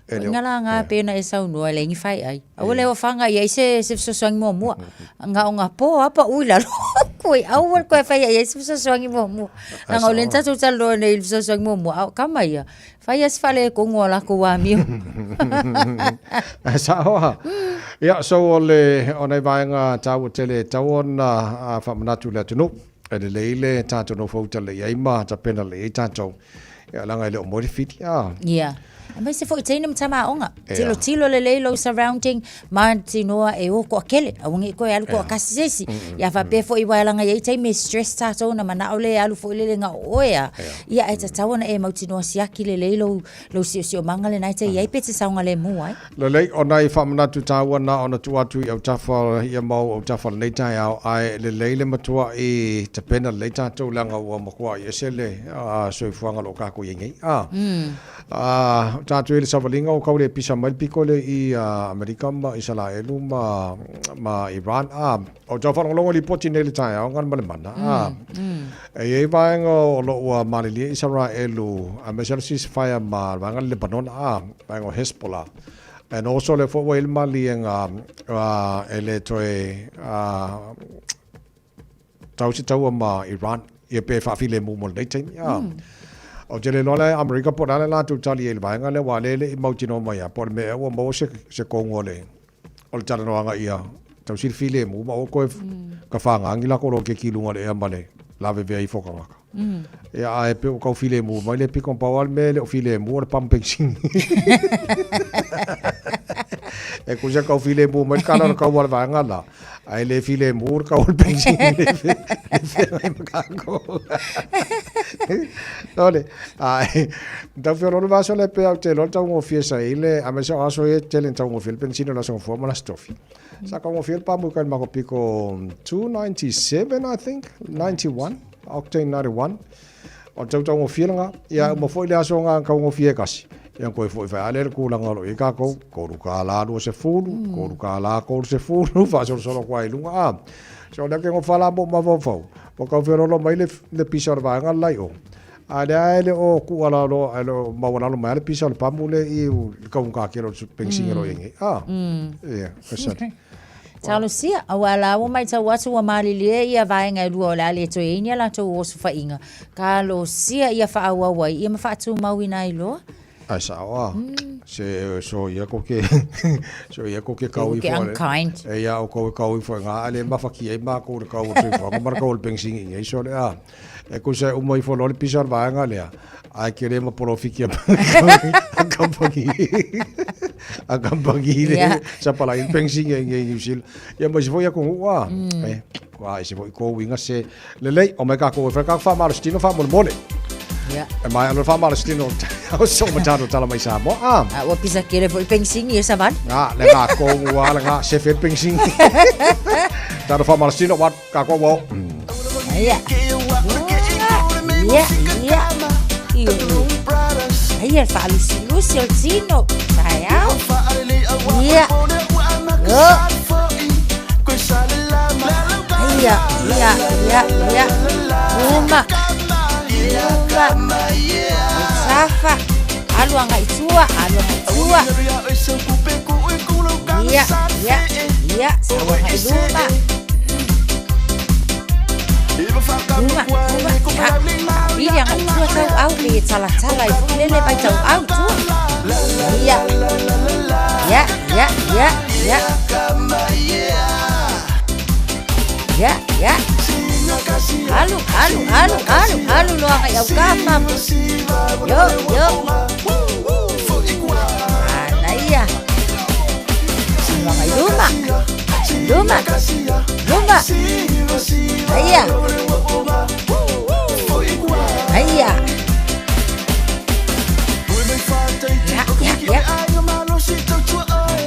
[SPEAKER 3] e le o.
[SPEAKER 7] Nga la nga pe na e saunoa le ngi fai ai. Aua le whanga i ai se se fesoasoani muamua. Nga o nga po apa ui lalo. Koe aua le koe fai ai se fesoasoani muamua. Leaga o lea na tatou talanoa nei i le fesoasoani muamua, a o kama ia, fai lava si faaletonu o latou amio.
[SPEAKER 3] E sao lava. Ia, so o le, o nai vaega taua tele e tatau ona faamanatu i le atunuu, e lelei le tatou nofo uta lelei ai ma tapena lelei ai tatou, ia leaga e le o moe le fili, a.
[SPEAKER 7] Ia. Aemaise foi teine ma tama aoga. Tilotilo lelei lou surrounding, mautinoa e o toatele, aua ne i toe alu toatasi se isi. Ia faapea foi aua leaga e i ai taimi e stress tatou ona manao lea e alu foi lele na o oe lava. Ia ae tatau ona e mautinoa siaki lelei lou lou siosiomaga lena e te i ai pe e te saogalemu ai.
[SPEAKER 3] Lelei, o nai faamanatu taua na ona tuu atu i autafa ia mau autafa o lenei taeao, ae lelei le matuai tapena lelei tatou leaga ua matuai ese le soifuaga o lo o tatou i ai nei. A, a, tatou i ai i le savaliga ua tau le pisa mai le pito lea i Amerika ma Isalaelu ma, ma Iran. A, o tau faalogologo i lipoti nei i le taeao gana ma le mana. A, e i ai vaega o lo o ua malilie Isaraelu aemaise le ceasefire ma le vaega o le Lebanona, a, vaega o Hezbollah. And also lea foi ua i ai le maliega e le toe tau se taua ma Iran, ia pe faafilemu mo lenei taimi. A, ou te le iloa la e Amerika po o le a le latou tali ai i le vaega lea, aua o lea e le i mautinoa mai lava po o le mea ea ua maua se, se kogu o le, o le talanoaga ia tau sili filemu ma aua koe ka whāngangi la koro ke ki lunga le ea ma le lavevea ifo kangaka. Ia ae pe ua kau filemu mai le piko pau a le mea e le o filemu o le pamu penisini. E kusa kau filemu mai le kala o le kaua o le vaega la, ae le filemu le kau o le penisini le feagai ma kākou. Nō le, ae, tau feoloolo le aso lea pea ou te iloa le taugofie sa i le, aemaise o aso ia e tele ina taugofie le penisini o le Aso Gafua ma le Aso Tofi. Sa taugofie le pamu i kai le matou piko 297 I think, 91, octane 91. O le tau taugofie lena, ia uma foi le aso na taugofie e kasi, ia toe foi fai a lea le tulaga o lo o i ai tatou, $3 20, $3 30, faasolosolo atu lava i luga a. So o lea ou te nofo lava la ma ou mafaufau, ua tau feoloolo mai le pisa o le vaega le la i o, a o lea e le o tuualalo, e le o maualalo mai lava le pisa o le pamu lea i le taugata tele o le penisini o lo o i ai nei. A, ia, e
[SPEAKER 7] Talosia, aua la ua matau atu ua malilie ia vaega e lua o le a le toe i ai ni a latou osofaiga. Talosia ia faaauau ai ia ma faatumauina ai loa.
[SPEAKER 3] Ai sa'o a. Se so ia ko ke so ia ko ke kau
[SPEAKER 7] Ke
[SPEAKER 3] ifo le.
[SPEAKER 7] unkind.
[SPEAKER 3] E ia o kou e kau ifo nga ale mafaki ai ma ko le kau o soifuaga ma le kau o le pengsini i so le a. E ko se uma ifo lo le pisa o le vaega lea. Ai ke le ma polofiki a kampangi. A kampangi le sa pala i pengsini i New Zealand. Ia ma se foi ia ko ngua. E a se foi ko winga se lelei o mai ka ko e ka fa malostino fa mole. E mai alo fa malostino o so ma tala mai sa mo a.
[SPEAKER 7] A ua pisa kele foi pengsini e savali.
[SPEAKER 3] Nga le nga ko ua le nga se fe pengsini. Talo fa malostino wa ka ko wo.
[SPEAKER 7] Ia. Ia, ia. Ia. Ia, faalusilusi o le tino. Taeao. Ia. Yo. Ia, ia, ia, ia. Uma. Uma. Safa. Alu agai i tua, alu agai i tua. Ia, ia, ia. Sau agai i luma. Luma, luma. Ia. Pili agai i tua tauau le talatala i foi lele vai tauau tua. Ia. Ia, ia, ia, ia. Ia, ia. Alu, alu, alu, alu, alu loa agai aukafa. Yo, yo. Manaia. Alu agai luma. Luma. Luma. Aia. Aia. Ia, ia, ia.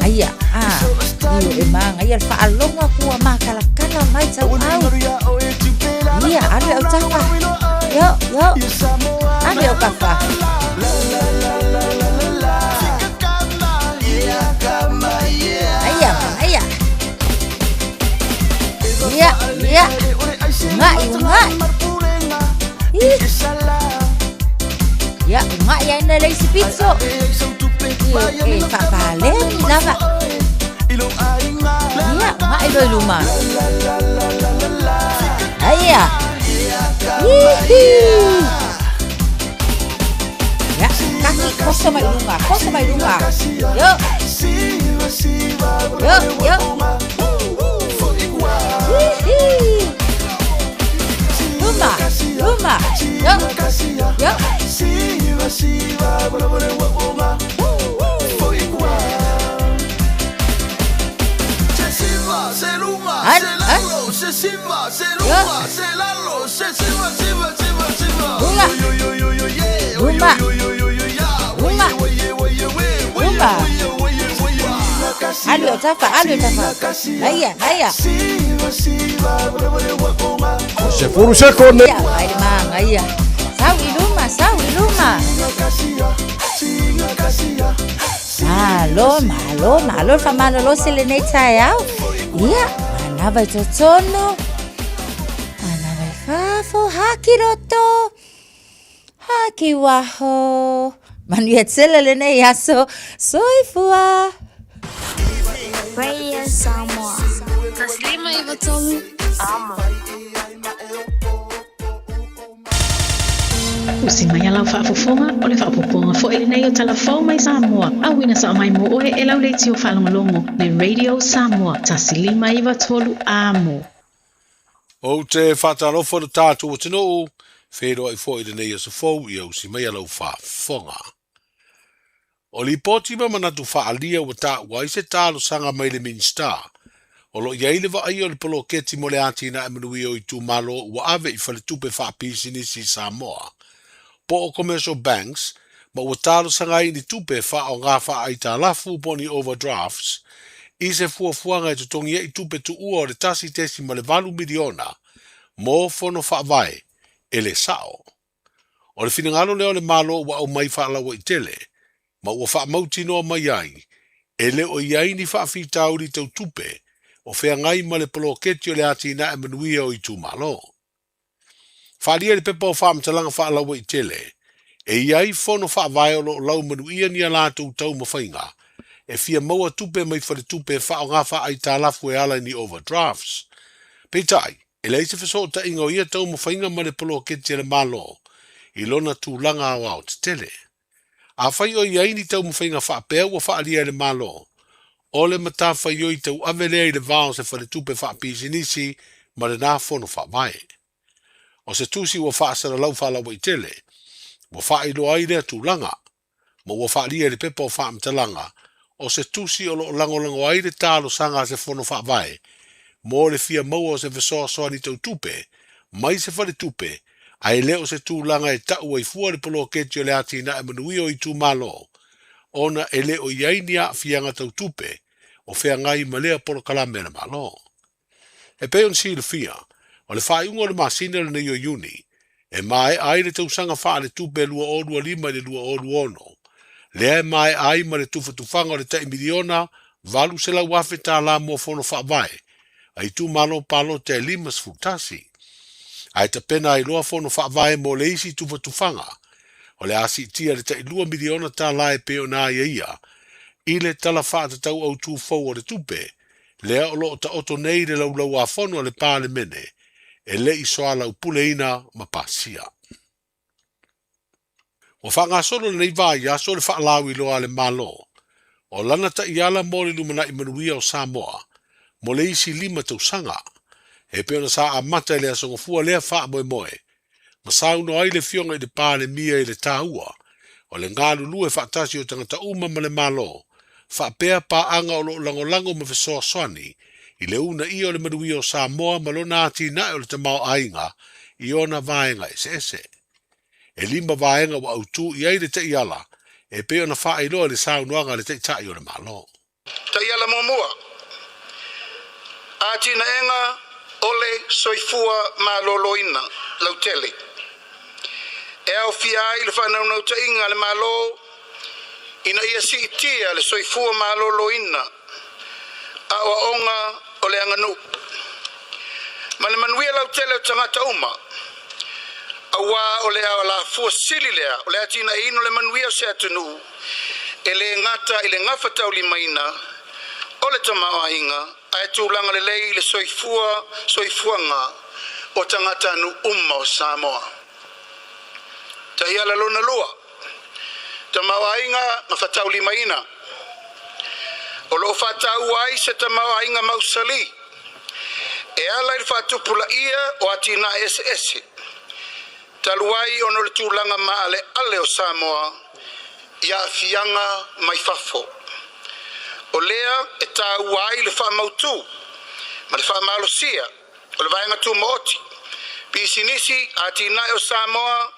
[SPEAKER 7] Aia. Ah. Io e magaia le faalogo aku ua makalakala mai tauau. Ia, alu e autafa. Yo, yo. Alu e aukafa. Aia, manaia. Ia, ia. Uga'i, uga'i. Ih. Ia, uga'i aina le isi pito. Io e faapaleni lava. Ia, uga'i loa i luma. Aia. Ihi. Ia, kaki koso mai luga, koso mai luga. Yo. Yo, yo. Ihi. Luma, luma. Yo. Yo. Alu, alu. Yo. Luma. Luma. Luma. Luma. Alu e autafa, alu e autafa. Aia, aia.
[SPEAKER 3] Se furu se kone.
[SPEAKER 7] Ia, mai le magaia. Sau i luma, sau i luma. Malo, malo, malo le faamalolosi lenei taeao. Ia, manava i totonu. Manava i fafo, haki roto. Haki waho. Manuia tele lenei aso. Soifua.
[SPEAKER 11] Radio Samoa. 593 Amo.
[SPEAKER 6] Usi mai a lau faafofoga, o le faaopoopoga foi lenei o Tala Fou mai Samoa, auina sao mai mo oe e lau leitio faalogologo le Radio Samoa 1 5 9 3 Amo.
[SPEAKER 16] Ou te faatalofa i lo tatou atunuu, feiloai foi i lenei aso fou ia usi mai a lau faafofoga. O lipoti ma manatu faaalia ua taua ai se talosaga mai le Minisita, o lo o i ai le vaaia o le poloketi mo le atinae manuia o itumalo ua ave i faletupe faapisinisi i Samoa, po o commercial banks, ma ua talosaga ai i ni tupe e faaaoga faaaitalafu po o ni overdrafts, i se fuafuaga e totogi ai tupe tuua o le 1.8 miliona mo fono faavae e le sa'o. O le finagalo lea o le Malo ua aumai faalauaitele, ma ua faamautinoa mai ai, e le o i ai ni faafitauli tau tupe o feagai ma le poloketi o le atinae manuia o itumalo. Faaalia i le pepa o faamatalaga faalauaitele, e i ai fono faavae o lo o laumanuia ni a latou taumafaiga e fia maua tupe mai faletupe e faaaoga faaaitalafu e ala i ni overdrafts. Peitai, e leai se fesootaiga o ia taumafaiga ma le poloketi a le Malo i lona tulaga aoaotetele. Afai o i ai ni taumafaiga faapea ua faaalia e le Malo, o le matafaioi tauave lea i le va o se faletupe faapisinisi ma lena fono faavae. O se tusi ua faasalalau faalauaitele, ua faailoa ai lea tulaga, ma ua faaalia i le pepa o faamatalaga, o se tusi o lo o lagolago ai le talosaga a se fono faavae mo le fia maua o se fesoasoani tau tupe mai se faletupe ae le o se tulaga e ta'u ai fua le poloketi o le atinae manuia o itumalo ona e le o i ai ni aafiaga tau tupe o feagai ma lea polokalame a le Malo. E pei ona silafia, o le faaiuga o le masina lenei o Iuni, e maea ai le tausaga faaletupe 2025 i le 2026, lea e maea ai ma le tufatufaga o le tai miliona $800,000 mo fono faavae a itumalo palota e 51, ae tapena ai loa fono faavae mo le isi tufatufaga o le a siitia i le tai $2 miliona e pei ona aiaia i le Tala Faatatau Autu fou o le Tupe, lea o lo o taoto nei i le Laulau-a-Fono a le Palemene e le i soalaupuleina ma pasia. Ua faagasolo lenei vaiaso le faalauiloa a le Malo o lana taiala mo le lumanai manuia o Samoa mo le isi 5 tausaga, e pei ona sa amata i le Aso Gafua lea faamoemoe, ma saunoa ai le Afioga i le Palemia i le taua o le galulue faatasi o tagata uma ma le Malo, faapea paaga o lo o lagolago ma fesoasoani i le uunaia o le manuia o Samoa ma lona atinae o le tamaoaiga i ona vaega eseese. E 5 vaega ua autū i ai le taiala e pei ona faailoa i le saunoaga a le Taitai o le Malo.
[SPEAKER 8] Taiala muamua, atinaega o le soifua maloloina lautele. E aofia ai le faanaunautaiga a le Malo ina ia siitia le soifua maloloina aoaoga o le aganuu ma le manuia lautele o tagata uma, auā o le alafua sili lea o le atinaeina o le manuia o se atunuu e le gata i le gafataulimaina o le tamaoaiga ae tulaga lelei i le soifuaga o tagata uma o Samoa. Taiala lona lua, tamaoaiga gafataulimaina. O loo faataua ai se tamaoaiga mausali e ala i le faatupulaia o atinae eseese talu ai ona o le tulaga maaleale o Samoa i aafiaga mai fafo. O lea e taua ai le faamautū ma le faamalosia o le vaega tumaoti pisinisi atinae o Samoa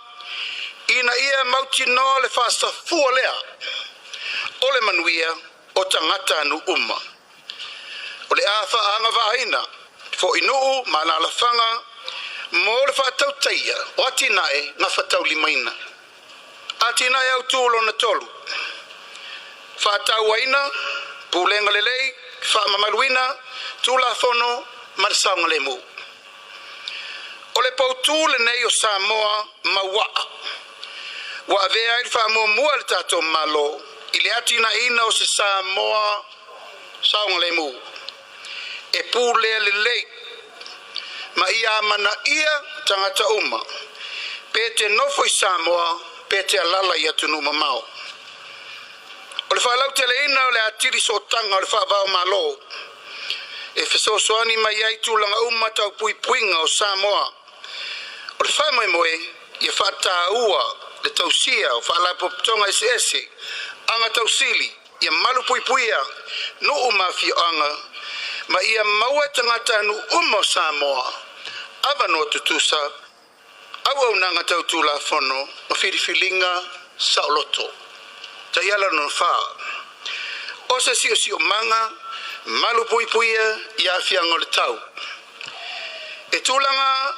[SPEAKER 8] ina ia mautinoa le faasafua lea o le manuia o tagata uma. O le a faaagavaaina foinuu ma alalafaga mo le faatautaia o atinae gafataulimaina. Atinae autū lona tolu, faatauaina pulega lelei, faamamaluina tulafono ma le saogalemu. O le pautū lenei o Samoa mauaa ua avea ai le faamuamua le tatou Malo i le atinaeina o se Samoa saogalemu e pulea lelei ma ia amanaia tagata uma pe te nofo i Samoa pe te alala i atunuu mamao. O le faalauteleina o le atili sootaga o le faavao Malo e fesoasoani mai ai tulaga uma tau puipuiga o Samoa. O le faamoemoe ia faataua le tausia o faalapotopotoga eseese aga tausili ia malu puipuia nuu ma afioaga ma ia maua e tagata uma o Samoa avanoa tutusa auaunaga tau tulafono ma filifiliga saoloto. Taiala lona fa, o se siosiomaga malu puipuia i aafiaga o le tau. E tulaga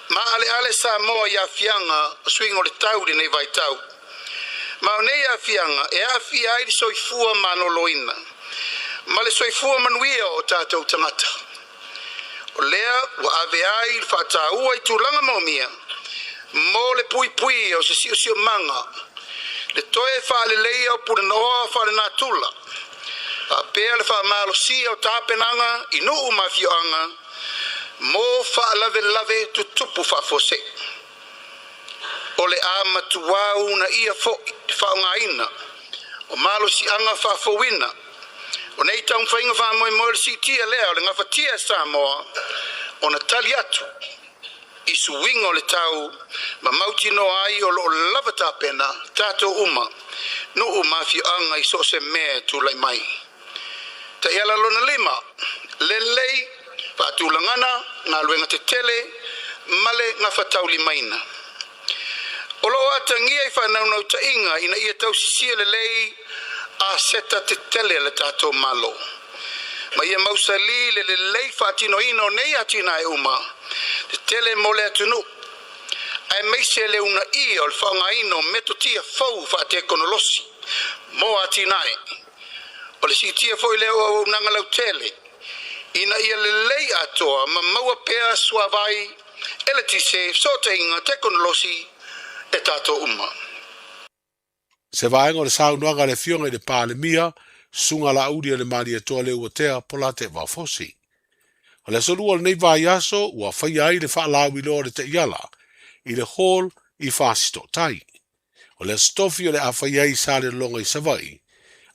[SPEAKER 8] maaleale Samoa i aafiaga o suiga o le tau lenei vaitau. Ma o nei aafiaga e aafia ai le soifua maloloina ma le soifua manuia o tatou tagata. O lea ua ave ai le faataua i tulaga maomia mo le puipui o se siosiomaga, le toe faaleleia o pulenooa faalenatura, faapea le faamalosia o tapenaga i nuu ma afioaga mo faalavelave tutupu faafuasei. O le a matuā uunaia fo'i le faaaogaina o malosi'aga faafouina o nei taumafaiga faamoemoe o le siitia lea o le gafatia e Samoa ona tali atu i suiga o le tau ma mautinoa ai o loo lava tapena tatou uma, nuu ma afioaga i so o se mea e tulai mai. Taiala lona lima, lelei faatulagana galuega tetele ma le gafataulimaina. O loo atagia i faanaunautaiga ina ia tausisia lelei aseta tetele a le tatou Malo ma ia mausali le lelei faatinoina o nei atinae uma tetele mo le atunuu, aemaise le uunaia o le faaaogaina o metotia fou faatekonolosi mo atinae. O le siitia foi lea o auaunaga lautele ina ia lelei atoa ma maua pea suavai, eletise, fesootaiga, tekonolosi e tatou uma.
[SPEAKER 16] Se vaega o le saunoaga a le Afioga i le Palemia, Susuga Laaulialemalietoa Leuatea Polataivao Fosi. O le aso Lua o lenei vaiaso ua faia ai le faalauiloa o le taiala i le Hall i Fasitootai. O le Aso Tofi o le a faia ai i Salelologa i Savaii,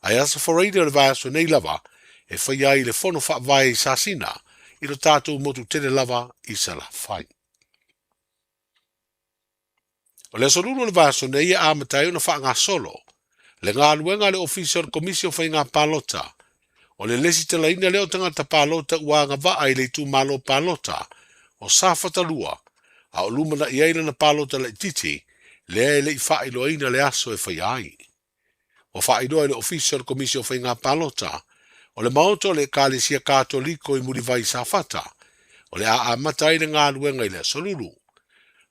[SPEAKER 16] ae Aso Faraile o le vaiaso nei lava e faia ai le Fono Faavae i Sasina i lo tatou motu tele lava i Salafai. O le Aso Lulu o le vaiaso nei e amata ai ona faagasolo le galuega a le Ofisa o le Komisi o Faiga Palota. O le lesitalaina lea o tagata palota ua agavaa i le itumalo palota o Safata 2, a o lumanai ai lana palota laitiiti lea e le i faailoaina le aso e faia ai. Ua faailoa e le Ofisa o le Komisi o Faiga Palota o le Maota o le Ekalesia Katoliko i Mulivai i Safata, o le a amata ai le galuega i le Aso Lulu,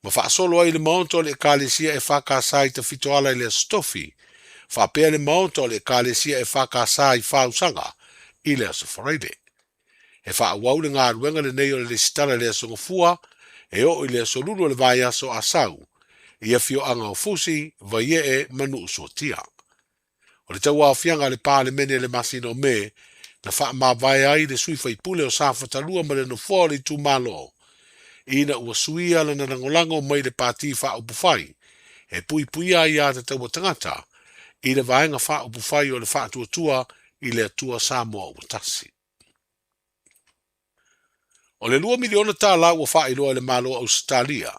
[SPEAKER 16] ma faasolo ai le Maota o le Ekalesia EFKS i Tafitoala i le Aso Tofi, faapea le Maota o le Ekalesia EFKS i Fausaga i le Aso Faraile. E faaauau le galuega lenei o le lesitala i le Aso Gafua e oo i le Aso Lulu o le vaiaso a sau i afioaga o Fusi, Vaiee ma Nuusuatia. O le tauaofiaga a le Palemene i le masina o Me na faamavae ai le sui faipule o Safata 2 ma le nofoa o le itumalo ina ua suia lana lagolago mai le Pati Faaupufai e puipuia aiatatau a tagata i le Vaega Faaupufai o le Faatuatua i le Atua Samoa ua Tasi. O le $2 miliona ua faailoa e le Malo o Ausetalia,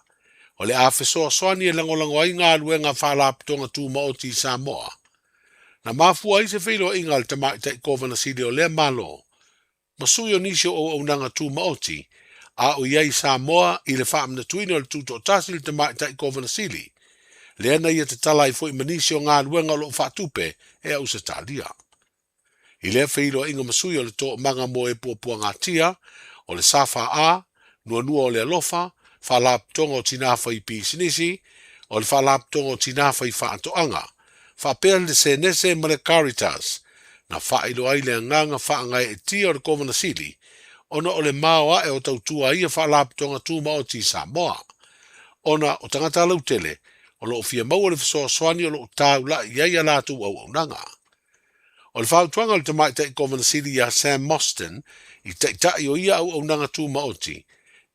[SPEAKER 16] o le a fesoasoani e lagolago ai galuega a Faalapotopotoga Tumaoti i Samoa. Na mafua ai se feiloaiga a le Tamaitai Kovana Sili o lea Malo ma sui o nisi o auaunaga tumaoti a o i ai i Samoa i le faamanatuina o le tutoatasi i le Tamaitai Kovana Sili, lea na ia tatala ai foi ma nisi o galuega o lo o faatupe e Ausetalia. I lea feiloaiga ma sui o le Toomaga mo e Puapuagatia, o le SFA, Nuanua o le Alofa, Faalapotopotoga o Tinā Fai Pisinisi, o le Faalapotopotoga o Tinā Fai Faatoaga, faapea le Senese ma le Caritas, na faailoa ai le agaga faagaeetia o le Kovana Sili ona o le maoae o tautua a ia Faalapotopotoga Tumaoti i Samoa. Ona o tagata lautele o lo o fia maua le fesoasoani o lo o taulai i ai a latou auaunaga. O le fautuaga a le Tamaitai Kovana Sili ia Sam Mostyn i taitai o ia auaunaga tumaoti,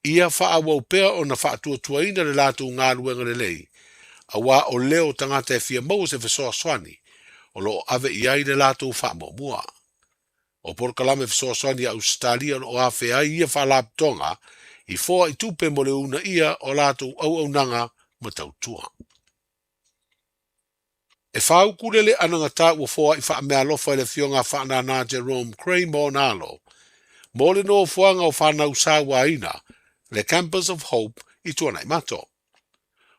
[SPEAKER 16] ia faaauau pea ona faatuatuaina le latou galuega lelei, aua o leo o tagata e fia maua se fesoasoani o lo o ave i ai le latou faamuamua. O polokalame fesoasoani a Ausetalia o lo o afea ai ia faalapotopotoga i foai tupe mo le uunaia o latou auaunaga ma tautua. E fāukulele anagata ua foai faameaalofa e le Afioga a Faanana Jerome Cray ma ona alo, mo le nofoaga o fanau sauaina, le Campus of Hope i Tuanaimato.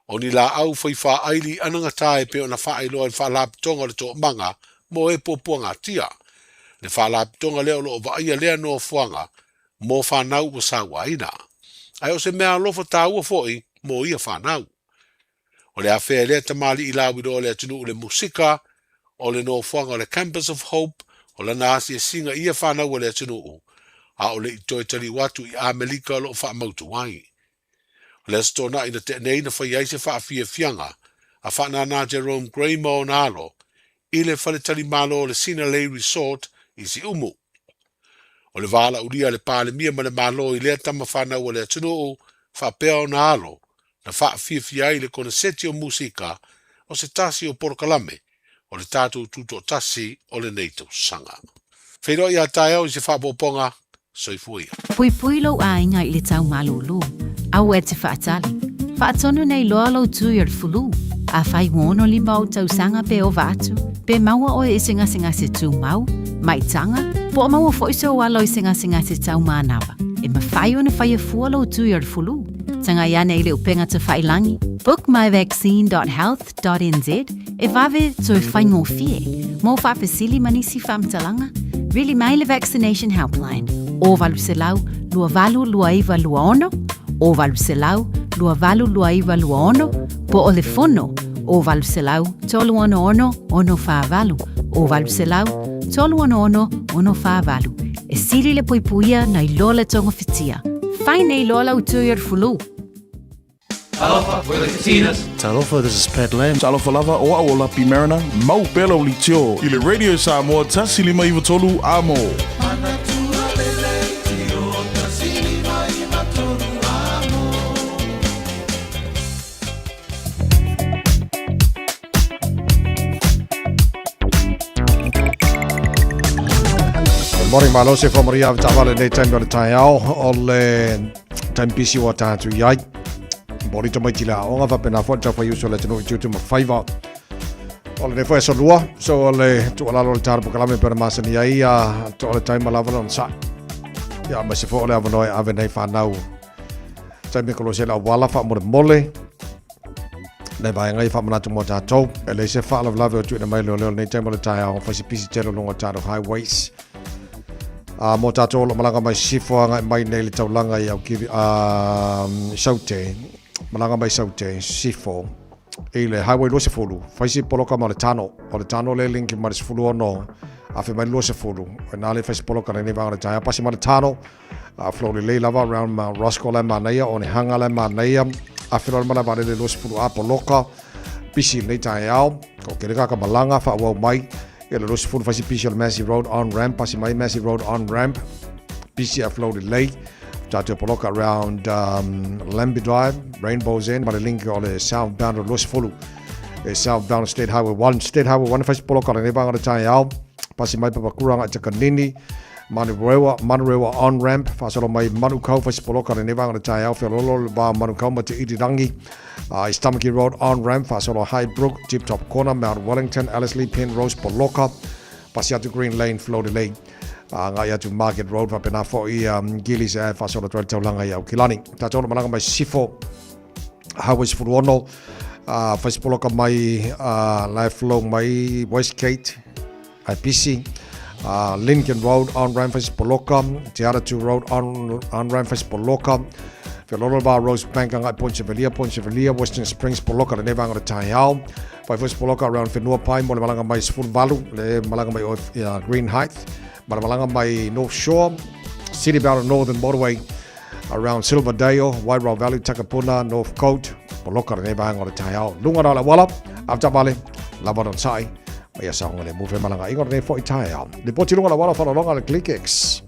[SPEAKER 16] O ni laau fai faaili anagata e pei ona faailoa e le Faalapotopotoga o le Toomaga mo e Puapuagatia, le faalapotopotoga lea o lo o vaaia lea nofoaga mo fanau ua sauaina. Ae o se meaalofa taua foi mo ia fanau. O le afea e lea tamalii lauiloa o le atunuu i le musika, o le nofoaga o le Campus of Hope, o lana asiasiga i ia fanau a le atunuu, a o le i toe taliu atu i Amerika o lo o faamautu ai. O le Aso Toonai na tea nei na faia ai se faafiafiaga a Faanana Jerome Gray ma ona alo i le faletalimalo o le Sinalei Resort i Siumu. O le valaaulia a le Palemia ma le Malo i lea tama fanau a le atunuu faapea ona alo, na faafiafia ai le koneseti o musika o se tasi o polokalame o le tatou tutoatasi o lenei tausaga. Feiloai a taeao i se faaopoopoga, soifua ia.
[SPEAKER 7] Puipui lou aiga i le tau malūlū. Aua e te faatali. Faatonu nei loa lou tui o le fulu. Afai ua 65 ou tausaga pe ova atu, pe maua oe i se gasegase tumau, maitaga, po o maua foi sou alo i se gasegase tau manava, e mafai ona faia fua lou tui o le fulu. Tagai ane i le upega tafailangi, bookmyvaccine.health.nz, e vave toe faigofie. Mo faafesili ma nisi faamatalaga, vili mai le Vaccination Helpline, o 800 282926, o 800 282926, po o le fono, o 800 366 648, o 800 366 648. E sili le puipuia nai lo le togafitia. Fai nei loa lau tui o le fulu.
[SPEAKER 21] Talofa, we're the Katinas.
[SPEAKER 2] Talofa, this is Pat Lam. Talofa lava, o au o Lapi Mariner, mau pea lau litio i le Radio Samoa 1593 Amo.
[SPEAKER 3] Good morning, malo se whamaria ave taavale nei taimi o le taeao o le taimi pisi o tātu i ai. Mori tamaiti le aoga whapena fo tau whai uso le tanu i tutu ma whaiva. O le nei fo aso lua, so o le tualalo le tāra pokalame pera masani ai a to o le taima lava lona sa. Ia, ma se fo o le awanoe ave nei whanau. Taimi ko lo se la wala wha more mole. Nei vaega i whaamanatu mō tātou. E lei se whaalavelave o tuina mai leo leo nei taimi o le taeao, whai se pisi tele o lunga o tātou highways. A mō tātou o lo malanga mai sifo anga mai nei le taulanga i au kiwi, a saute, malanga mai saute, sifo, i le highway 20, whai si poloka ma le tano, o le tano le link ma le sefulu ono, a fe mai 20, o nā le whai si poloka nei nei vaega o le taeao, pasi ma le tano, A flow lelei lava around Mount Roskill la e manaia, Onehunga la e manaia, Awhero le malae vaalele 20 a poloka, pisi i lenei taeao, ko kele kaka malaga faaauau mai ia le 20 faisi pisi o le Massey Road on ramp, pasi mai Massey Road on ramp, pisi a flow lelei, tatou poloka around Lambie Drive, Rainbow's End, ma le link o le southbound o le 20 e southbound State Highway 1, State Highway 1 faisi poloka o lenei vaega o le taeao, pasi mai Papakura agai Takanini, Manurewa, Manurewa on ramp, faasolo mai Manukau, Fasipoloka, lenei vaega o le taeao, Feololo le va o Manukau ma Te Irirangi, East Tamaki Road on ramp, faasolo Highbrook, Tip Top Corner, Mount Wellington, Ellerslie, Penrose, Poloka, pasi atu Green Lane, Floaterley, ngai atu Market Road, faapena foi Gillies Ave, faasolo atu ai le taulaga i Aukilani. Tatou ona malaga mai Sisifo, Highway 16, Fasipoloka mai Lifelong mai Westgate, Ai pisi, Lincoln Road on ramp Poloka, Te Aratu Road on ramp Poloka, Whiololo va Rose Bank agai Point Chevalier, Point Chevalier, Western Springs Poloka lenei vaega o le taeao. Whai foi Poloka around Whenua Pai mo le malaga mai 18 le malaga mai o Green Heights, ma le malaga mai North Shore, City Bound Northern Motorway around Silverdale, Wairau Valley, Takapuna, North Coast, Poloka lenei vaega o le taeao. Lunga rā le auala, avetaavale, lava ona tai, ma ia saoga le mufe malaga ingo lenei foi taeao. Lipoti lunga le auala whalolonga le ClickX.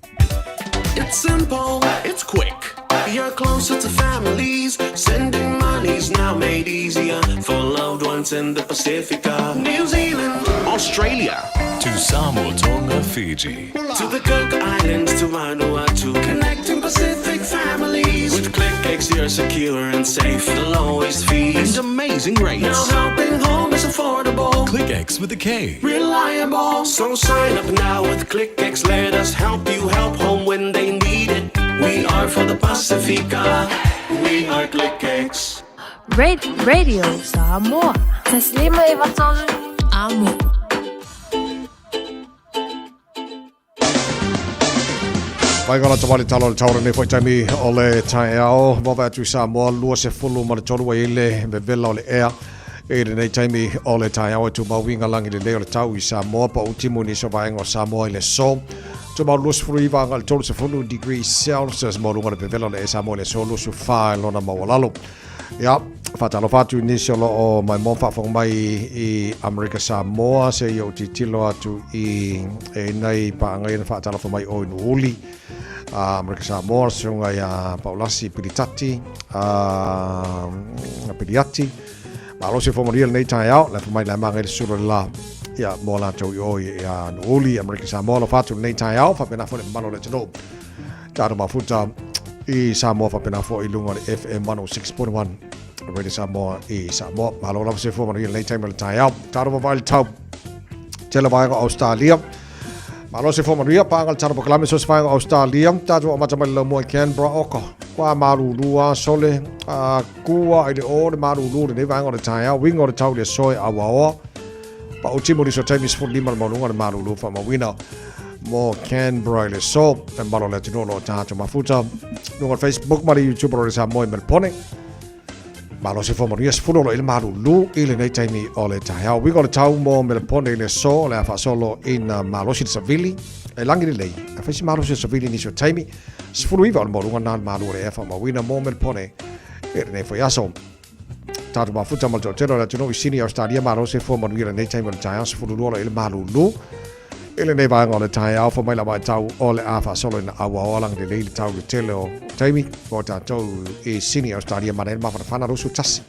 [SPEAKER 9] It's simple, it's quick. You're closer to families. Sending money's now made easier for loved ones in the Pacifica, New Zealand,
[SPEAKER 10] Australia,
[SPEAKER 22] To Samoa, Tonga, Fiji.
[SPEAKER 9] To the Cook Islands, to Vanuatu, connecting Pacific families. With ClickX, you're secure and safe, the lowest fees
[SPEAKER 10] and amazing rates.
[SPEAKER 9] Now helping home is affordable.
[SPEAKER 22] ClickX with a K.
[SPEAKER 9] Reliable. So sign up now with ClickX. Let us help you help home when they need it. We are for the Pacifica. We are ClickX.
[SPEAKER 11] Radio Samoa. Taslima Ivatolu. Amo.
[SPEAKER 3] Mai kala tawali talo le taura nei foi taimi o le taeao. Wawa atu i Samoa, 23 ai le vevela o le ea. I lenei taimi o le taeao e tumau i ngalangi lelei o le tau i Samoa pa utimu nisi o vaega o Samoa i le aso. Tumau 29 agai le 30 degrees Celsius mo luga o le vevela o le ea Samoa i le aso 24 i lona maualalo. Ia, Faatalofa atu i nisi o lo o maimoa faafofoga mai i Amerika Samoa seia ou tilotilo atu i e nai paaga ia na faatalofa mai o i Nuuuli Amerika Samoa, le susuga ia Paulasi Pilitati, Piliati. Malo se manuia lenei taeao, le mai le maga i le sulu le la. Ia, mo latou i o i Nuuuli, Amerika Samoa, alofa atu lenei taeao, faapena foi le mamalu o le atunuu. Tatou mafuta i Samoa faapena foi i luga o le FM 106.1 Radio Samoa i Samoa. Malo lava soifua manuia lenei taimi o le taeao. Tatou vavaai le tau tele vaega o Australia. Malo soifua manuia, paaga le tala polokalame so se vaega o Australia. Tatou amata mai le laumua i Canberra oka. Kua malulu a sole a kua i le o le malulu lenei vaega o le taeao. Winga o le tau i le aso e auaoa. Pa o timo liso taimi 15 le mauluga le malulu faamauina mo Canberra i le aso. E malo le atunuu o lo o tatou mafuta. Luga o le Facebook ma le YouTube o le Samoa i Melbourne. Malo soifua manuia 10 o lo i le malulu i lenei taimi o le taeao. Uiga o le tau mo Melbourne i le aso o le a faasolo ina malosi le savili. E lagi lelei, a fai si malosi le savili nisi o taimi. 19 o le maualuga na le malu o le ea faamauina mo Melbourne i lenei foi aso. Tatou mafuta ma le toatele o le atunuu i Sini, Australia, malo soifua manuia lenei taimi o le taeao, 12 o lo i le malulu. I lenei vaega o le taeao, fai mai la vaitau o le a faasolo ina auaoa lagi lelei le tau i le tele o taimi mo tatou i Sini, Australia, mana ai le mafanafana 21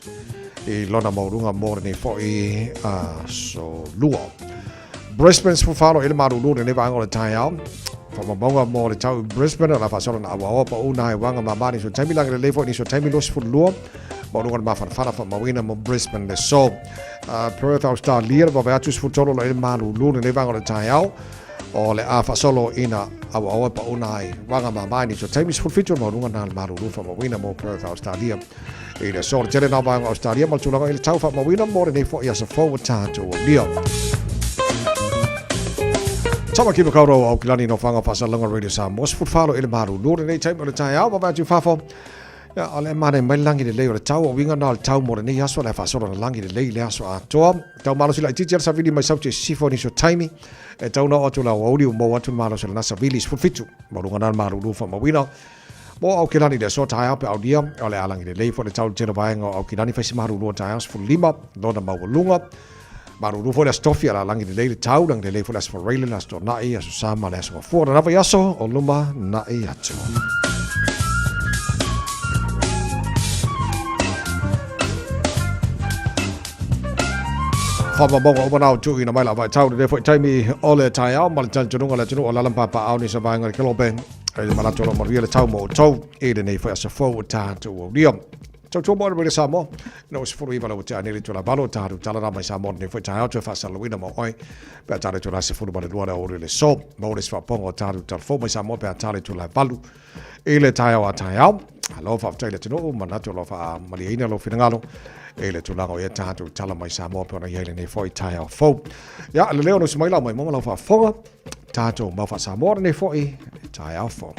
[SPEAKER 3] i lona maualuga mo lenei foi aso lua. Brisbane 14 i le malulu lenei vaega o le taeao. Faamaumauga mo le tau i Brisbane o la faasolo na auaoa pa u na wanga mamā nisi o taimi lagi lelei foi nisi o taimi 22 maualuga le mafanafana faamauina mo Brisbane le aso. Perth, Australia, le vave atu 13 lo i le malulu lenei vaega o le taeao o le a faasolo ina auaoa pa una ai wanga mamā nisi o taimi 17 le maualuga na le malulu faamauina mo Perth, Australia. I le aso le tele nā vaega o Australia ma le tulaga i le tau faamauina mo lenei foi aso fou o tatou aulia. Tama ki makaurau o Aukilani no whanga whasalanga Radio Samoa. 14 lo i le malulu lenei taimi o le taeao, vave atu i fafo. Ia, o le mane mai langi lelei o le tau, o winga na o le tau mo lenei aso, le faasolo na langi lelei le aso atoa. Tau malosi laitiiti ala savili mai sauti e sisifo nisi o taimi. E tau na o atu la o auli o mou atu le malosi o lena savili 17. Mauluga na le malulu faamauina. Mo Aukilani le aso taeao pe aulia, o le alangi lelei fo le tau le tele vaega o Aukilani fai si malulu o taeao 15, lona maualuga. Malulu foi le aso tofi ala langi lelei le tau, langi lelei foi le aso Faraile, le aso Tona'i, aso Sama, le aso Gafua, na lava i aso o luma na'i atu. Faamaumauga uma na o tuuina mai la vaitau lenei foi taimi o le taeao ma le talitonuga o le atunuu o lala ma papaao ni sa vaega o le kelope. E le manatu o lo manuia le tau mo outou i lenei foi aso fou o tatou aulia. Tautua mo le Radio Samoa. No 19 lau te anele tula valo tatou tala na mai Samoa lenei foi taeao toe faasalalauina mo oe. Pe a tale tula 12 le aoauli o le aso. Maua le isi faapopoga o tatou tala fou mai Samoa pe a tale tula 8 i le taeao a taeao. Alo faafetai i le atunuu, manatu o lo o faamalieina lou finagalo i le tulaga o ia tatou tala mai Samoa pe ona i ai lenei foi taeao fou. Ia, le leo o nusi mai lau mai mo ma lau faafofoga. Tatou mau faa-Samoa lenei foi taeao fou.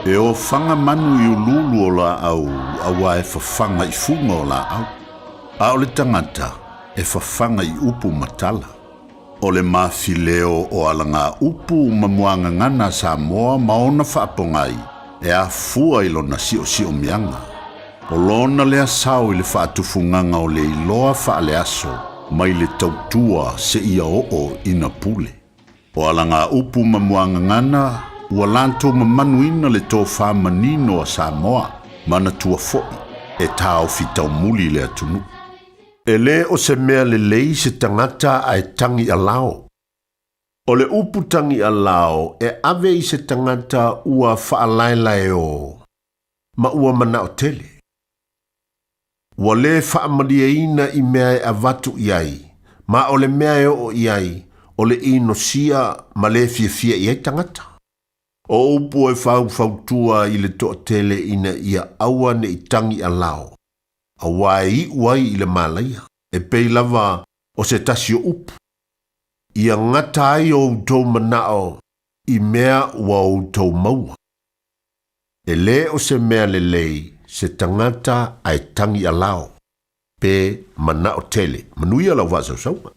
[SPEAKER 4] E ofaga manu i uluulu o laau auā e fafaga i fuga o laau, a o le tagata e fafaga i upu ma tala. O le mafileo o alagaupu ma muagagana a Samoa ma ona faapogai e afua i lona siosiomiaga. O lona lea sao i le faatufugaga o le iloa faaleaso mai le tautua seia oo ina pule. O alagaupu ma muagagana ua latou mamanuina le tofa manino a Samoa, manatua foi e taofi taumuli le atunuu. E lē o se mea lelei se tagata ae tagi alao. O le upu tagi alao e ave i se tagata ua faalaelaeō ma ua manao tele. Ua lē faamalieina i mea e avatu i ai, ma o le mea e oo i ai, o le inosia ma lē fiafia i ai tagata. O upu e faufautua i le toatele ina ia aua ne i tagi alao, auā e iʻu ai i le malaia, e pei lava o se tasi o upu, ia gata ai o outou manao i mea ua outou maua. E lē o se mea lelei se tagata ae tagi alao. Pe manao tele. Manuia lau faasausauga.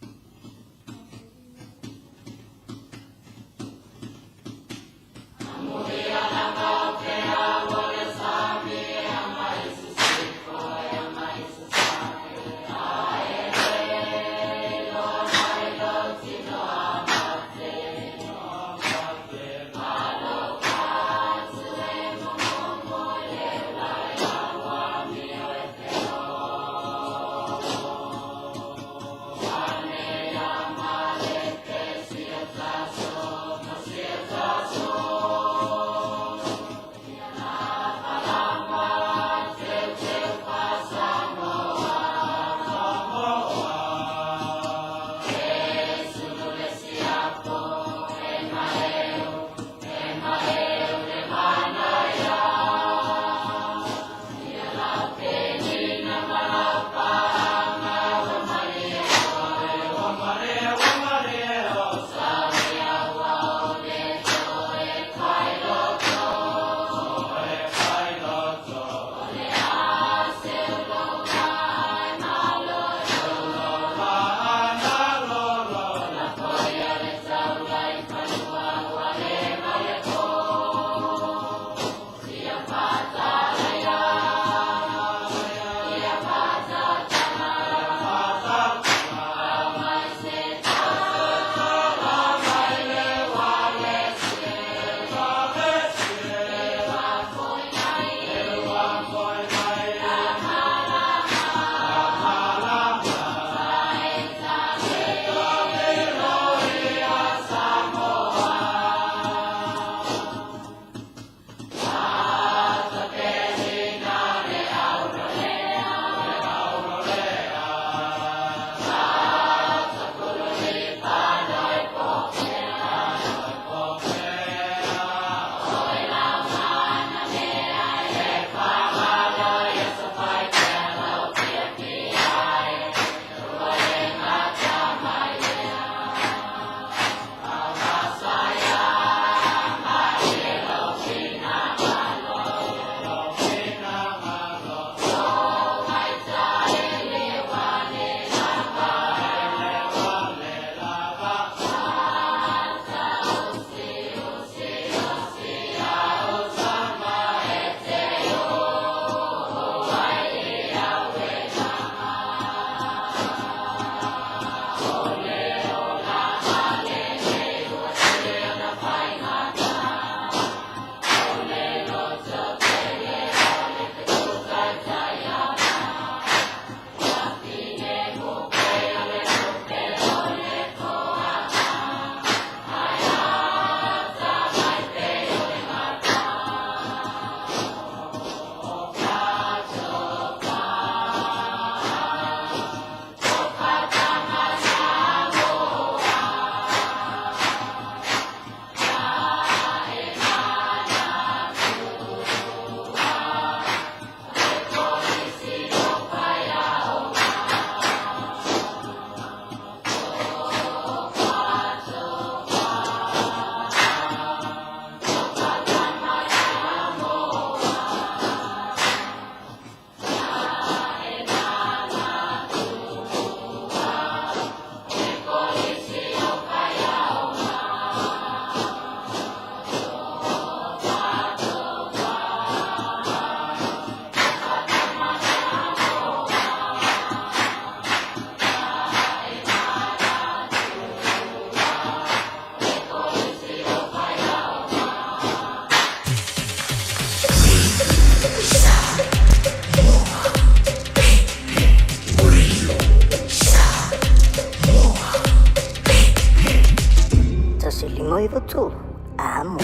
[SPEAKER 12] 153 amo.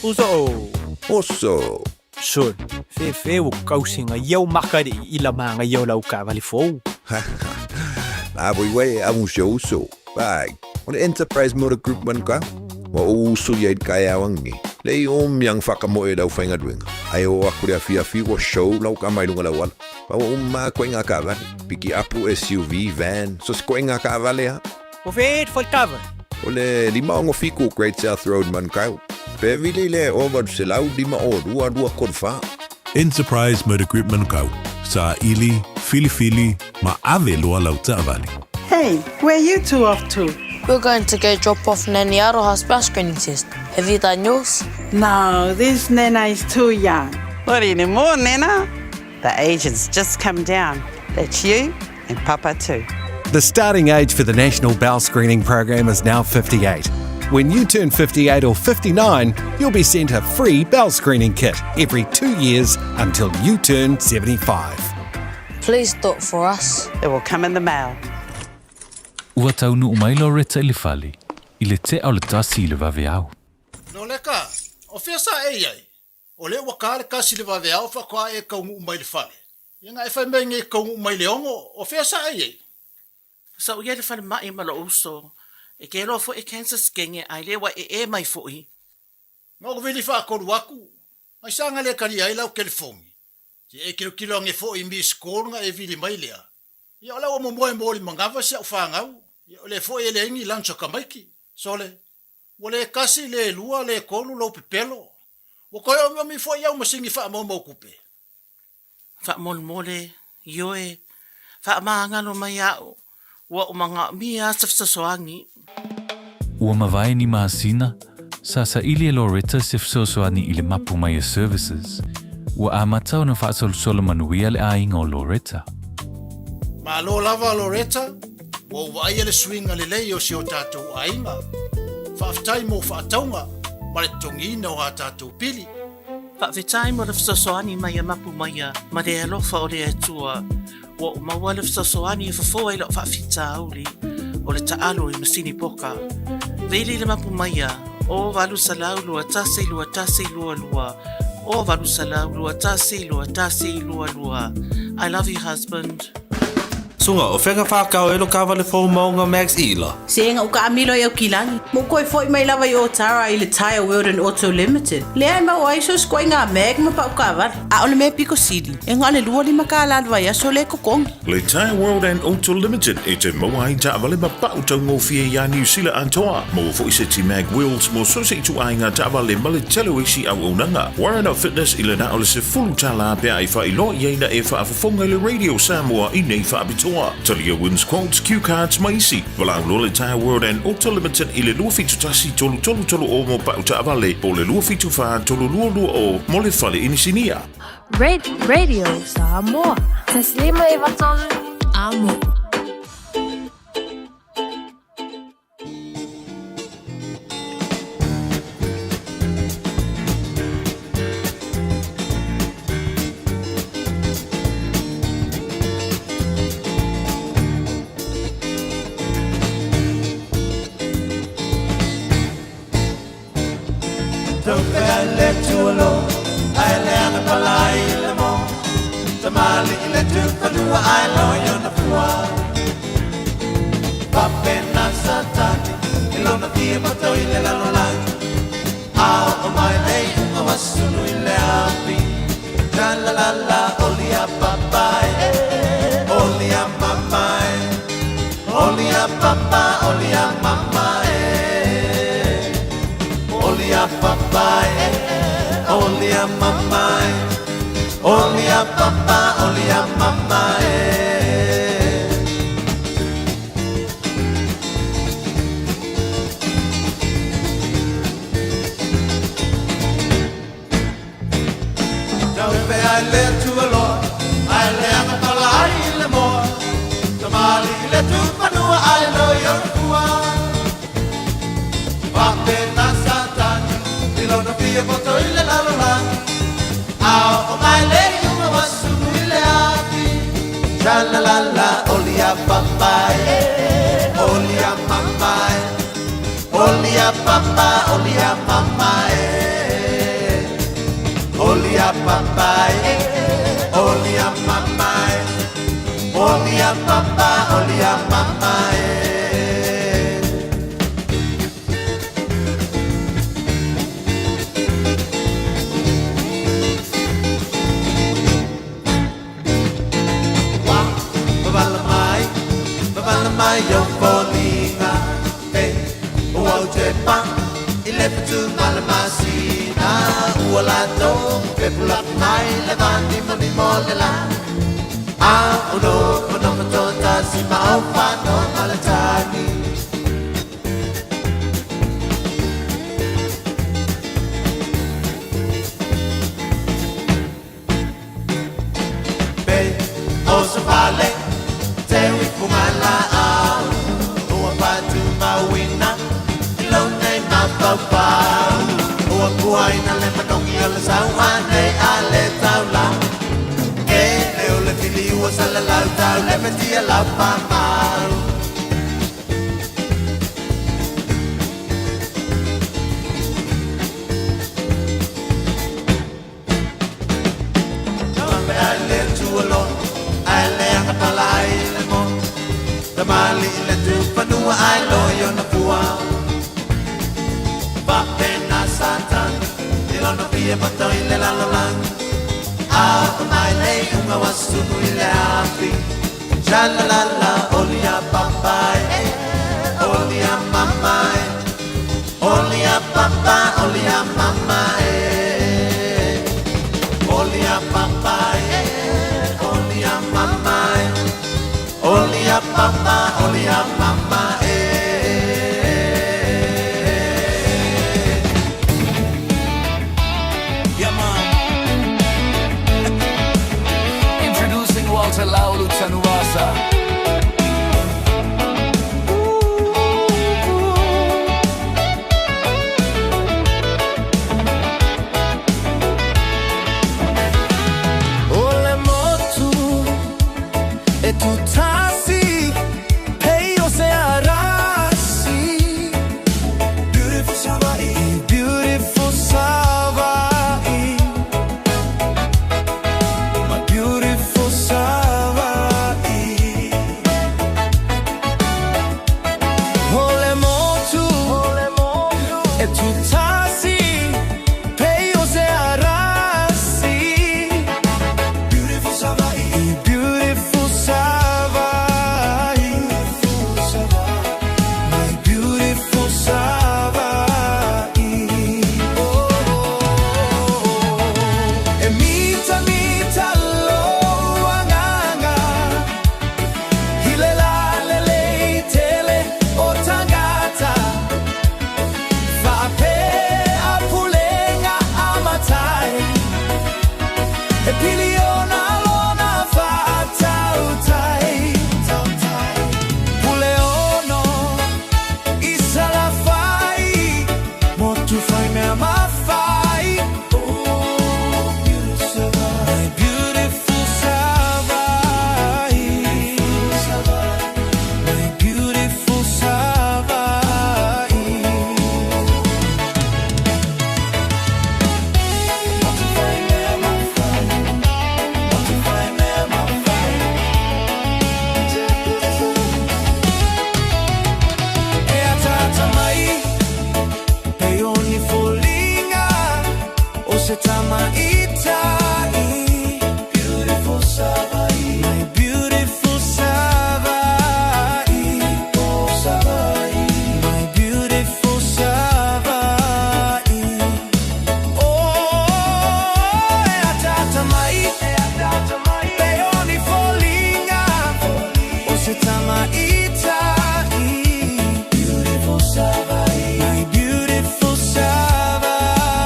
[SPEAKER 18] Uso.
[SPEAKER 5] Oso.
[SPEAKER 18] Sol. Fefe o kausinga iau makari i la manga iau lau kavali fou.
[SPEAKER 5] A voi wei a un se uso. Pai. O le Enterprise Motor Group man ka. Wa o uso ia i kai awangi. Le i o miang whakamoe lau whainga duenga. Ai o aku rea fia fi o show lau ka mai lunga lau ala. Pa o ma koe ngā kavale. Piki apu SUV, van. So se koe ngā kavale ha.
[SPEAKER 18] O fe fo kava.
[SPEAKER 5] O le 567 Great South Road Manukau. Pe vili le o 805 o 2 2 3 4.
[SPEAKER 22] Enterprise Motor Group Manukau. Sa ili Filifili ma ave loa lau taavale.
[SPEAKER 1] Hey, where you two off to?
[SPEAKER 13] We're going to go drop off Nanny Aroha's bowel screening test. Have you done yours?
[SPEAKER 1] No, this Nana is too young. Not anymore, Nana. The agent's just come down. That's you and Papa too.
[SPEAKER 23] The starting age for the National Bowel Screening Program is now 58. When you turn 58 or 59, you'll be sent a free bowel screening kit every two years until you turn 75.
[SPEAKER 13] Please do it for us.
[SPEAKER 1] It will come in the mail.
[SPEAKER 22] Ua taunuu mai Loretta i le fale i le tea o le 1 i le vaveao.
[SPEAKER 8] Loleka, o fea sa e i ai? O lea ua ka le kasi le vaveao faatoa e kaunuu mai le fale. Ia na e fai mai nei kaunuu mai le 6, o fea sa e i ai?
[SPEAKER 19] Sa ou i ai le falemai ma lou uso, e keloa foi e cancer skenge ae le ua ee mai foi.
[SPEAKER 8] Na ou vili faatolu atu, ai sa na le talia ai lau telefoni. Se e tilotilo ane foi i miss call na e vili mai lea. Ia o la ua momoe mo le manava si au fanau, ia o lea foi e leai ni lunch a tamaiti. Sole, ua le tasi, le lua, le tolu lou pepelo. Ua toe omiomi foi au masini faamaumau tupe.
[SPEAKER 19] Faamolemole, ioe, faamagalo mai au, ua ou manaomia lava se fesoasoani.
[SPEAKER 22] Ua mavae ni masina, sa saili e Loretta se fesoasoani i le Mapu Maia Services. Ua amata ona faasolosolo manuia le aiga o Loretta.
[SPEAKER 8] Malo lava Loretta, ua ou vaaia le suiga lelei o si o tatou aiga. Faafetai mo faatauga ma le totogiina o a tatou pili.
[SPEAKER 19] Faafetai mo le fesoasoani mai a Mapu Maia ma le alofa o le Atua. Ua ou maua le fesoasoani e fofo ai la'u faafitauli o le taalo i masini poka. Vili le Mapu Maia, o 800 21 21 22, o 800 21 21 22. I love you husband.
[SPEAKER 24] Suga, o fea na whakao e lo kawale fou maunga Max Ila?
[SPEAKER 19] Se na uka amilo i au kilagi. Mo koe foi mai lava i Otara i le Tyre World and Auto Limited. Lea e maua ai so se ikoaiga mag ma pau kaavale. A o le mea piko sili, e na o le 25 kālā le vaiaso lea e totogi.
[SPEAKER 25] Le Tyre World and Auto Limited e te maua ai taavale ma pau taugofie iā Niu Sila atoa. Maua foi seti mag wheels mo so se ituaiga taavale ma le tele o isi auaunaga. Warren Fitness i le na o le $10 pe a e faailoa i ai na e faafofoga i le Radio Samoa i nei faapitoa. Talia wins quotes, cue cards ma isi. Valaau loa le Tyre World and Auto Limited i le 271 333 o mo pau taavale po o le 274 322 mo le fale inisinia.
[SPEAKER 11] Radio Samoa. Taslima Ivatolu. Amo.
[SPEAKER 6] A o no no tasi ma o whano malatani. Pe o sa fale te wi funga la au. Ua patu mawina ilo nei mapapau. Ua puaina le manongi o le sauane a le taula. E le o le fili ua salalau tau le metia lau pamau. Kampe ai le tualo, ai le anga pala ai le mo. Tamali le tupanua ai lo yo na pua. Papena satan, ilona pia pato i le lalolang. A o mai le unga wasunu i le afi. Shalalala, olia papai, olia mamai. Olia papa, olia mama, eh. Olia papa, eh. Olia mama, eh. Olia papa, olia mama, eh.
[SPEAKER 14] Yeah, man. Introducing Walter Laulu Tanuasa.
[SPEAKER 9] O le motu e tutasi pei o se arasi. Beautiful Savaii, beautiful Savaii, my beautiful Savaii. O le motu e tutasi pei o se arasi. Beautiful Savaii, beautiful Savaii, my beautiful Savaii. Oh, e mita mita lo anganga, hile la lele tele o tangata, fape a pulenga amatai. E piliona lona whaatautai. Pule ono i salafai, motu whai mea mawhai. Oh, my beautiful Savaii, my beautiful Savaii. Motu whai mea mawhai, motu whai mea mawhai. E atata mai, pe o ni folinga, o se tama itai. Beautiful Savaii, my beautiful Savaii, oh Savaii, my beautiful Savaii. Oh, e atata mai, pe o ni folinga, o se tama itai. Beautiful Savaii, my beautiful Savaii,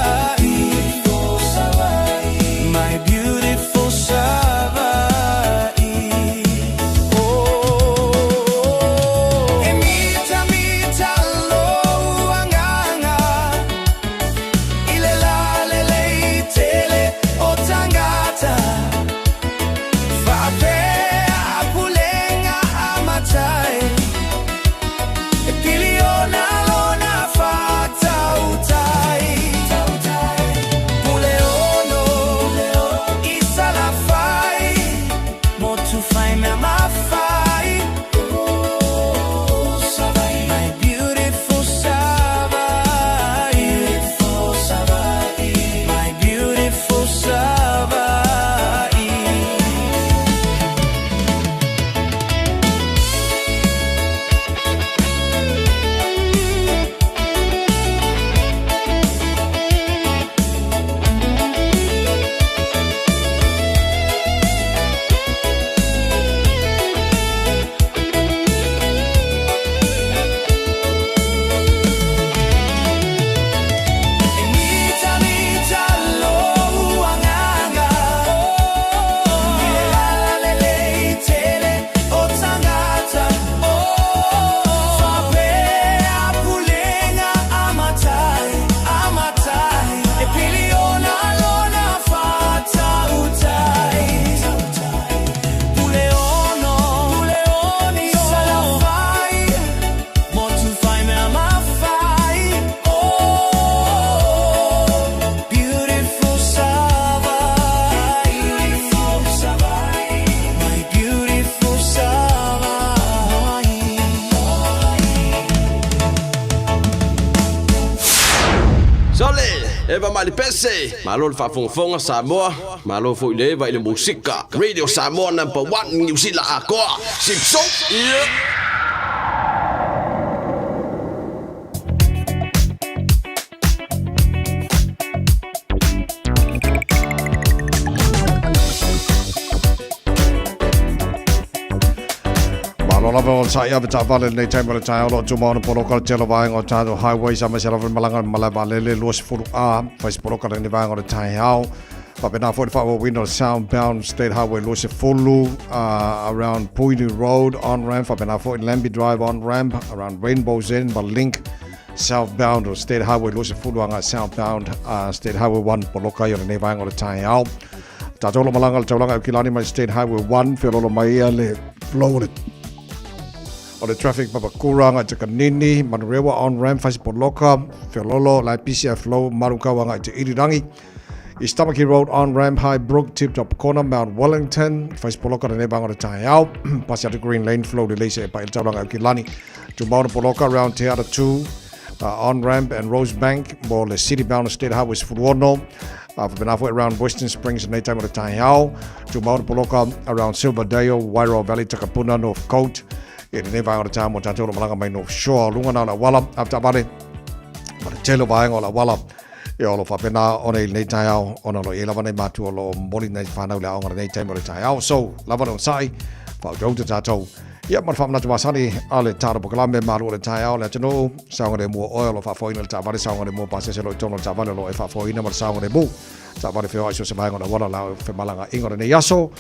[SPEAKER 7] Sole, Eva mai le pese. Malo le faafogafoga Samoa, malo foi le Eva i le musika. Radio Samoa number 1 Niu Sila atoa. Sipso. Yeah.
[SPEAKER 3] Malo lava o sa ia ta vale nei taimi o le taeao lo tumau na poloka le tele o vaega o tātou highways aemaise lava le malaga malae vaalele 20 A fai se poloka lenei vaega o le taeao. Faapena foi le faaauauina o le southbound State Highway 20 around Poini Road on ramp faapena foi Lambie Drive on ramp around Rainbow's End ma link southbound o State Highway 20 agai southbound State Highway 1 poloka ai o lenei vaega o le taeao. Tātou lo malaga le taulaga Aukilani mai State Highway 1 feololo mai ia le flow o le o le traffic papakura agai Takanini, Manurewa on ramp fai se poloka feololo lai pisi flow Marukau agai te Irirangi. East Tamaki Road on ramp High Brook Tip Top Corner Mount Wellington fai se poloka lenei vaega o le taeao pasi atu Green Lane flow lelei seia paia le taulaga Aukilani. Tumau na poloka around Te Ara 2 on ramp and Rosebank mo le city bound State Highway 16 faapena foi around Western Springs lenei taimi o le taeao. Tumau na poloka around Silverdale, Wairoa Valley, Takapuna, North Coast i lenei vaega o le taeao mo tātou o lo malaga mai North Shore. Luga na o le auala, avetaavale ma le tele o vaega o le auala Ia, o lo o faapena ona i lenei taeao, ona o lo o i ai lava nai matua o lo o momoli nai fanau i le aoga i lenei taimi o le taeao. So, lava le onosai, faautauta tatou. Ia, ma le faamanatu masani a le Taro Pokalame, malu o le taeao, le atunuu, saogalemu o oe o lo o faafoeina le taavale, saogalemu o pasese o lo o i totonu o le taavale o lo o e faafoeina ma le saogalemu. Taavale feoai so o se vaega o le auala la o femalagaaiga o lenei aso.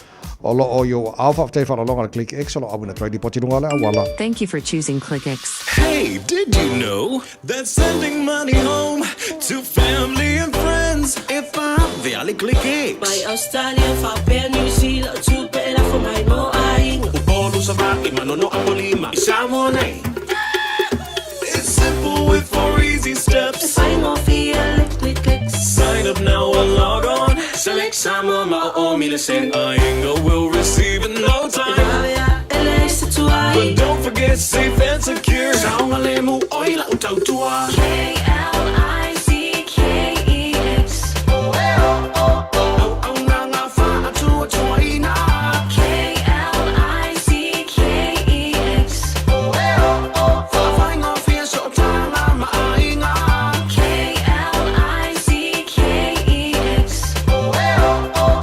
[SPEAKER 3] O lo o i ou aao faafetai faaaloaloga le ClickX o lo o auina atu ai lipoti i luga o le auala.
[SPEAKER 15] Thank you for choosing ClickX.
[SPEAKER 10] Hey, did you know that sending money home to family and friends e faavea le ClickX?
[SPEAKER 19] Mai Australia faapea New Zealand tupe e lafo mai mo aiga.
[SPEAKER 10] Upolu, Savaii, Manono, Apolima i Samoa nei. It's simple with four easy steps.
[SPEAKER 19] E faigofie le ClickX.
[SPEAKER 10] Sign up now or log on. Select Samoa ma o o mi le send. Aiga will receive in no time.
[SPEAKER 19] E vave ae leai se tuai.
[SPEAKER 10] But don't forget safe and secure. Saogalemu oi lau tautua.
[SPEAKER 19] K-L-I-C-K-E-X.
[SPEAKER 10] Auaunaga faatuatuaina.
[SPEAKER 19] K-L-I-C-K-E-X.
[SPEAKER 10] Faafaigofie sootaga ma aiga.
[SPEAKER 19] K-L-I-C-K-E-X.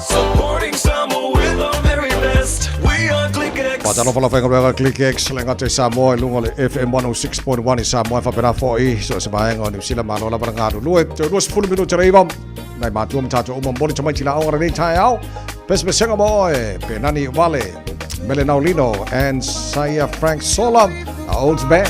[SPEAKER 10] Supporting Samoa with our very best. We are ClickX.
[SPEAKER 3] Faatalofa lau faigaluega ClickX le gata i Samoa i luga o le FM 106.1 i Samoa e faapena foi so o se vaega o Niu Sila malo lava le galulue. Toe 20 minute le iva nai matua ma tatou uma momoli tamaiti la aoga lenei taeao. Pesepesega mo oe, Penani Wale, Mele Naulino and Saia Frank Sola, our old band.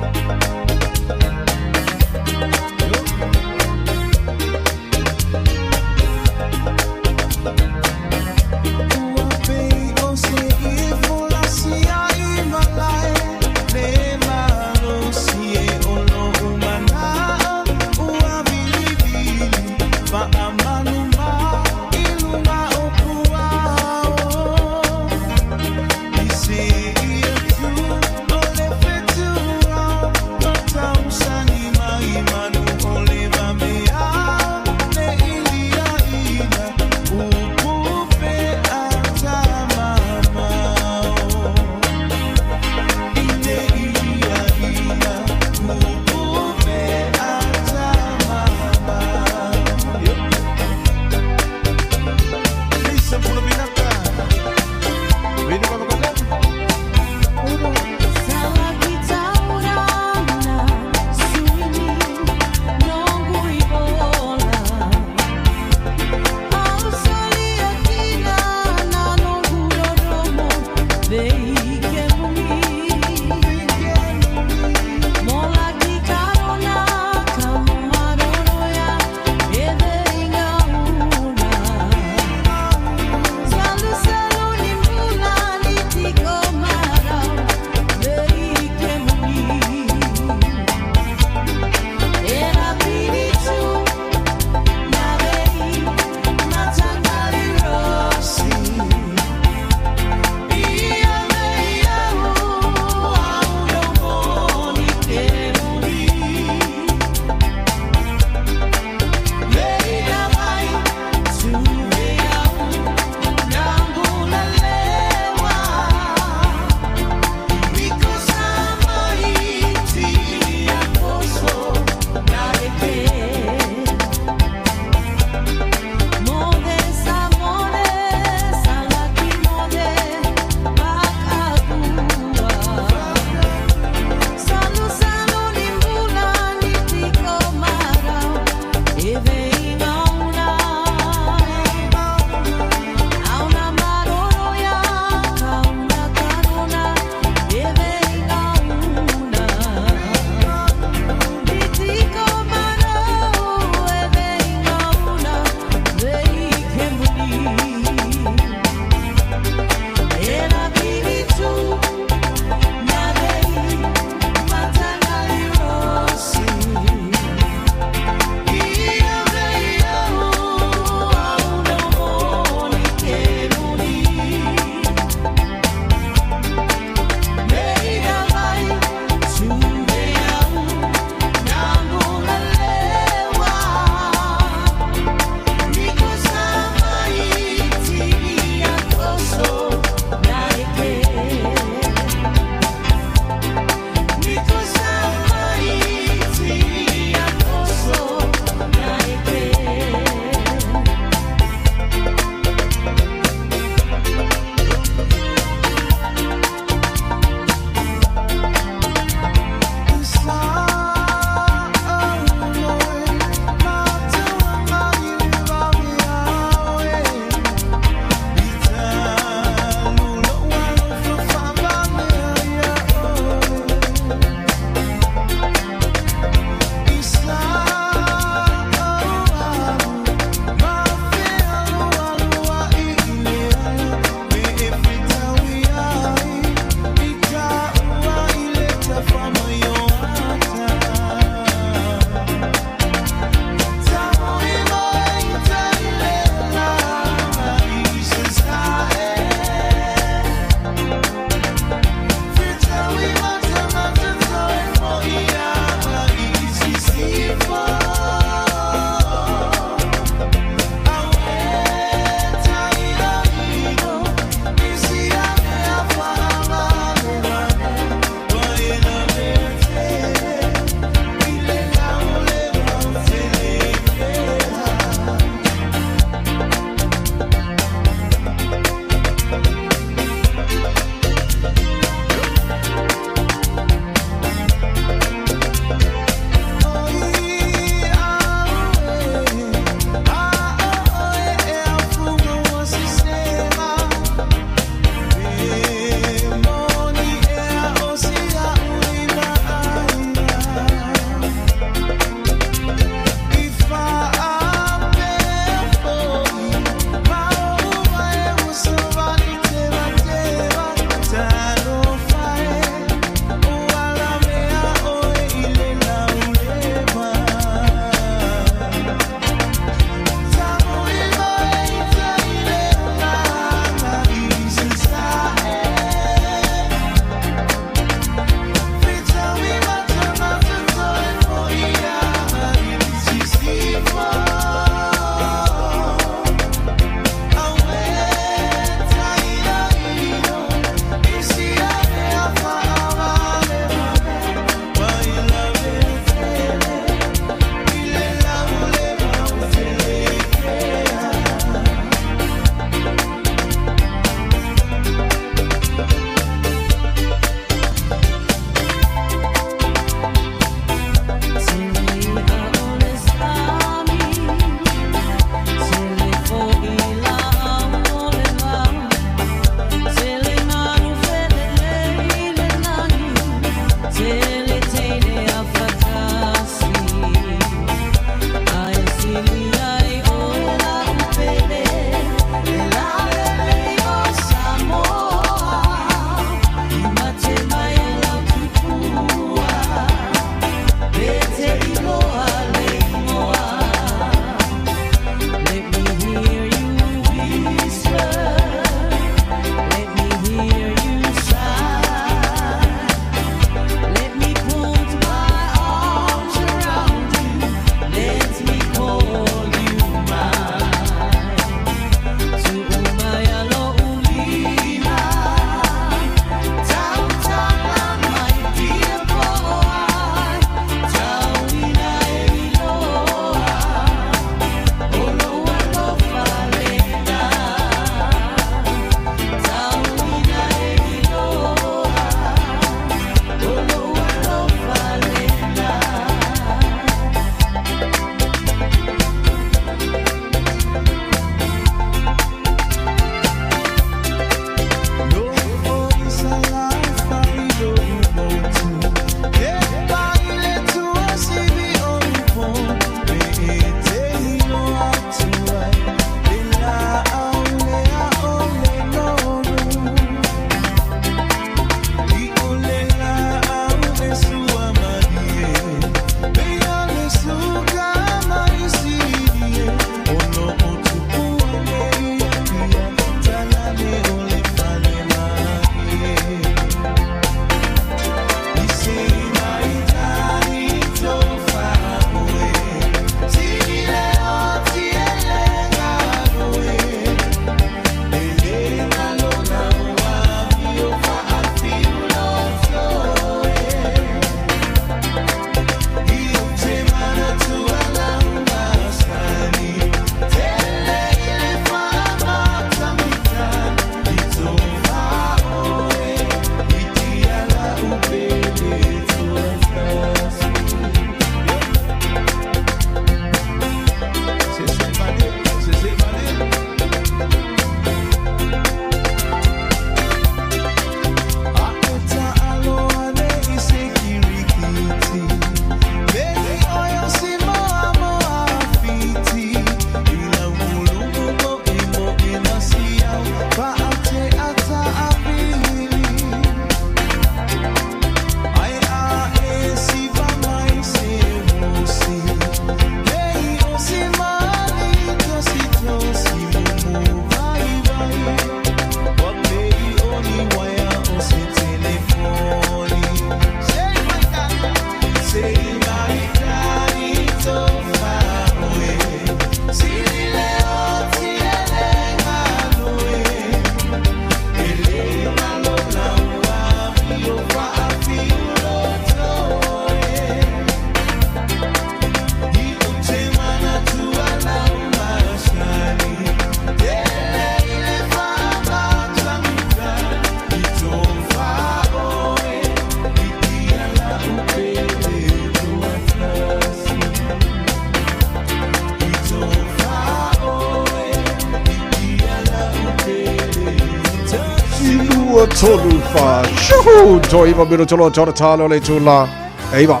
[SPEAKER 3] 3, 4, shuhu! Toi iwa mino tolo tolo talo le tula. E iwa.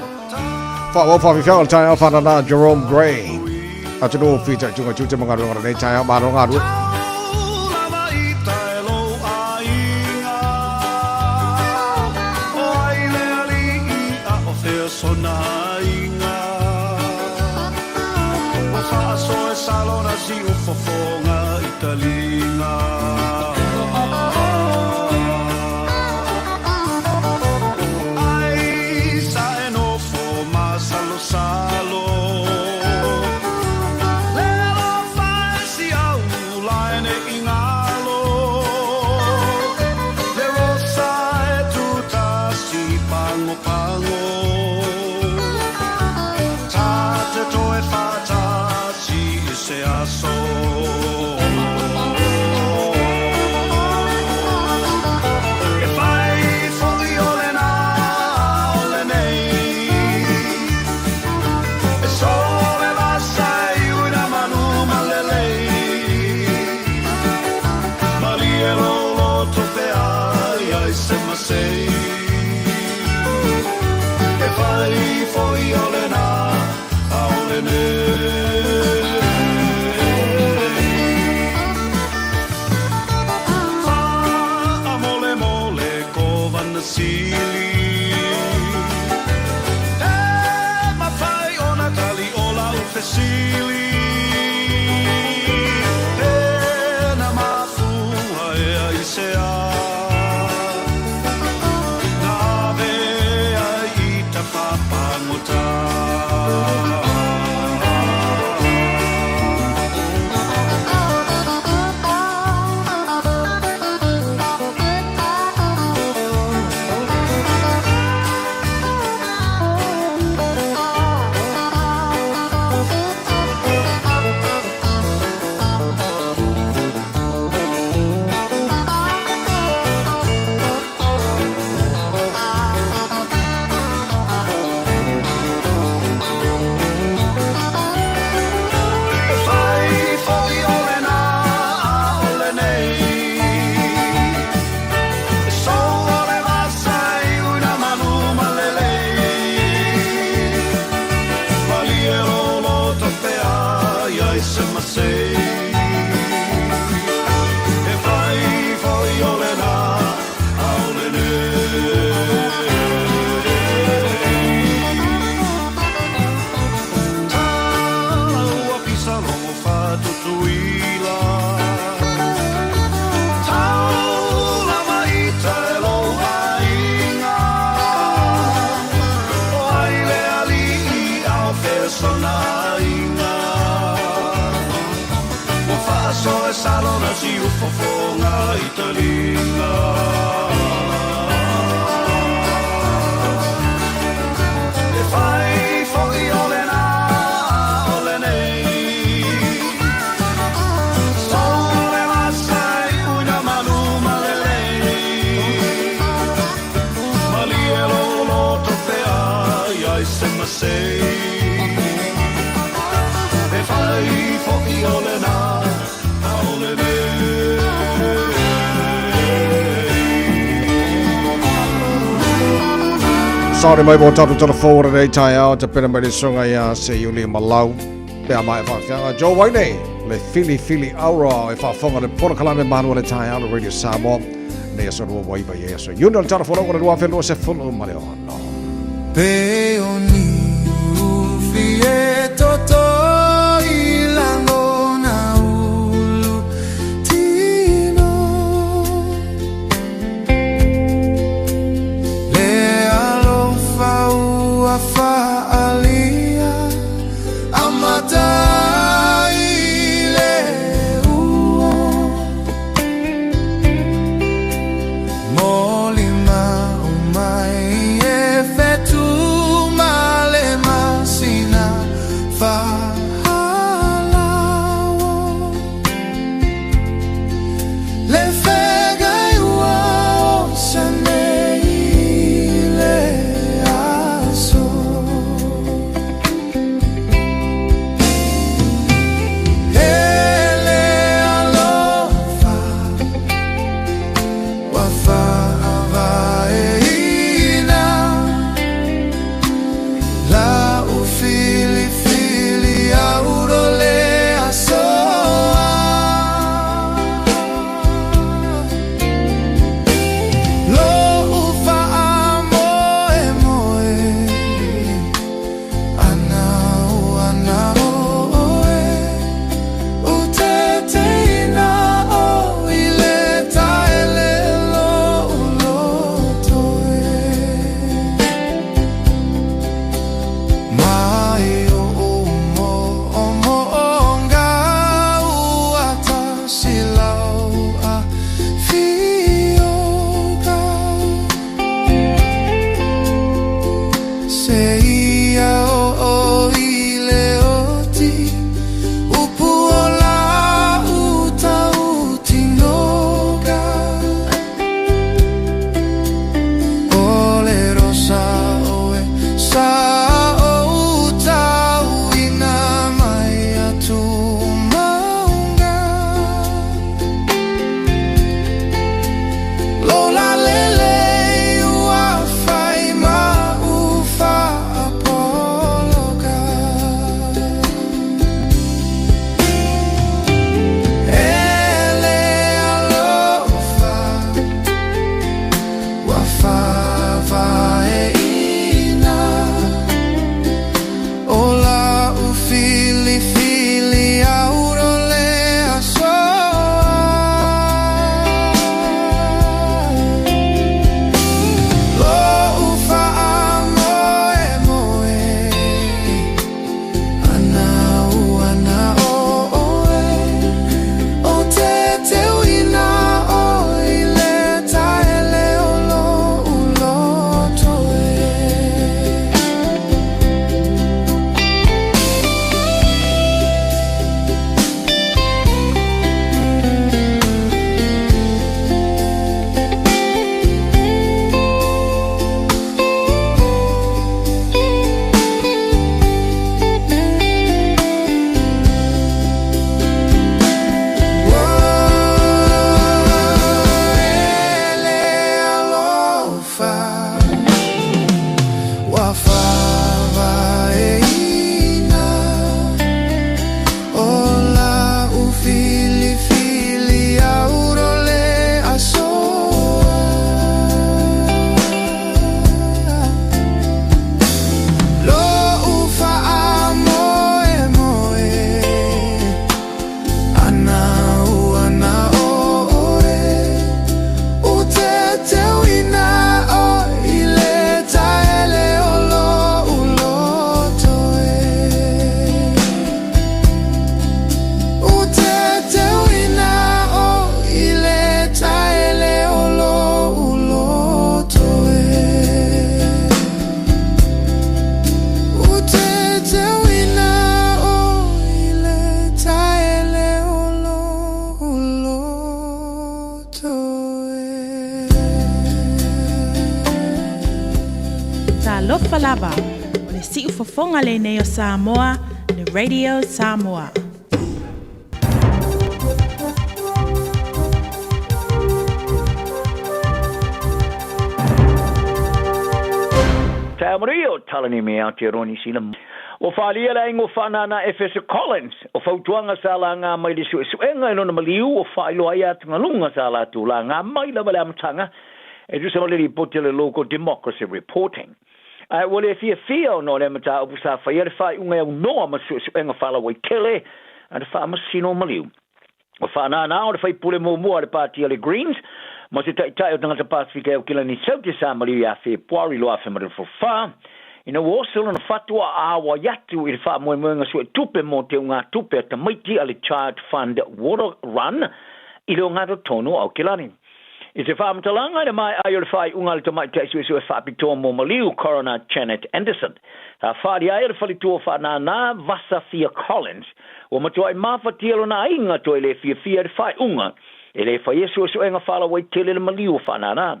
[SPEAKER 3] Wha wha wha wha tai au whanana Jerome Gray. Atu no whita tunga tute mga runga nei tai au maro ngā rua. Sorry mai mo tatu tala forward nei tai ao te pena mai le sunga ia se iuli malau pe a mai whawhianga Joe Waine le fili fili aura e whawhonga le pora kalame manu le tai ao le Radio Samoa nei aso rua waiva i aso yuna le tala whora o le rua whenua se fulu ma le ono.
[SPEAKER 2] Pe o ni ufi e toto i langona ulu tino Le alofa ua faalia amata i le ua Molima umai e fetu mai. Se ia o i le oti Upu o la uta utinoga O le rosa oe sa o utauina mai atu maunga Lola lelei ua fai ma ufa poloka E le alofa ua faavaeina O la u filifili auro le asoa Lo'u faamoemoe ana ua na oe O te teuina oe i le taele o lo'u loto e. E le alofa ua faavaeina O la u filifili auro le asoa Lo'u faamoemoe ana ua na oe O te teuina oe i le taele o lo'u loto e. O te teuina oe i le taele o lo'u loto e. O te teuina oe i le taele o lo'u loto e.
[SPEAKER 4] Talofa lava, o le siufofoga lenei o Samoa, le Radio Samoa.
[SPEAKER 16] Taeao manuia o Talani me Aotearoa Niu Sila. Ua faaalia le aiga o Faanana Efeso Collins o fautuaga sa laga mai le suesuega i lona maliu ua faailoa ai atugaluga sa latou laga mai lava le amataga e tusa ma le lipoti a le Local Democracy Reporting. Ae ua le fiafia ona o lea mataupu sa faia le faaiuga e aunoa ma suesuega faalauaitele a le Faamasino o Maliu. O Faanana o le faipule muamua a le Pati a le Greens ma se taitai o tagata Pasefika e Aukilani Saute sa maliu ia Fepuari 2024 ina ua oso lona fatu a āwai atu i le faamoemoega suetupe mo te ugatupe a tamaiti a le Child Fund Water Run i le ogatotonu o Aukilani. I se faamatalaga i le maea ai o le faaiuga a le Tamaitai Suesue Faapitoa mo Maliu, Coroner Janet Anderson, sa faaalia ai e le faletua faanānā Vasa Fia Collins, ua matuai mafatia lona aiga toe le fiafia i le faaiuga e le faia suesuega faalauaitele le maliu o faanānā.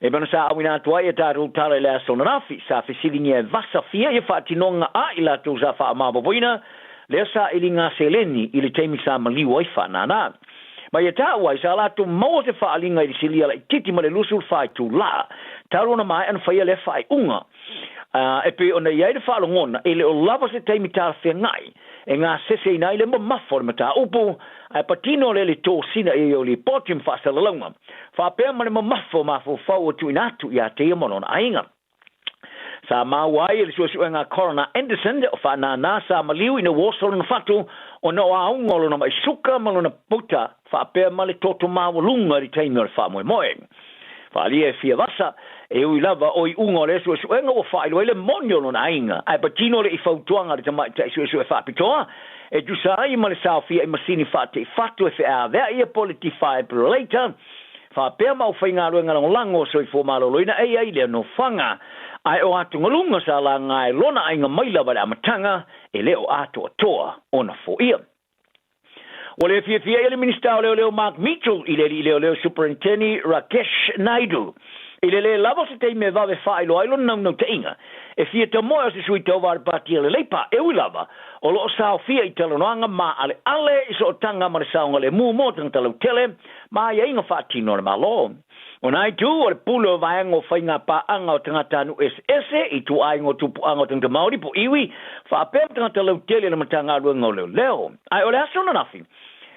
[SPEAKER 16] E pei ona sa auina atu ai e tatou tala i le aso ananafi, sa fesiligia e Vasa Fia ia faatinoga a i latou sa faamaopoopoina lea sailiga seleni i le taimi sa maliu ai faanānā. Ma ia taua ai, sa latou maua se faaaliga i le silia laitiiti ma le 24 itulā, talu ona maea ona faia lea faaiuga. A, e pei ona i ai le faalogona, e le o lava se taimi talafeagai e gaseseina ai le mamafa o le mataupu, ae patino lea i le tosina i ai o lipoti ma faasalalauga, faapea ma le mamafa o mafaufau ua tuuina atu ia te ia ma lona aiga. Sa maua ai e le suesuega a Coroner Anderson o faanānā sa maliu ina ua oso lona fatu ona o auga o lona ma'i suka ma lona puta faapea ma le toto maualuga i le taimi o le faamoemoe. Faaalia e fia vasa, e ui lava o iuga o lea suesuega ua faailoa ai le moni o lona aiga, ae patino le i fautuaga a le tamaitai suesue faapitoa e tusa ai ma le saofia i masini faateifatu e feaveai ia po o le defibrillator faapea ma aufaigaluega lagolago o Soifua Maloloina e i ai lea nofoaga. Ae o atugaluga sa laga e lona aiga mai lava i le amataga, e le o atoatoa ona foia. Ua le fiafia ai le Minisita o Leoleo Mark Mitchell i le alii leoleo Superinteni Rakesh Naidu i le lē lava o se taimi e vave faailoa ai lona naunautaiga e fia tamoe o se sui tauva a le Pati a le Leipa e ui lava o lo o saofia i talanoaga maaleale i sootaga ma le saogalemu mo tagata lautele ma aiaiga faatino a le Malo. O Naidu o le pule o vaega o faiga paaga o tagatanuu eseese i ituaiga o tupuaga o tagata Māori po iwi, faapea ma tagata lautele i le Matagaluega o Leoleo. Ae o le aso ananafi,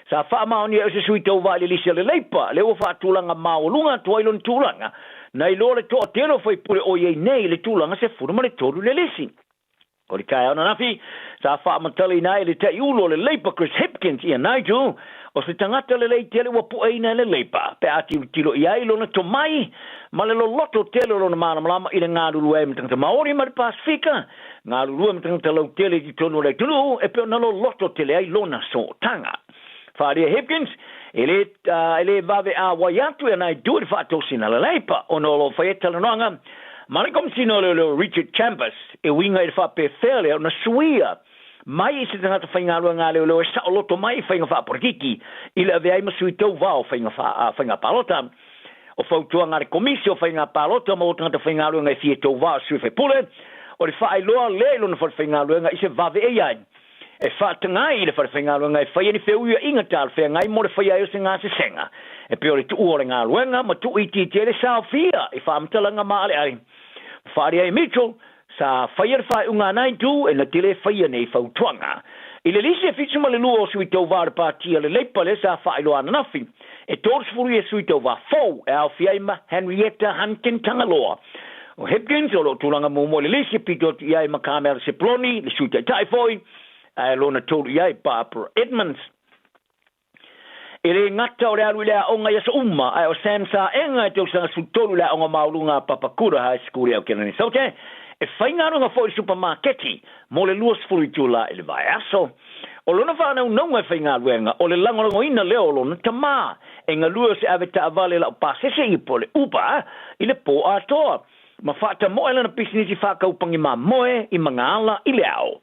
[SPEAKER 16] sa faamaonia ai o se sui tauva i le lisi a le Leipa, lea ua faatulaga maualuga atu ai lona tulaga, nai loa le toatele o faipule o i ai nei i le tulaga 13 i le lisi. O le taeao ananafi, sa faamatalaina ai e le taiulu o le Leipa Chris Hipkins ia Nigel, o se tagata lelei tele ua pueina e le Leipa, pe a tilotilo i ai lona tomai ma le loloto tele o lona malamalama i le galulue ai ma tagata Maori ma le Pasifika, galulue ma tagata lautele i totonu o le atunuu e pei ona loloto tele ai lona sootaga. Faaalia Hipkins, e le, e le vave āwai atu e Naidu i le faatosina a le Leipa ona o lo o fai ai talanoaga ma le Komisina o Leoleo Richard Chambers e uiga i le faapefea lea ona suia mai i se tagata faigaluega a leoleo e saoloto mai i faiga faapolokiki i le avea ai ma sui tauva o faiga, fa, faiga palota. O fautuaga a le Komisi o Faiga Palota mo tagata faigaluega e fia tauva o sui faipule, o le faailoa lea i lona fale faigaluega i se vave e i ai E faataga ai i le fale faigaluega e faia ni feuiaiga talafeagai mo le faia ai o se gasesega, e pei o le tuua o le galuega ma tuuitiitia ai le saofia i faamatalaga maaleale. Ua faaalia ai e Mitchell, sa faia le faaiuga a Naidu e na te le faia nei fautuaga. I le lisi e 72 o sui tauva o le Pati a le Leipa lea sa faailoa ananafi, e 30 ia sui tauva fou e aofia ai ma Henrietta Hunkin Tagaloa. O Hipkins o lo o tulaga muamua i le lisi e pito atu i ai ma Carmel Sepuloni, le Sui Taitai foi, ae lona tolu i ai Barbara Edmonds. E le gata o le alu i le aoga i aso uma, ae o Sam Saega e tausaga 13 i le aoga maualuga a Papakura High School i Aotearoa Saute, e faigaluega foi i le supamaketi mo le 20 itula i le vaiaso. O lona faanaunauga e faigaluega, o le lagolagoina lea o lona tamā, e galue o se ave taavale laupasese i po o le Uber i le pō atoa, ma faatamoe lana pisinisi faakaupangi mamoe i Magaala i le ao.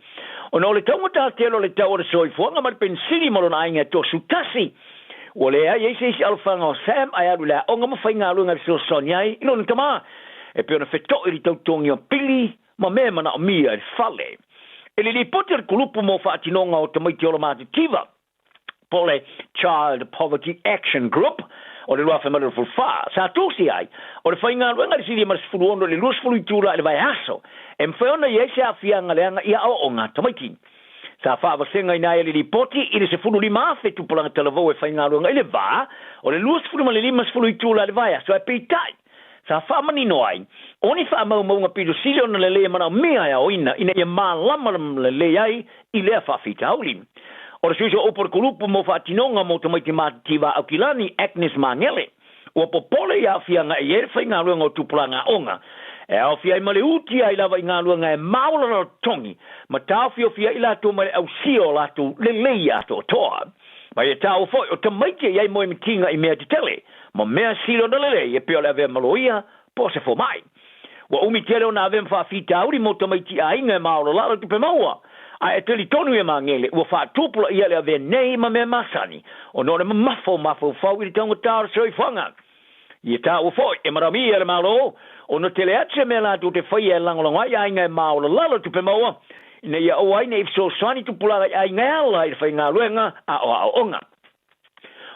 [SPEAKER 16] Ona o le taugata tele o le tau o le soifuaga ma le penisini ma lona aiga e 31, ua leai ai se isi alofaga o Sam ae alu i le aoga ma faigaluega e fesoasoani ai i lona tamā, e pei ona feto'i i le tautogia o pili ma mea e manaomia i le fale. E le lipoti a le kulupu mo faatinoga o tamaiti ola matitiva, po o le Child Poverty Action Group, o le 2024, sa tusi ai, o le faigaluega i le silia ma le 16 i le 20 itula i le vaiaso, e mafai ona i ai se aafiaga leaga i aoaoga a tamaiti. Sa faavasegaina ai e le lipoti i le 15,000 tupulaga talavou e faigaluega i le va o le 20 ma le 50 itula i le vaiaso, ae peitai, Sa faamanino ai, o ni faamaumauga pito sili ona lelei e manaomia e aoina ina ia mālamalama lelei ai i lea faafitauli. O le suiso upu o le kulupu mo faatinoga mo tamaiti matitiva a Aukilani, Agnes Magele, ua popole i aafiaga e i ai le faigaluega o tupulaga aoga, e aofia ai ma le uti ai lava i galuega e maolalalo totogi ma taofiofi ai i latou mai le ausia o latou lelei atoatoa. Ma ia taua foi, o tamaiti e i ai moemitiga i mea tetele, ma mea sili ona lelei e pei o le avea ma loia po o se fomai. Ua umi tele ona avea ma faafitauli mo tamaiti aiga e maolalalo tupe maua, ae e talitonu ia Magele ua faatupulaia le avea nei ma mea masani ona o le mamafa o mafaufau i le taugata o le soifuaga. Ia taua foi, e manaomia e le Malo ona tele atu se mea latou te faia e lagolago ai aiga e maolalalo tupe maua ina ia aua ai ne i fesoasoani tupulaga i aiga e ala i le faigaluega a o aoaoga.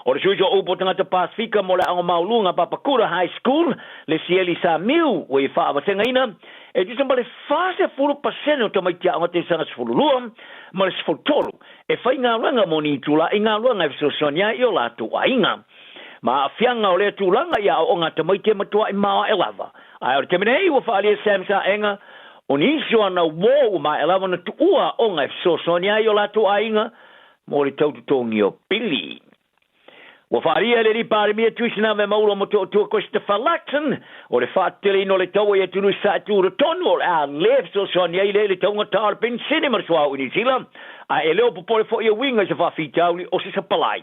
[SPEAKER 16] O le sui o upu o tagata Pasifika mo le Aoga Maualuga Papakura High School, le Sieli Samiu, ua i faavasegaina, e tusa ma le 40% o tamaiti aoga tausaga 12 ma le 13 e faigaluega mo ni itula i galuega e fesoasoani ai i o latou aiga. Ma aafiaga o lea tulaga i aoaoga a tamaiti e matuai maoae lava. Ae o le taimi nei ua faaalia Sam Saega, o nisi o ana uō ua maea lava ona tuua aoga e fesoasoani ai i o latou aiga mo le tau totogi o pili. Ua faaalia e le Alii Palemia Tuisanave Maulo Motootua Christopher Luxon, o le faateteleina o le taua i atunuu i sae tutotonu o le a le fesoasoani ai lea i le taugata o le penisini ma le suauu i Niu Sila, ae e le o popole foi e uiga i se faafitauli o se sapalai.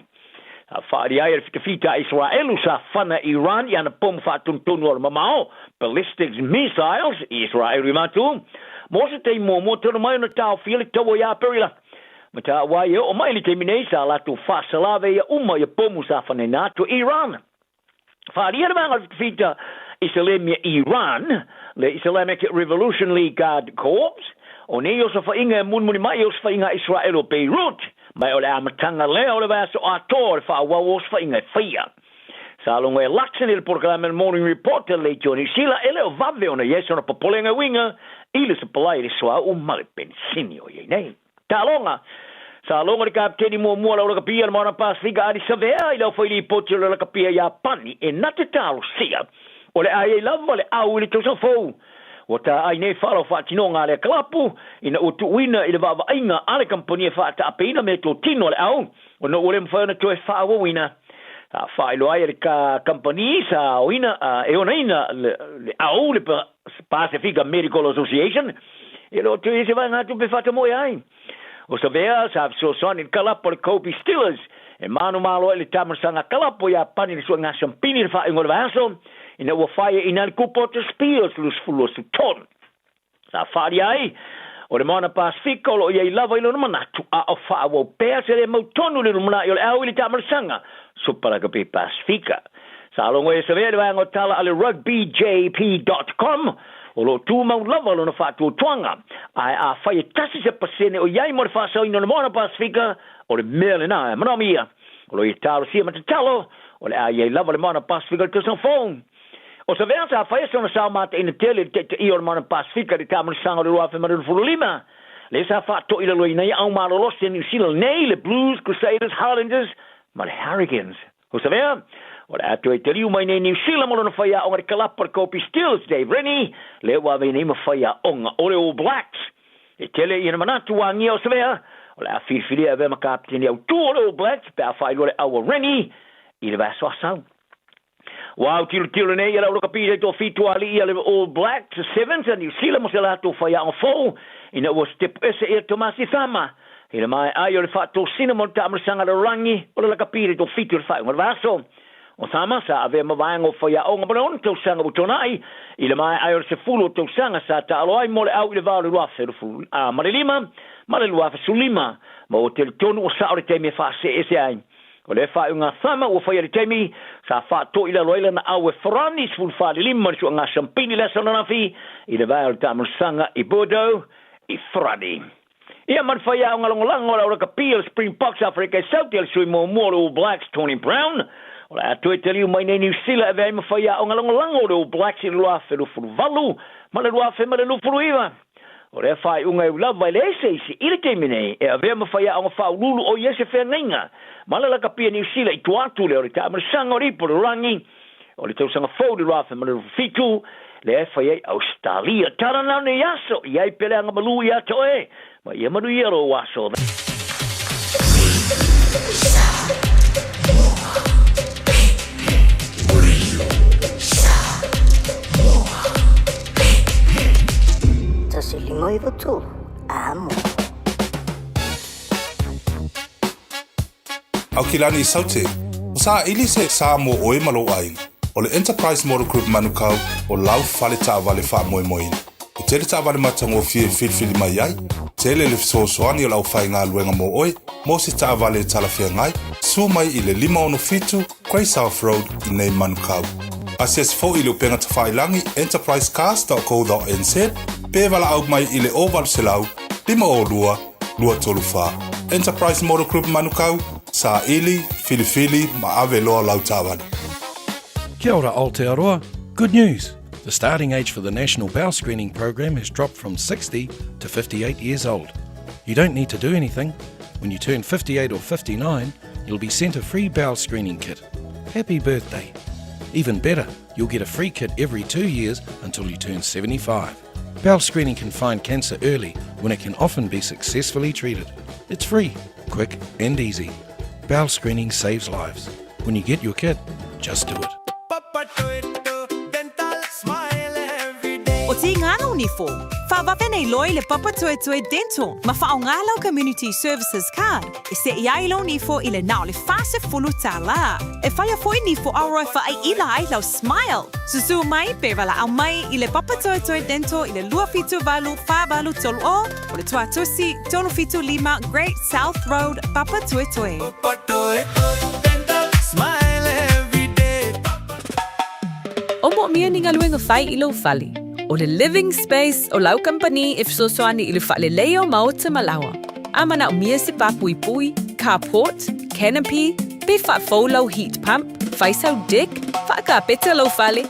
[SPEAKER 16] Sa faalia ai e le fitafita a Iseraelu sa fana e Iran i ana pomu faatonutonu o le mamao, ballistics missiles, i Iseraelu i matu. Mo se taimi muamua talu mai ona taofia le taua ia Aperila. Ma taua ai e oo mai i le taimi nei sa latou faasalaveia uma ia pomu sa fanaina atu e Iran. Faaalia le vaega o le fitafita Iselemi a Iran, le Islamic Revolutionary Guard Corps, o nei osofaiga e mulimuli mai i osofaiga a Iseraelu o Beirut, ma o le amataga lea o le vaiaso atoa o le faaauau o osofaiga e faia. Sa logo e Luxon i le polokalame o le Morning Report a le Leitio o Niu Sila, e le o vave ona i ai sona popolega e uiga i le sapalai i le suauu ma le penisini o i ai nei. Taaloga Sa logo le kapiteni muamua o le au lakapia le Moana Pasifika Adi Savea i le aufai lipoti o le lakapia Iapani e na te talosia o le a i ai lava le au i le tausaga fou. Ua taai nei fala o faatinoga a lea kalapu ina ua tuuina i le vaavaaiga a le kamupani e faataapeina meatotino a le au ona ua le mafai ona toe faaauauina. Sa faailoa ai e le kamupani sa aoina e onaina le au le Pasifika Medical Association e le o toe i ai se vaegatupe e faatamoe ai. O Savea sa fesoasoani i le kalapu a le Kobe Steelers e manumalo ai le taamilosaga kalapu a Iapani i le suaiga siampini i le faaiuga o le vaiaso ina ua fai e ina le kupa o te Spears 2023. Sa faaalia ai o le Moana Pasifika o lo o i ai lava i lona manatu a o faaauau pea se le mautonu i le lumanai o le au i le taamilosaga Super Rugby Pasifika. Sa logo e Savea i le vaega o tala a le rugbyjp.com o lo o tumau lava lona faatuatuaga, ae afai e tasi se pasene o i ai mo le faasaoina o le Moana Pasifika, o le mea lena e manaomia. O lo o ia talosia ma tatalo, o le a i ai lava le Moana Pasifika i le tausaga fou. O Savea sa faia sona sao mataina tele i le taitaia o le Moana Pasifika i le taamilosaga o le 2025, lea sa faatoilaloina ai au malolosi a Niu Sila nei, le Blues, Crusaders, Highlanders ma le Hurricanes. O Savea, o le a toe taliu mai nei Niu Sila mo lona faiaoga i le kalapa o le Kobe Steelers, Dave Rennie, lea ua ave nei ma faiaoga o le All Blacks. E tele ia na manatu ua agia o Savea, o le a filifilia e avea ma kapiteni autū o le All Blacks pe a faailoa le au a Rennie i le vaiaso asau. Ua autilotilo nei ia le au lakapi i toafitu alii a le All Blacks Sevens a Niu Sila mo se latou faiaoga fou ina ua sitepu ese ia Tomasi Cama i le maea ai o le faatosina mo le taamilosaga lalolagi o le lakapi i le toafitu i le faaiuga o le vaiaso. O Cama sa avea ma vaega o faiaoga mo le 6 tausaga ua tuanai i le maea ai o le 10 o tausaga sa taalo ai mo le au i le va o le 2005 ma le 2015 ma ua talitonu ua sao le taimi e faaseese ai. O lea faaiuga Cama ua faia i le taimi sa faatoilalo ai lana au e Ferrani 14 i le suaga siampini i le aso ananafi i le vae o le taamilosaga i Bordeaux i Ferrani. Ia ma le faiaoga lagolago o le au lakapi o le Springboks Afrika i Saute a le sui muamua o le All Blacks Tony Brown o le a toe taliu mai nei Niu Sila e avea ai ma faiaoga lagolago o le All Blacks i le 2028 ma le 2029. O lea faaiuga e ui lava e leai se isi i le taimi nei e avea ma faiaoga faauluulu o i ai se feagaiga ma le lakapi a Niu Sila i tua atu lea o le taamilosaga o le ipu o le lalolagi o le tausaga fou i le 2027 lea e fai ai Ausetalia. Tala nao nei aso i ai peleaga malū iā te oe ma ia manuia lou aso.
[SPEAKER 12] 1 5 9 3, amo.
[SPEAKER 17] Aukilani i Saute, o saili se sa mo oe ma lou aiga. O le Enterprise Motor Group Manukau o lau fale taavale faamoemoeina. E tele taavale matagofie e filifili mai ai, tele le fesoasoani o le aufaigaluega mo oe mo se taavale e talafeagai, susu mai i le 567 Grey South Road i nei Manukau. Asiasi foi i le upega tafailagi enterprisecars.co.nz pe valaau mai i le 0800 502 234. Enterprise Motor Group Manukau, saili, filifili ma ave loa lau taavale.
[SPEAKER 23] Kia ora Aotearoa. Good news! The starting age for the National Bowel Screening Program has dropped from 60 to 58 years old. You don't need to do anything. When you turn 58 or 59, you'll be sent a free bowel screening kit. Happy birthday! Even better, you'll get a free kit every 2 years until you turn 75. Bowel screening can find cancer early when it can often be successfully treated. It's free, quick, and easy. Bowel screening saves lives. When you get your kit, just do it.
[SPEAKER 10] O tīngana o
[SPEAKER 5] nifo. Faavave nei loa i le Papatoetoe Dental ma faaaoga lau Community Services Card e seʻi ai lou nifo i le na o le $40. E faia foi nifo auro e faaiʻila ai lau smile. Susū mai pe valaau mai i le Papatoetoe Dental i le 278 483 o le Tuatusi 375 Great South Road, Papatoetoe.
[SPEAKER 10] Smile every day.
[SPEAKER 13] O moomia ni galuega fai i lou fale. O le Living Space o lau kamupani e fesoasoani i le faaleleia o maota ma laoa. A manaomia se pāpuipui, carport, canopy, pe faafou lau heat pump, fai sau deck, faakapeta lou fale,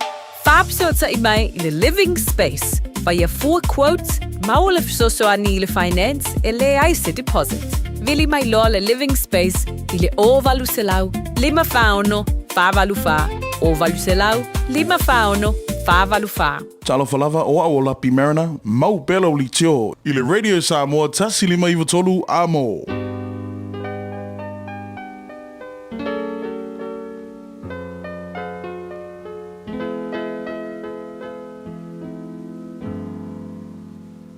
[SPEAKER 13] faafesootai mai i le Living Space, faia fua quote, maua le fesoasoani i le finance e leai se deposit. Vili mai loa le Living Space i le 0800 546 484, 0800 546 484.
[SPEAKER 17] Talofa lava, o au o Lapi Mariner, mau pea lau litio i le Radio Samoa 1593 amo.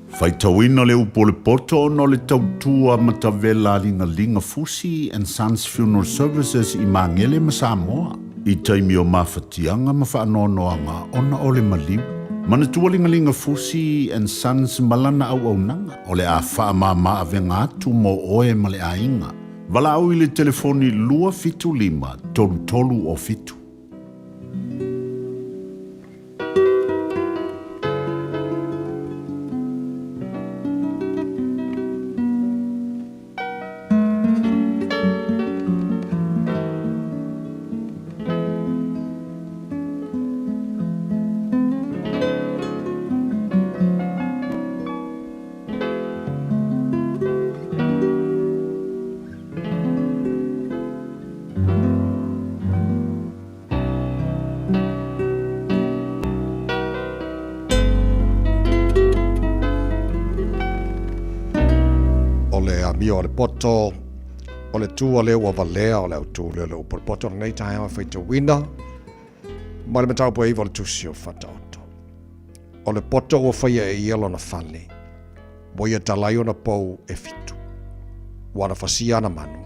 [SPEAKER 25] Faitauina le upu o le poto ona o le tautua matavela a Ligalinga Fusi and Sons Funeral Services i Magele ma Samoa i taimi o mafatiaga ma faanoanoaga ona o le maliu. Manatua Ligalinga Fusi and Sons ma lana auaunaga o le a faamama avega atu mo oe ma le aiga. Valaau i le telefoni 275 33 o 7.
[SPEAKER 3] O le amio a le poto, o le tua lea ua valea o le autū lea o le upu o le poto lenei taeao e faitauina mai le mataupu e 9 o le tusi o Fataoto. O le poto ua faia e ia lona fale, ua ia talai ona pou e fitu. Ua na fasia ana manu,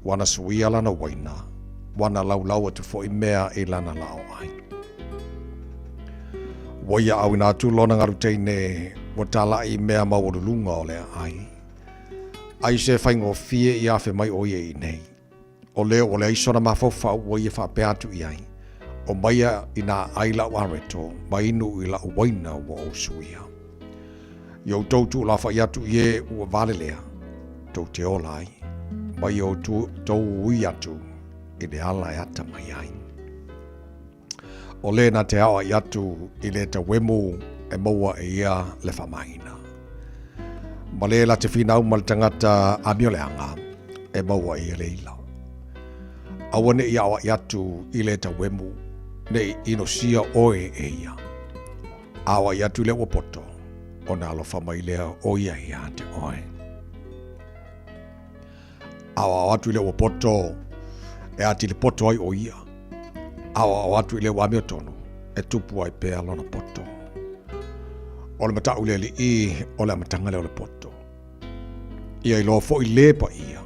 [SPEAKER 3] ua na suia lana uaina, ua na laulau atu foi mea i lana laoai. Ua ia auina atu lona galu teine, ua talai mea maualuluga o le aai. Ai se faigofie i afe mai o ia i nei. O lea ua leai sona mafaufau ua ia faapea atu i ai, O maia i nā ʻai la'u areto, ma inu i la'u waina ua ou suia. I outou tuulafaʻi atu i e ua valelea, tou te ola ai, ma i outou ui atu i le ala e atamai ai. O le na te aoaʻi atu i le tauemu e maua e ia le faamaina. Ma le la te finau ma le tagata amioleaga e maua e ia le ila. Aua neʻi aoaʻi atu i le tauemu, neʻi inosia ʻoe e ia. Aoaʻi atu i le ua poto, ona alofa mai lea o ia iā te ʻoe. Aoao atu i le ua poto, e atili poto ai ʻo ia. Aoao atu i le ua amiotonu, e tupu ai pea lona poto. O le mataʻu i le aliʻi, o le amataga lea o le poto. Ia iloa foi le paia,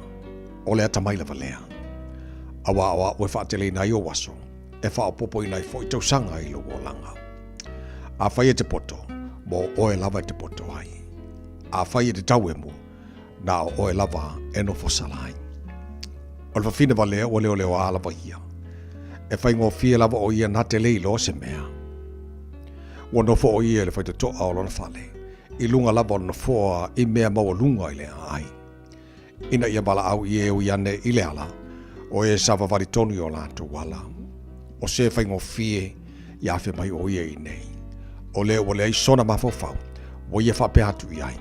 [SPEAKER 3] o le atamai lava lea. Auā o aʻu e faateleina ai ou aso, e faaopoopoina ai foi tausaga i lou olaga. Afai e te poto, mo oe lava e te poto ai. Afai e te tauemu, Na o oe lava e nofo sala ai. O le fafine valea ua leoleoā lava ia. E faigofie lava o ia na te le iloa se mea. Ua nofo o ia i le faitotoa o lona fale, i luga lava o le nofoa i mea maualuga i le aai. Ina ia valaau i e ui ane i le ala, o e savavali tonu i o latou ala. O se faigofie i afe mai o ia i nei. O lea ua leai sona mafaufau, ua ia faapea atu i ai.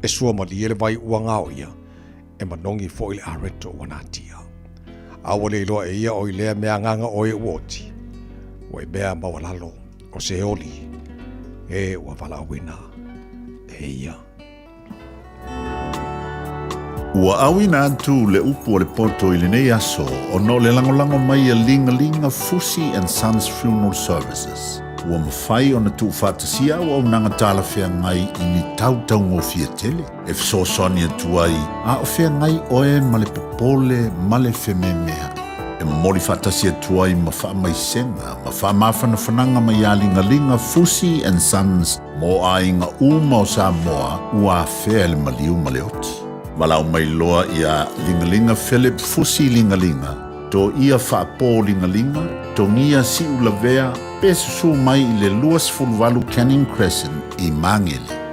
[SPEAKER 3] E sua malie le vai ua gao ia, e manogi foi le areto ua natia. A ua le iloa e ia o i lea mea agaga oe ua oti, ua i mea maualalo o se oli, e ua valaauina e ia.
[SPEAKER 25] Ua auina atu le upu o le poto i lenei aso ona o le lagolago mai a Ligalinga Fusi and Sons Funeral Services.
[SPEAKER 1] Ua mafai ona tuufaatasia auaunaga talafeagai i ni tau taugofie tele e fesoasoani atu ai a o feagai oe ma le popole ma le fememea'i. E momoli faatasi atu ai ma faamaisega ma faamafanafanaga mai iā Ligaliga Fusi and Sons mo aiga uma o Samoa ua afea e le maliu ma le oti. Valaau mai loa iā Ligaliga Philip Fusi Ligaliga, Toia Faapo Ligaliga, Togia Siulavea pe susū mai i le 28 Canning Crescent i Magele.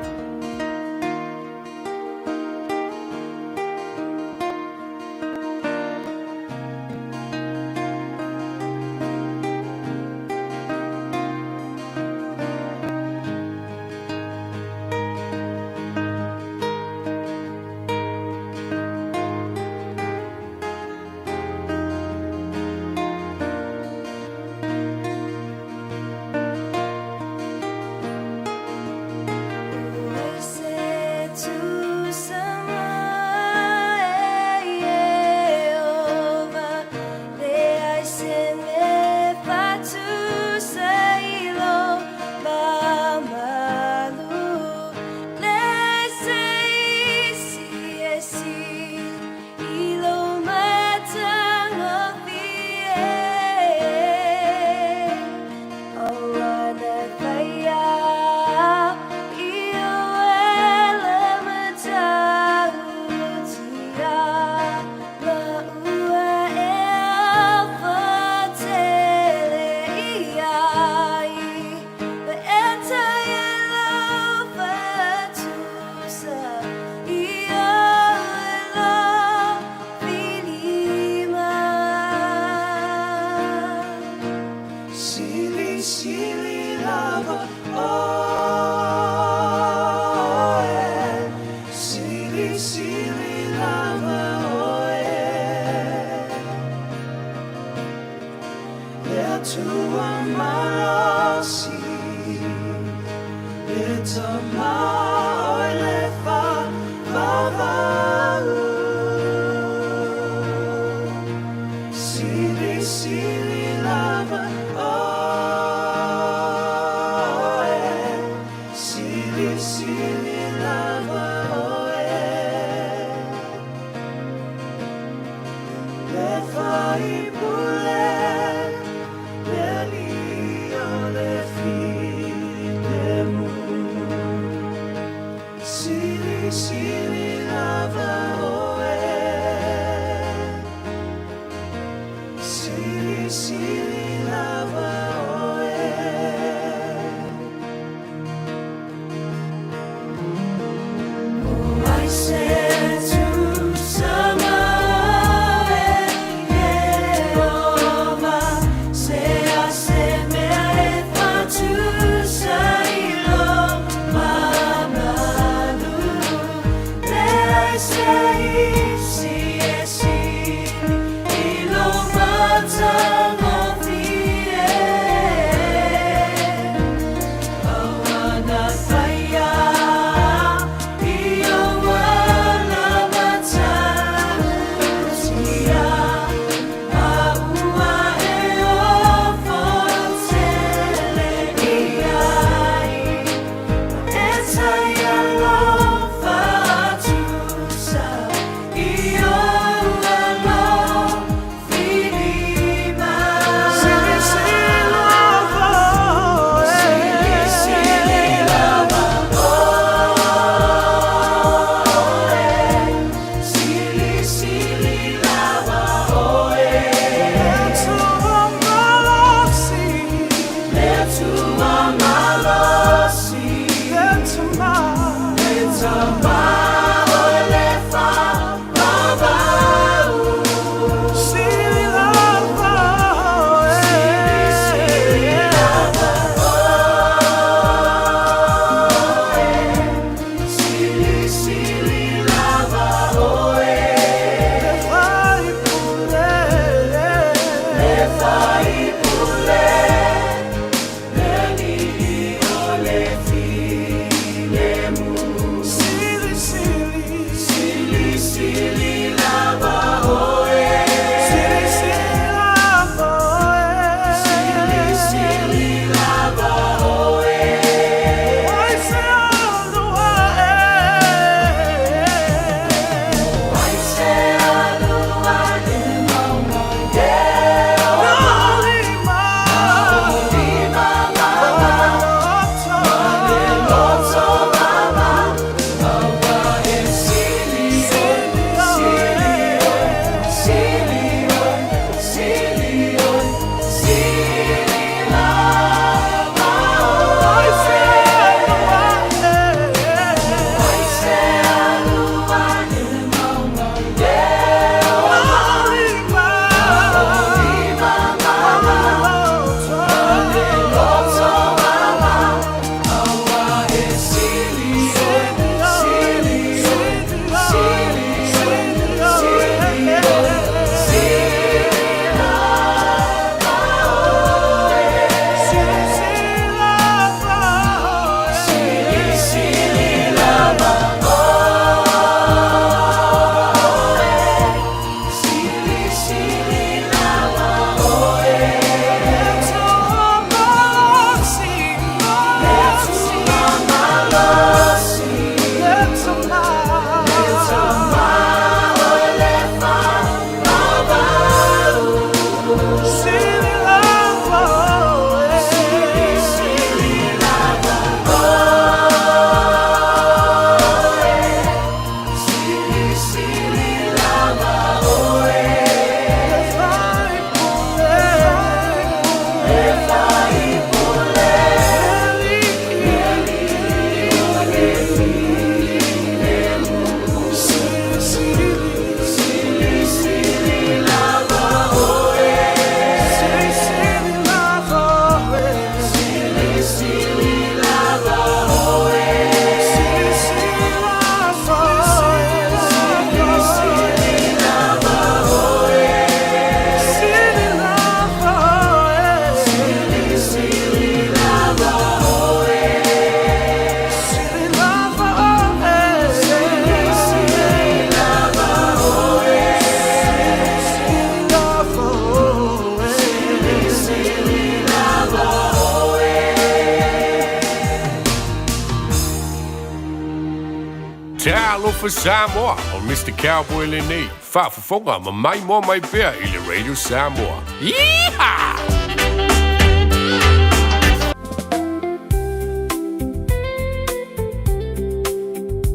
[SPEAKER 8] Talofa Samoa, o Mr Cowboy lenei, faafofoga ma maimoa mai pea i le Radio Samoa. Yeehaw!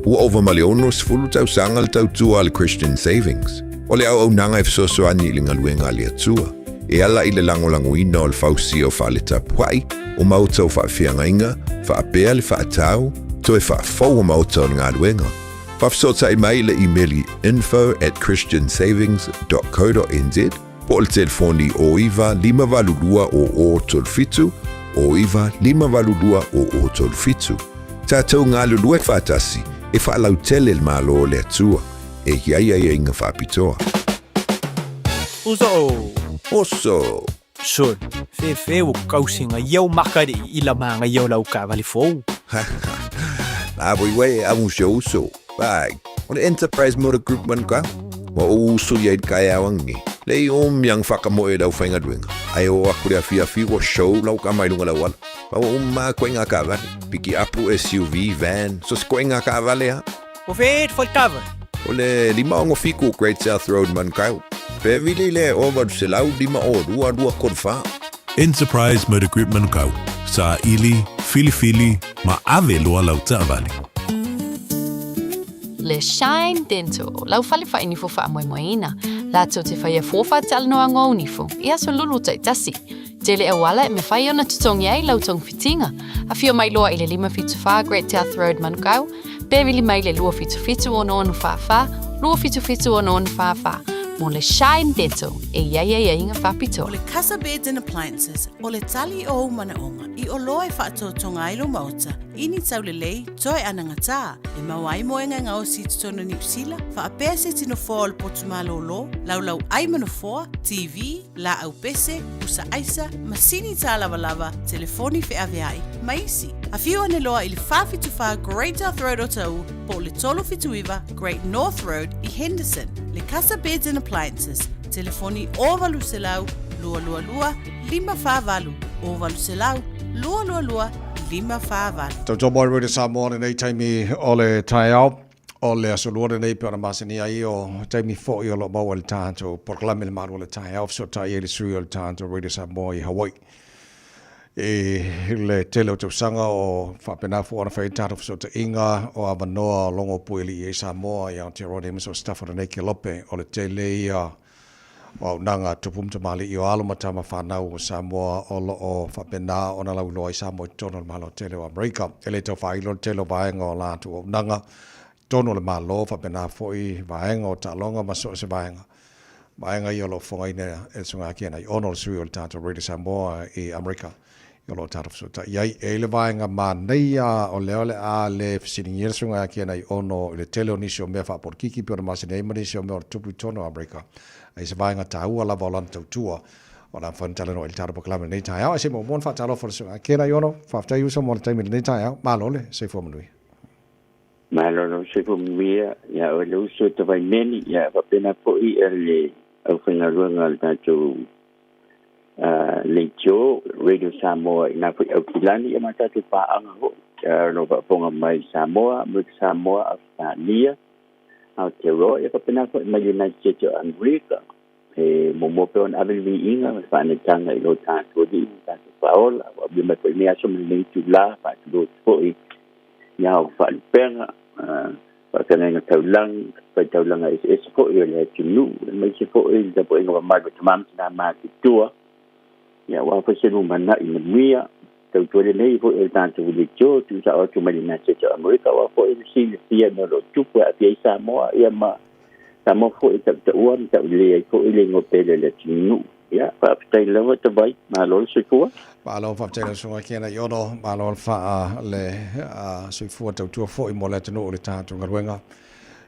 [SPEAKER 18] Ua ova ma le 60 tausaga le tautua a le Christian Savings. O le auaunaga e fesoasoani i le galuega a le Atua, e ala i le lagolagoina o le fausia o fale tapuai, o maota o faafeagaiga, faapea le faatau, toe faafou o maota o le galuega. Faafesootai mai i le imeli info at christiansavings dot co dot nz po o le telefoni 09 582 0037, 09 582 0037. Tatou galulue faatasi e faalautele le Malo o le Atua e i ai aiaiga faapitoa.
[SPEAKER 20] Uso!
[SPEAKER 18] Oso!
[SPEAKER 20] Sol, fefe ua kausiga ia o maka le i la magaia o lau taavale fou.
[SPEAKER 18] La voi uē amu si ou uso. Vai, o le Enterprise Motor Group Manukau. Ua ou uso ia i le kaeao angi. Le i umi ang whakamoe lau whaingaluenga. Ai o aku le afiafi ua show lau ka mai lunga lau ala. Ma ua uma koe ngā kaavale. Piki apu, SUV, van, so se koe ngā kaavale ha.
[SPEAKER 20] O fe e kava.
[SPEAKER 18] O le 567 Great South Road Manukau. Pe vili le 0800 52 234.
[SPEAKER 17] Enterprise Motor Group Manukau, saili, filifili, ma ave loa lau taavale.
[SPEAKER 13] Le Shine Dental, lau fale faainifo faamoemoeina, latou te faia fua faatalanoaga o nifo i aso lulu taitasi. Tele auala e mafai ona totogi ai lau togafitiga. Afio mai loa i le 574 Great South Road Manukau, pe vili mai le 277 6644, 277 6644 mo le Shine Dental e i ai aiaiga faapitoa.
[SPEAKER 19] O le Casa Beds and Appliances, o le tali o ou manaoga i oloa e faatotoga ai lou maota i ni taulelei toe anagatā e maua ai moega e gaosi i totonu o Niu Sila, faapea se tino foa o le potu malōlō, laulau ai ma nofoa, TV, laau pese, pusa aisa, masini tālavalava, telefoni feaveai, ma isi. Afio ane loa i le 474 Great South Road o Taʻu po o le 379 Great North Road i Henderson. Le Casa Beds and Appliances, telefoni 0800 222 548, 0800 222 548.
[SPEAKER 3] Tautua mai Radio Samoa lenei taimi o le taeao. O le aso lua lenei pei ona masani ai o taimi foi o lo o maua i le tatou polokalame le malu o le taeao fesootai ai le sui o le tatou Radio Samoa i Hawaii. I le tele o tausaga o faapena foi ona fai ai tatou fesootaiga o avanoa o logo puialii ai Samoa i Aotearoa nei aemaise o staff o lenei kelope. O le tele ia o auaunaga a tupu ma tamalii o alo ma tama fanau o Samoa o lo o faapena ona lauiloa ai Samoa i totonu o le Malo tele o Amerika. E le tau faailo le tele o vaega o latou auaunaga i totonu o le Malo, faapena foi vaega o taaloga ma so o se vaega. Vaega ia o lo o fofogaina e le Susuga Ken Aiono, le sui o le tatou Radio Samoa i Amerika. O lo o tatou fesootai ai. E i ai le vaega manaia o lea o le a le fesiligia le Susuga ia Ken Aiono i le tele o nisi o mea faapolokiki pei ona masani ai ma nisi o mea o le tupu i totonu o Amerika. A i se vaega taua lava o lana tautua o le a mafai ona talanoa i le tatou polokalame i lenei taeao. Ae se i muamua ona faatalofa i le Susuga Ken Aiono. Faafetai uso mo le taimi i lenei taeao. Malo le soifua manuia.
[SPEAKER 21] Malo le soifua manuia ia oe le uso Tavaimeni, ia faapena foi le aufaigaluega a le tatou leitio Radio Samoa i nā foi Aukilani ia ma tatou paaga foi o lo o faafofoga mai Samoa, Amerika Samoa, Ausetalia, Aotearoa ia faapena foi mai United States o Amerika. E muamua pea ona ave le viiga ma le faanaitaga i lo tatou Alii ma tatou Faaola ua aulia mai foi i lenei aso ma lenei itulā. Faatulou atu foi ia au faalupega, faafeagaiga taulagi, faitaulaga eseese foi o le atunuu, aemaise foi le tapuaiga mamalu a tama ma tinā matutua, ia aua foi se lumanai manuia. Tautua lelei foi o le tatou leitio, tuusao atu mai le United States o Amerika, aua foi le silafia mea o lo o tupu e aafia ai Samoa, ia ma Samoa foi e tautaua ma taulelei ai foi le igoa pele o le atunuu. Ia, faafetai lava Tavai, malo le soifua.
[SPEAKER 3] Malo faafetai lau Susuga Kena Iono, malo le faa le soifua tautua foi mo le atunuu i le tatou galuega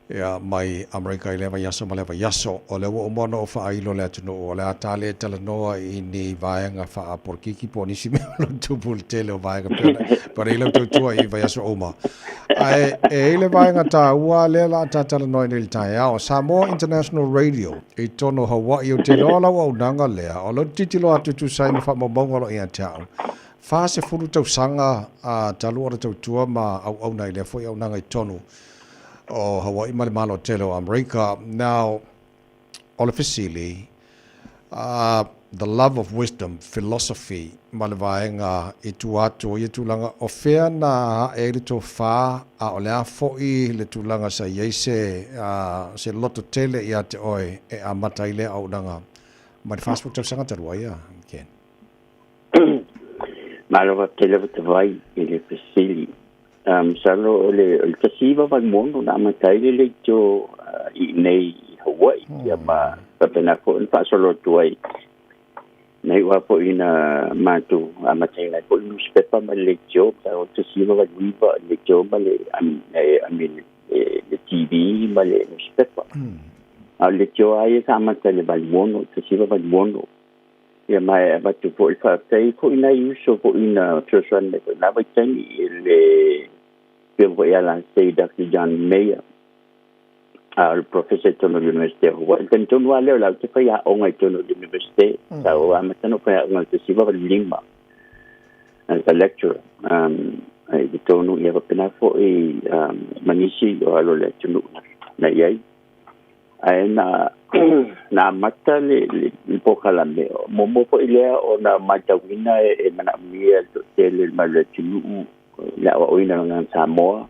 [SPEAKER 3] ia mai Amerika i lea vaiaso ma lea vaiaso. O lea ua uma ona ou faailo le atunuu, o le a ta le talanoa i ni vaega faapolokiki po o nisi mea o lo o tupu i le tele o vaega pei ona pei ona i ai lau tautua i vaiaso uma. Ae e i ai le vaega taua lea o le a ta talanoa ai nei i le taeao, Samoa International Radio i totonu o Hawaii. Ou te iloa o lau auaunaga lea, o lea ou te tilotilo atu e tusa ai ma faamaumauga o lo o ia te au, 40 tausaga talu ona tautua ma auauna i lea foi auaunaga i totonu. o Hawaii ma le Malo tele o Amerika. Now, o le fesili, the love of wisdom, philosophy, ma le vaega i tua atu o ia tulaga, o fea na ae ai le tofa, a o le a foi le tulaga sa i ai se, se loto tele ia te oe e amata ai lea auaunaga mai le 40 tausaga talu ai a, Ken?
[SPEAKER 21] Malo faafetai lava tavai i le fesili. Masalo o le o le 1986 na amata ai le leitio i inei i Hawaii ia ma faapena foi ona faasolo atu ai na iu lava foi ina matou amataina ai foi le newspaper ma le leitio, masalo o le 1989 le leitio ma le I mean le TV ma le newspaper. A o le leitio lava ia sa amata i le 86, 1986. Ia ma e avatu foi le faafetai foi i nai uso foi na fesoasoani mai foi i lena vaitaimi i le Afioga foi ia Lasei Doctor John Mayer, a o le Professor i totonu o le Universite o Hawaii. O le taimi tonu lava lea o la ou te faiaoga i totonu o le Universite, sa ou amata ona ou faiaoga i le 1985 as a lecturer i totonu, ia faapena foi ma nisi o alo o le atunuu na i ai. Ae na na amata le le polokalame, muamua foi lea ona matauina e manaomia le toatele o le mamalu o le atunuu le aoaoina o le agaga Samoa,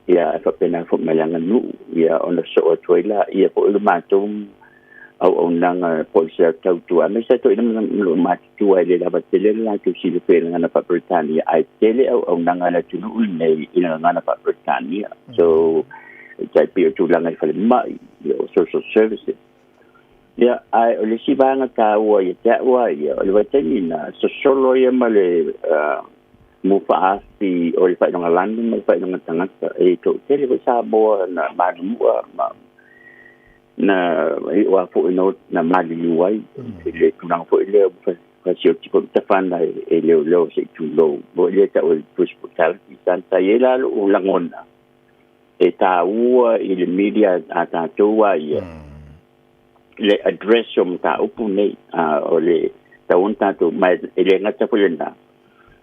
[SPEAKER 21] ia e faapena foi ma le aganuu, ia ona sosoo atu ai laia foi o le matou auaunaga po o le tautua, aemaise lava toeaiina ma lo matutua e le lava tele le latou silafia i le gagana faa-Peretania, ae tele auaunaga a le atunuu lenei i le gagana faa-Peretania. So, e tai pei o tulaga i falemai, o social services. Ia, ae o le isi vaega taua ia te au lava ia, o le vaitaimi na sosolo ia ma le mu faaafi o le faailoga lanu ma le faailoga tagata e toatele foi Samoa na malumua ma na iu lava foi na maliliu ai i le tulaga foi lea ua fasioti foi tafana e leoleo se i tulou foi lea tau o le police brutality. Sa i ai la lou lagona e taua i le media a tatou a ia le address o mataupu nei, a o le tau ona tatou mai e le gata foi lena,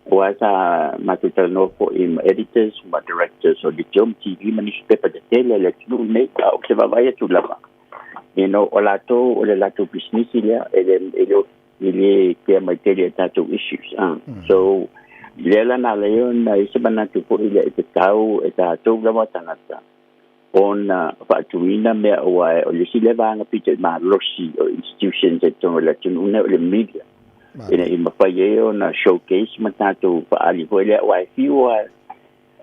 [SPEAKER 21] aua sa matou talanoa foi ma editors ma directors o leitio ma TV ma newspaper tetele a le atunuu nei, a ou te vaavaai atu lava, you know, o latou o le latou pisinisi lea e le e le e le kea mai tele i tatou issues. So, lea la na ala ai ona i se manatu foi lea e tatau e tatou lava tagata ona faatuina mea aua o le isi lea vaega pito i malosi o institutions i totonu o le atunuu nei o le media ina ia mafai ai ona showcase ma tatou faaali foi lea aua e fiu lava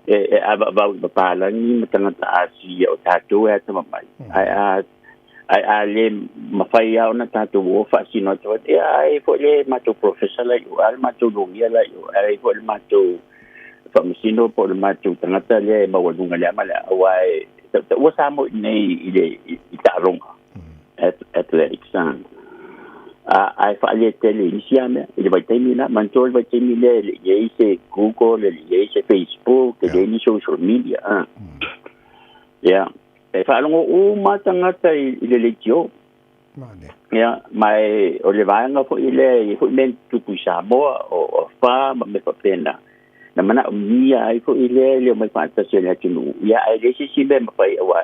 [SPEAKER 21] e avaavau i papalagi ma tagata Asia o tatou e atamamai ae a ae a le mafai lava ona tatou o faasino atu ai, ia ai foi le matou professor la i o, a le matou loia la i o, ai foi le matou faamasino po o le matou tagata lea e maualuga i le a ma le a, aua e tautaua Samoa i inei i le i taaloga, athletics, a ae faaletele i nisi lava mea i le vaitaimi lena. Manatua le vaitaimi lea e le i ai se Google, e le i ai se Facebook, e leai ni social media, a. Ia, e faalogo uma tagata i le leitio. Ia, ma e, o le vaega foi lea e i ai foi mea na tutupu i Samoa, o afa ma mea faapena, na manaomia ai foi lea le omai faatasi o le atunuu. Ia, ae leai se isi mea e mafai aua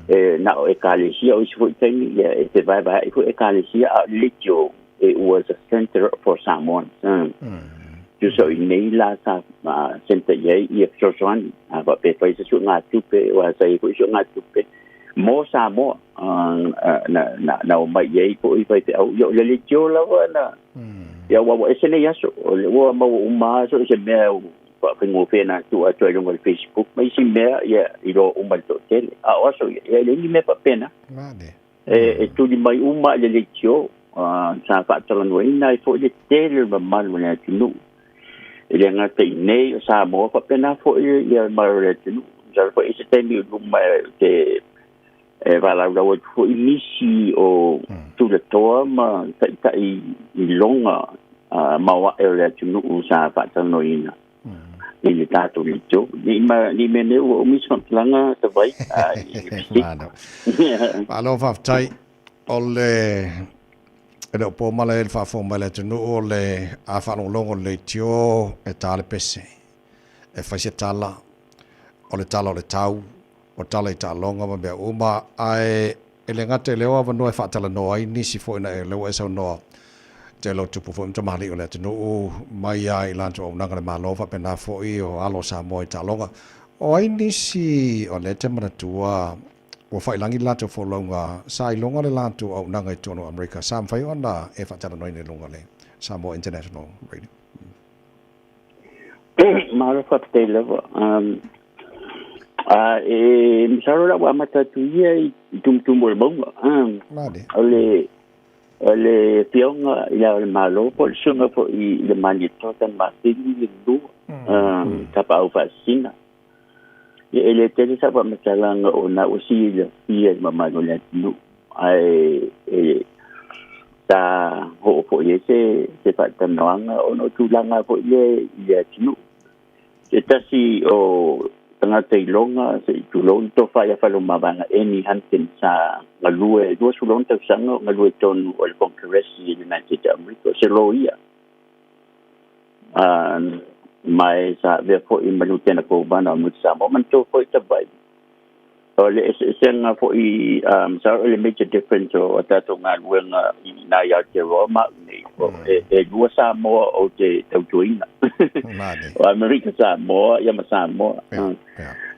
[SPEAKER 21] e na o ekalesia o isi foi taimi, ia e fevaevaea'i foi ekalesia, a o le leitio, it was a center for Samoans. Tusa o i inei la sa center i ai ia fesoasoani, a faapea e fai se suegatupe, aua sa i ai foi suegatupe mo Samoa na na omai i ai foi faifeau. Ia o le leitio lava na, ia aua ua ese nei aso, o lea ua maua uma lava so o se mea faafaigofie na tuu atu ai i luga o le Facebook ma isi mea, ia iloa uma e le toatele. A o aso ia, ia e leai ni mea faapena. E tuli mai uma i le leitio, sa faatalanoaina ai foi le tele o le mamalu o le atunuu. E le gata i inei o Samoa, faapena foi ia le mamalu o le atunuu. Masalo foi i se taimi o luma te e faalaulau atu foi nisi o tulatoa ma taitai iloga maoae o le atunuu sa faatalanoaina i le tatou leitio. Nei ma nei mea nei ua umi se faamatalaga Tavai i le fesili.
[SPEAKER 3] Malo. Malo faafetai. O le e le o po mala e le faafofoga mai le atunuu o le a faalogologo le leitio e ta le pese e fai se tala o le tala o le tau. O tala i taaloga ma mea uma, ae e le gata i lea o avanoa e faatalanoa ai nisi foi na e lea ua e saunoa, tele o tupu foi ma tamalii o le atunuu mai lava i latou auaunaga a le Malo faapena foi o alo o Samoa i taaloga. O ai nisi o lea e te manatua ua faailagi le latou folauga sa iloga le latou auaunaga i totonu o Amerika sa mafai ona e faatalanoaina i luga o le Samoa International Radio?
[SPEAKER 21] Malo faafetai lava. A e masalo la ua amata atu ia i tumutumu o le mauga. O le o le afioga i Le Ao o le Malo po o le susuga foi i le Malietoa Tanumasili le lua tapaau faasisina. Ia e le tele sau faamatalaga ona ua silafia i le mamalu o le atunuu ae e sa oo foi i ai se se faatalanoaga ona o tulaga foi lea i le atunuu. Se tasi o tagata iloga se i tulou le tofa ia Faleomavaega Ernie Hunkin sa galue 26 tausaga o galue i totonu o le Konekaresi i le United States o Amerika, o se loia. Ma e sa avea foi ma Lutena Kovana o Amerika Samoa manatua foi talu ai. O le eseesega foi, masalo o le major difference o a tatou galuega i ina i Aotearoa ma au nei, e lua Samoa ou te tautuaina. O Amerika Samoa ia ma Samoa.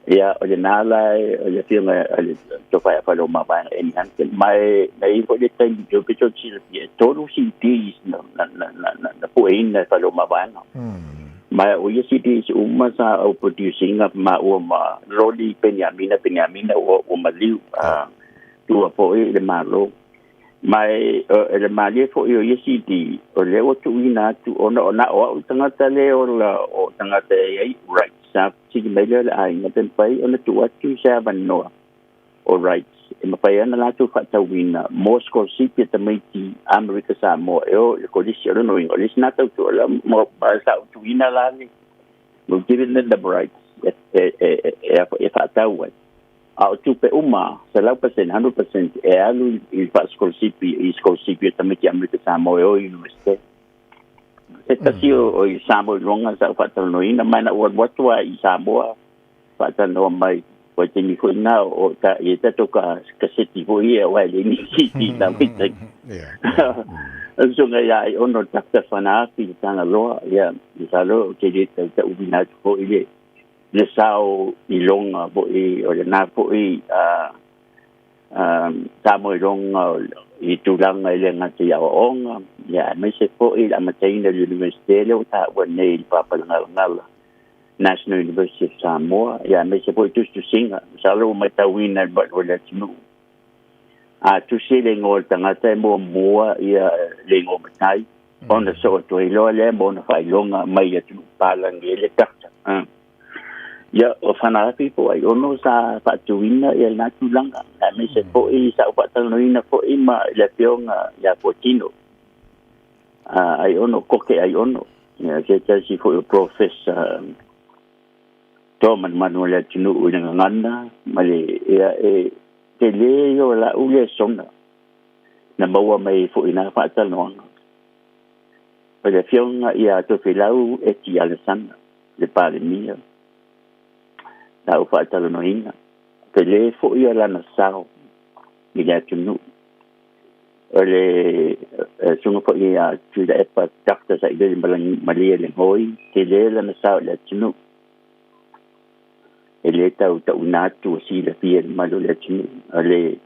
[SPEAKER 21] Ia, o lena la o le afioga o le Tofa ia Faleomavaega Ernie Hunkin. Ma e na i ai foi le taimi e pito silafia e tolu CDs na na pueina e Faleomavaega. Ma o ia CDs uma sa ou produce ina maua ma Loli Peniamina Peniamina ua ua maliu a tua foi i le Malo. Ma e e le malie foi o ia CD o lea ua tuuina atu ona o na o au le tagata le ola o tagata e i ai rights sa fesili mai lea o le aiga pe mafai ona tuu atu se avanoa o rights e mafai ai ona latou faatauina mo sikolasipi a tamaiti Amerika Samoa e o i le kolisi. O lona uiga, o le isi na tautua la mo sa ou tuuina la le we've given them the rights e e e e e faatau ai. A o tupe uma, 100%, 100% e alu i faasikolasipi i sikolasipi a tamaiti Amerika Samoa e o i Universite. Se tasi o i Samoa i luga sa ou faatalanoaina mai na ua alu atu lava i Samoa faatalanoa mai ua taimi foi lena o ta i tatou ka kaseti foi ia aua e leai ni CD na vaitaimi. Susuga ia Aiono Dr. Fanaafi le Tagaloa, ia masalo ou te le tau tauina atu foi le le sao i loga foi o lena foi a Samoa i loga i tulaga e le gata i aoaoga, ia aemaise foi le amataina o le Universite lea ua taua nei i le Papalagalagala National University of Samoa, ia aemaise foi tusitusiga. Masalo ua matauina e le malu o le atunuu, a tusi le igoa o le tagata e muamua ia le igoa matai, ona soo atu ai loa lea ma ona faailoga mai le atunuu palagi ai le doctor. Ia, o Fanaafi po o Aiono sa faatuina ia lena tulaga, aemaise foi sa ou faatalanoaina foi ma le afioga ia Fuatino. Aiono, Koke Aiono, ia se tasi foi o professor toa manumanu o le atunuu i le gagana ma le ia e tele ia o la'u lesona na maua mai ai foi i na faatalanoaga. O le afioga ia Tofilau Eti Alesana, le Palemia, sa ou faatalanoaina, tele foi ia lana sao i le atunuu. O le susuga foi ia Tuilaepa Doctor Sailele Malie Legoi, tele lana sao i le atunuu. E le tau tauina atu ua silafia e le mamalu o le atunuu. O le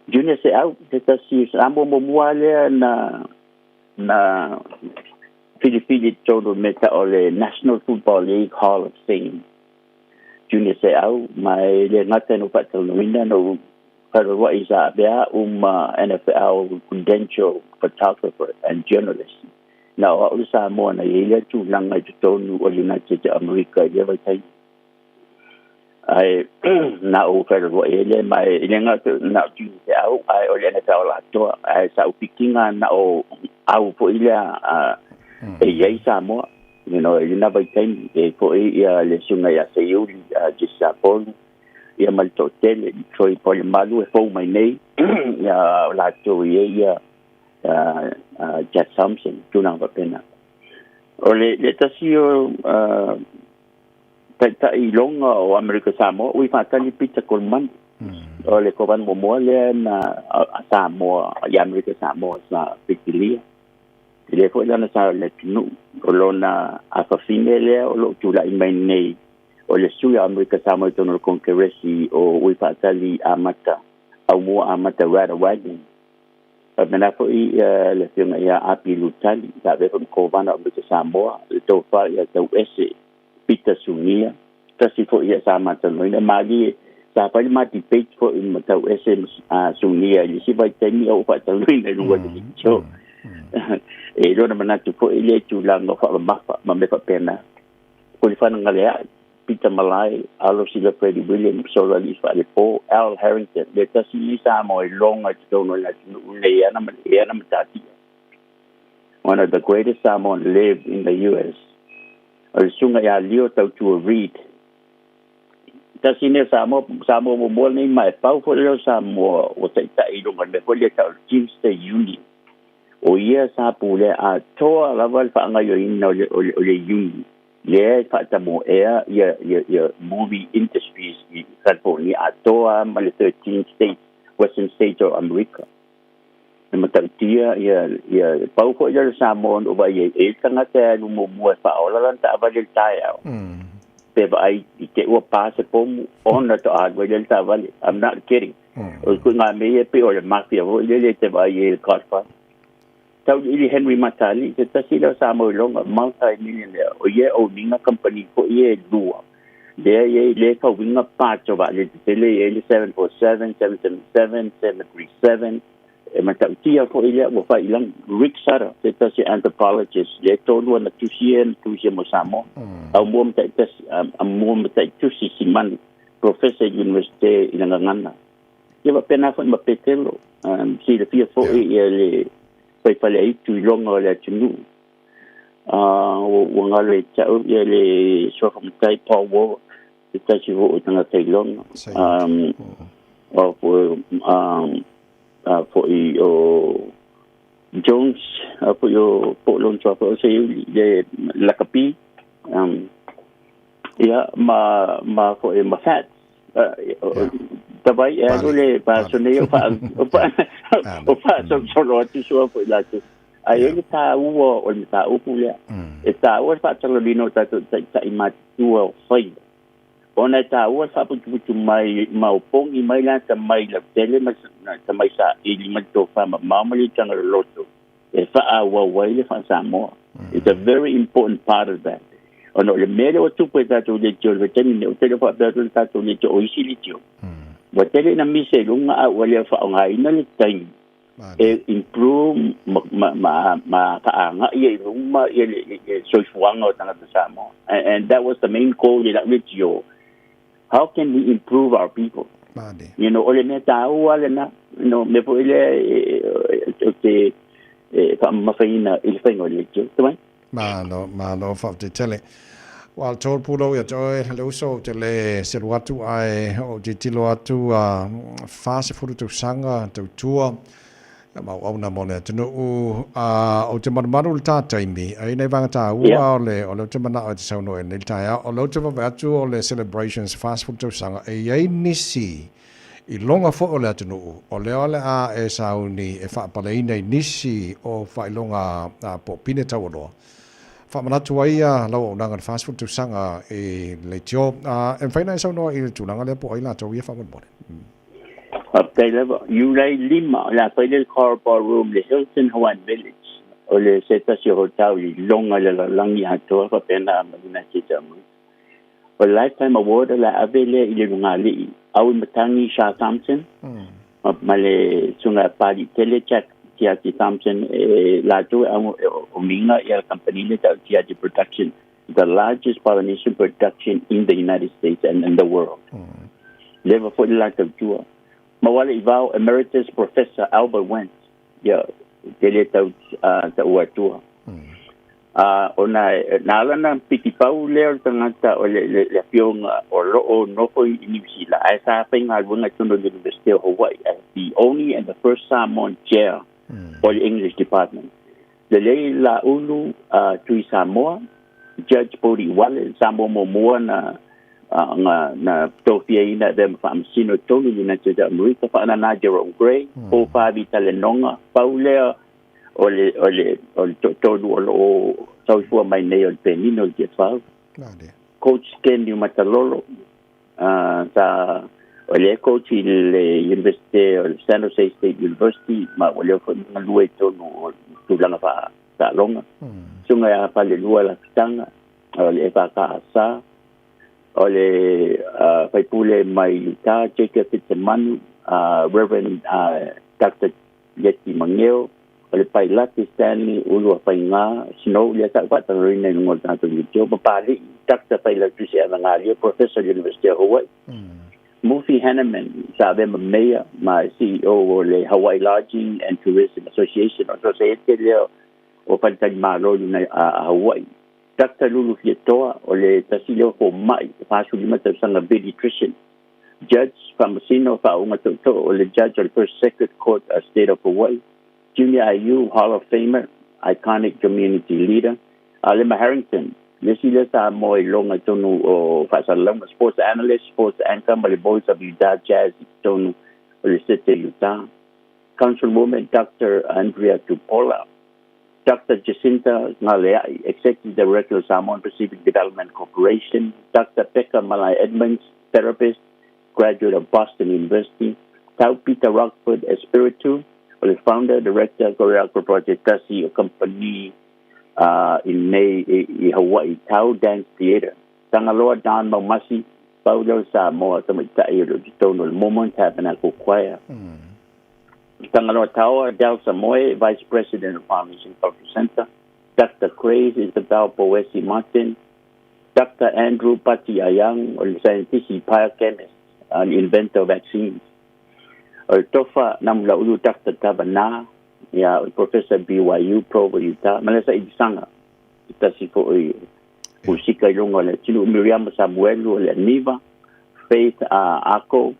[SPEAKER 21] Junior Seau, se tasi Samoa muamua lea na na filifili i totonu o le mea tau o le National Football League Hall of Fame. Junior Seau, ma e le gata ina ou faatalanoaina, na ou faanoanoa'i sa avea au ma NFL credential photographer and journalist. Na o au le Samoa na i ai lea tulaga i totonu o le United States o Amerika i lea vaitaimi. Ae na ou faanoanoa'i ai lea, ma e le gata na o Junior Seau, ae o le NFL atoa. Ae sa ou pikiga na o au foi lea e i ai Samoa. You know, i lena vaitaimi, e i ai foi ia le susuga ia Seiuli, Jesse Sapolu, ia ma le toatele, Troy Polemalu e fou mai nei, ia o latou i ai ia Jack Thompson, tulaga faapena. O le, le tasi o Ta'ita'i iloga o Amerika Samoa ua i fa'atali Pita Kolomani o le kovana muamua lea na Samoa i Amerika Samoa sa fitilia i lea fo'i lana sa o le atunu'u o lona afafine lea o lo'o tula'i mai nei o le sui o Amerika Samoa i totonu o le Konekeresi o ua i fa'atali Amata Aumua Amata Radewagen. Faapena fo'i le afioga ia Api Lutali sa avea fo'i ma kovana o Amerika Samoa, le tofā ia Tauese Pita Sugia, tasi fo'i ia sa matalanoaina malie sa fai le ma debate fo'i ma Tauese Sugia i le isi vaitaimi o ou faatalanoaina i luga o le leitio. E lona manatu fo'i lea i tulaga o faamamafa ma mea faapena. O le fanagalea'i Peter Malae, Alo Sila Freddie Williams, Sola Alii Faalepo, Al Harrington, le tasi lenei Samoa i loga i totonu o le atunuu lenei e ana ma e ana matatia. One of the greatest Samoan lived in the US. O le susuga ia Leo Tautua Reid. Tasi lenei o Samoa, Samoa muamua lenei ma e pau foi lea o Samoa ua taitai i luga o le mea foi lea tau o le Teamster Union. O ia sa pulea atoa lava le faagaoioiina o le, o le, o le union lea e faatamoea ia, ia, ia movie industries i California atoa ma le 13 states, Western States o Amerika. E matautia ia, ia pau foi lea o le Samoa na ou vaai ai, e i ai le tagata e alu muamua e faaola lana taavale i le taeao, pe vaai i te ua pa se pomu ona to'a alu ai lea le taavale. I'm not kidding. O le ituaiga mea ia e pei o le mafia foi lele e te vaai ai i le Godfather. Tauiliili Henry Matali, se tasi lea o Samoa iloga, multi-millionaire, o ia e owning-a kamupani foi ia e lua, lea e i ai, lea e fauina parts o vaalele tetele, e i ai le 747, 777, 737, e matautia foi lea ua fai i lagi. Rick Sutter, se tasi anthropologist, lea e tolu ana tusi ia na tusia mo Samoa, aumua ma taitasi, amua ma taitusi Simanu, professor i le Universite i le Gagana. Ia faapena foi ma Petelo, silafia foi ia le faifale aitu i loga o le atunuu. Ua galo ia te au ia le suafa matai Paul Warwick, se tasi foi o tagata i loga. O foi foi o Jones, foi o po o lona suafa o Seiuli, le lakapi. Ia, ma, ma foi ma Fats. Tawai e alu le paso nei o fa o fa solo atu sua foi latou. Ae i ai le tāua o le mataupu lea. E tāua le faatalanoaina o tatou taitai matutua o faiva. Ona e tāua le faaputuputu mai ma opogi mai le atamai lautele ma le atamai saili ma le tofa mamao ma le utaga loloto e faaauau ai le faa-Samoa. It's a very important part of that. Ona o le mea lea ua tupu e tatou leitio i le vaitaimi lenei, ua tele o faapea atu le tatou leitio o isi leitio. Ua tele ina misa i luga a ua le faaaogaina le taimi e improve ma, ma, ma, ma faaagai ai i luma ia le, le soifuaga o tagata Samoa. And that was the main goal i lau leitio. How can we improve our people? You know, o le mea tāua lena, you know, mea foi lea o te faamamafaina i le faiga o le leitio. Te
[SPEAKER 3] Malo, malo, faafetai tele. Ua tolu pulou ia te oe le uso, ou te le selu atu ae ou tilotilo atu a 40 tausaga tautua ma auauna mo le atunuu. A ou te malumalu i le ta taimi, ai nei vaega taua o le o lea ou te manao e te saunoa i lenei taeao, o lea ou te vaavaai atu o le celebrations 40 tausaga, e i ai nisi i loga foi o le atunuu, o lea o le a e sauni e faapaleina i nisi o faailoga po o pine taualoa. Faamanatu ai lau auaunaga i le 40 tausaga i leitio. E mafai ona e saunoa i le tulaga lea po o ai latou ia faamolemole?
[SPEAKER 21] Faafetai lava. Iulai 5, o le a fai lea i le Coral Ballroom i le Hilton Hawaiian Village, o le se tasi o hotel i loga i le lalolagi atoa faapena ma United States o Amerika. O le Lifetime Award o le a ave lea i le lugalii Auimatagi Shah Thompson ma le susuga ia Paliitele Jack Tiati Thompson e latou e omiga le kamupani lea tau Tiati Production, the largest Polynesian production in the United States and in the world. Leva foi le latou tua. Ma ua le i vao Emeritus Professor Albert Wendt, ia, te le tau taua atua. Ona na ala ona pitipau lea o le tagata o le afioga o lo o nofo i Niu Sila, ae sa faigaluega i totonu o le Universite o Hawaii as the only and the first Samoan chair o le English Department. Lelei Laulu Tui Samoa, Judge Bodie Wale, Samoa muamua na Na na tofiaina e avea ma faamasino i totonu o United States o Amerika faanana Jerome Gray po Favi Talenoga pau lea o le o le o le toatolu o loo soifua mai nei o le penina o le Tiafau. Coach Ken Niumatalolo sa o le coach i le University o le San Jose State University ma ua leva foi ona galue i totonu o tulaga faa-taaloga. Susuga ia Falelua Lafitaga o le EFKS o le faipule mai Utah Jacob Fitzemanu Reverend Dr. Ieti Mageo o le Pailate Stanley Uluafaiga Snow lea sa ou faatalanoaina i luga o le tatou YouTube Papali'i Dr. Failautusi Avagalia Professor University of Hawaii Mufi Hannemann sa avea ma Mayor ma CEO o le Hawaii Lodging and Tourism Association o Sosaiete lea o Faletalimalo i Hawaii Dr. Lulu Fiatoa o le tasi lea o fomai 45 tausaga pediatrician Judge Faamasino Faauuga Tootoo o le Judge o le First Circuit Court of State of Hawaii Junior IU Hall of Famer Iconic Community Leader Alema Harrington le isi lea Samoa i loga i totonu o faasalalauga Sports Analyst Sports Anchor ma le Voice of Utah Jazz i totonu o le Sete Utah Councilwoman Dr. Andrea Tupola Dr. Jacinta Galeai, Executive Director of Samoan Pacific Development Corporation, Dr. Pekka Malai Edmonds, therapist, graduate of Boston University, Tau Peter Rockford Espiritu, o le founder, director, choreographer Project Tasi o company i nei i Hawaii, Tau Dance Theatre. Tagaloa Don Maumasi, pau lea o Samoa tamaitai o le totonu o le Mormon Tabernacle Choir. Tagaloa Taoa Del Samoe, Vice President of Polynesian Cultural Center, Dr. Craze Isabel Poesi Martin, Dr. Andrew Pati Ayang, o le scientist biochemist and inventor of vaccines. O le Tofa Namulaulu Dr. Tavana, ia o le Professor BYU Provo Utah, ma le Saivisaga, se tasi foi musika i luga o le atunuu, Miriama Samuelu o le Aniva, Faith Ako,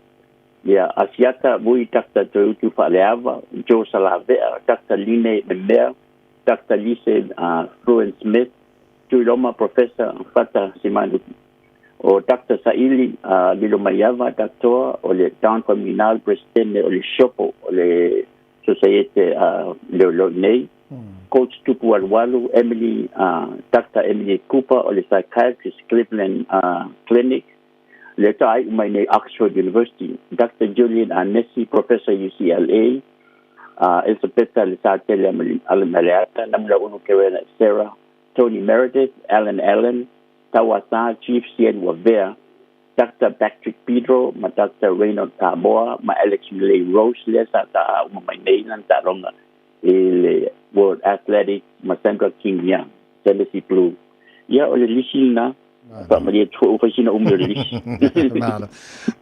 [SPEAKER 21] ia Asiata Vui Dr. Toeutu Faaleava, Joe Salavea, Dr. Line Memea, Dr. Lise Fruin Smith, Tuiloma Professor Fata Simanu, o Dr. Saili Lilomaiava, Doctor o le Don Faminal, Presidente o le Shopo o le Sosaiete Leoleo nei, Coach Tupu Alualu, Emily Dr. Emily Cooper o le Psychiatrist Cleveland Clinic, le taai'u mai nei Oxford University, Dr. Julian Anesi, Professor UCLA, Elisapeta Lesatele Alamaleata, Namulaunu Kerena Sarah, Tony Meredith, Alan Allen, Tauasa Chief Sian Wavea, Dr. Patrick Pedro ma Dr. Reynold Tamoa ma Alex Millet Rose lea sa ta'a uma mai nei lana taaloga i le World Athletics ma Sandra King Young, Tennessee Blue. Ia, o le lisi lena, faamalie atu foi ua fai sina umi o le lisi.
[SPEAKER 3] Malo.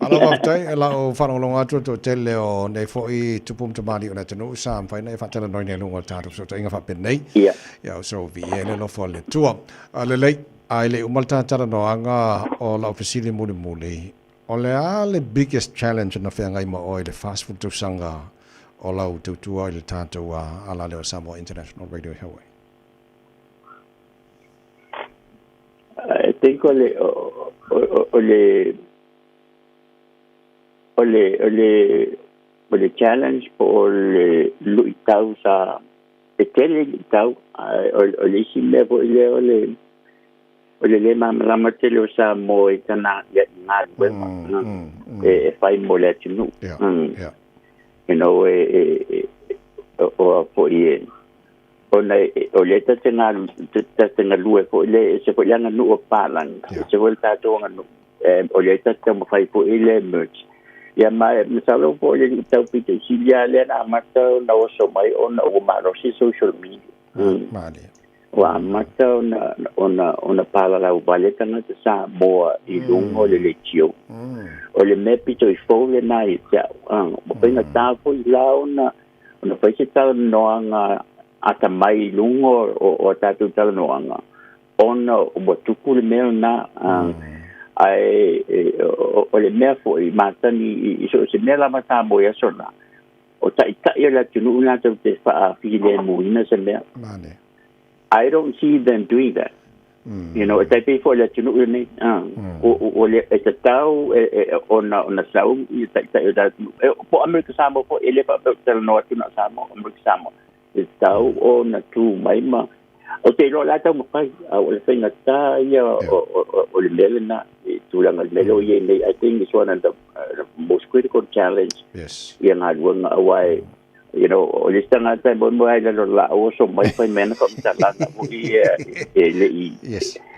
[SPEAKER 3] Malo faafetai, e lau faalogologo atu le toatele o nei foi tupu ma tamalii o le atunuu sa mafai ona e faatalanoaina i luga o le tatou fesootaiga faapenei.
[SPEAKER 21] Ia.
[SPEAKER 3] Ia o so viia i le alofa o le Atua. A lelei, a e le i uma le ta talanoaga o lau fesili mulimuli, o le a le biggest challenge na feagai ma oe i le 40 tausaga o lau tautua i le tatou ala lea o Samoa International Radio i Hawaii?
[SPEAKER 21] I think o le o le o le o le o le challenge po o le luitau sa e tele luitau ae o le isi mea foi lea o le o le lē malamalama tele o Samoa i tana i galuega e fai mo le atunuu. You know, e o a foi e ona o lea ta te ta te galue foi le e se foi le aganuu o papalagi, e se foi le tatou aganuu, o lea ta te taumafai foi le merge. Ia ma masalo po o le luitau pito i sili lava lea na amata ona oso mai ona ua malosi social media. Ua amata ona ona ona palalau vale tagata Samoa i luga o le leitio. O le mea pito i fou lena ia te au. Ua faigata foi la ona ona fai se talanoaga atamai i luga o a tatou talanoaga ona ua tupu le mea lena. Ae o le mea foi masani i so o se mea lava Samoa i aso na, o taitai o le atunuu latou te faafilemuina se mea. I don't see them doing that. You know, e tai pei foi le atunuu lenei. O le e tatau e ona sau ia taitai o le atunuu. E po o Amerika Samoa foi, e le faapea ou te talanoa atu na o Samoa, Amerika Samoa. E tatau ona tu mai ma ou te iloa o le a taumafai, a o le faigata ia o le mea lena i tulaga o le mea lea ua i ai nei. I think it's one of the most critical challenge ia galuega aua e you know, o le isi tagata e moemoe lava i lalo o le laau oso mai fai mai ana faamatalaga foi ia e le i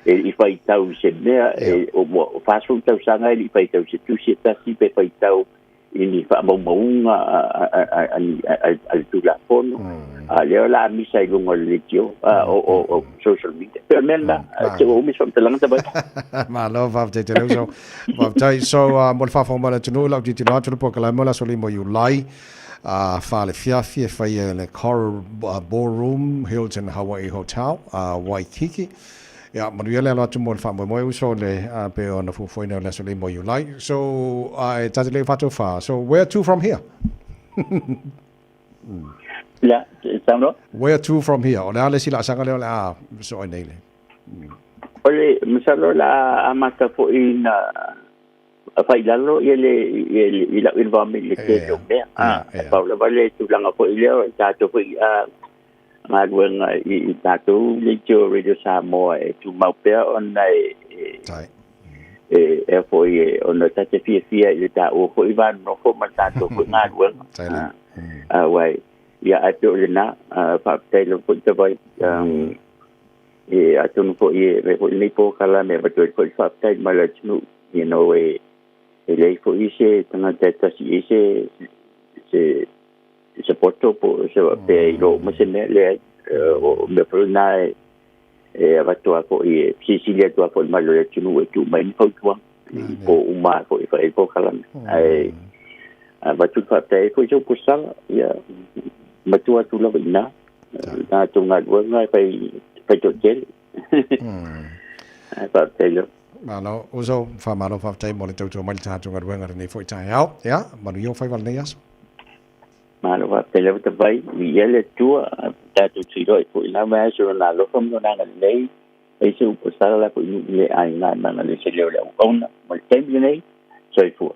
[SPEAKER 21] e le i faitau i se mea e ua 40 tausaga e le i faitau i se tusi e tasi pe faitau i ni faamaumauga a le Tulafono, a o lea o le a misa i luga o le leitio, o social media. E pei o le mea lena, te ua umi se faamatalaga Tavai.
[SPEAKER 3] Malo, faafetai tele uso. Faafetai. So, mo le faafofoga mai a le atunuu, i lau tilotilo atu le polokalame o le aso 5 o Iulai, 4 le fiafi e faia e le Coral Ballroom, Hilton Hawaii Hotel, Waikiki. Ia, manuia le alo atu mo le faamoemoe uso le pei ona fuafuaina o le aso 5 o Iulai. So, e ta te le i faatofa. So, where to from here?
[SPEAKER 21] La, saunoa?
[SPEAKER 3] Where to from here? O le a le isi laasaga lea o le a soo ai nei le?
[SPEAKER 21] O le masalo o le a amata foi na fai i lalo ia le i lau involvement i le tele o mea. Pau lava le tulaga foi lea o tatou foi galuega i tatou leitio Radio Samoa e tumau pea ona e e foi e ona ta te fiafia i le taua foi va nonofo ma le tatou foi galuega. Aua ia ae pei o lena, faafetai lava foi Tavai. E atonu foi e avea foi lenei polokalame e avatu ai foi le faafetai mai le atunuu, you know, e leai foi se tagata e tasi i ai se se poto po o se faapea i loo uma se mea, leai. O mea foi lena e avatu lava foi e fesilisili atu lava foi i le malu o le atunuu e tuu mai ni fautuaga i po uma lava foi e fai ai le polokalame. Ae avatu le faafetai ai foi se upu sala, ia matua atu lava i ina tatou galuega e fai fai toatele. Ae faafetai lava.
[SPEAKER 3] Malo, uso, faamalo faafetai mo le tautua mai i le tatou galuega lenei foi taeao. Ia, manuia ou faiva lenei aso.
[SPEAKER 21] Malo faafetai lava Tavai, viia le Atua, tatou feiloai foi la mai aso lona alofa ma lona agalelei, ai se upu sala la foi nuu le aiga ma agalelei se leo o le auauna mo le taimi lenei. Soifua.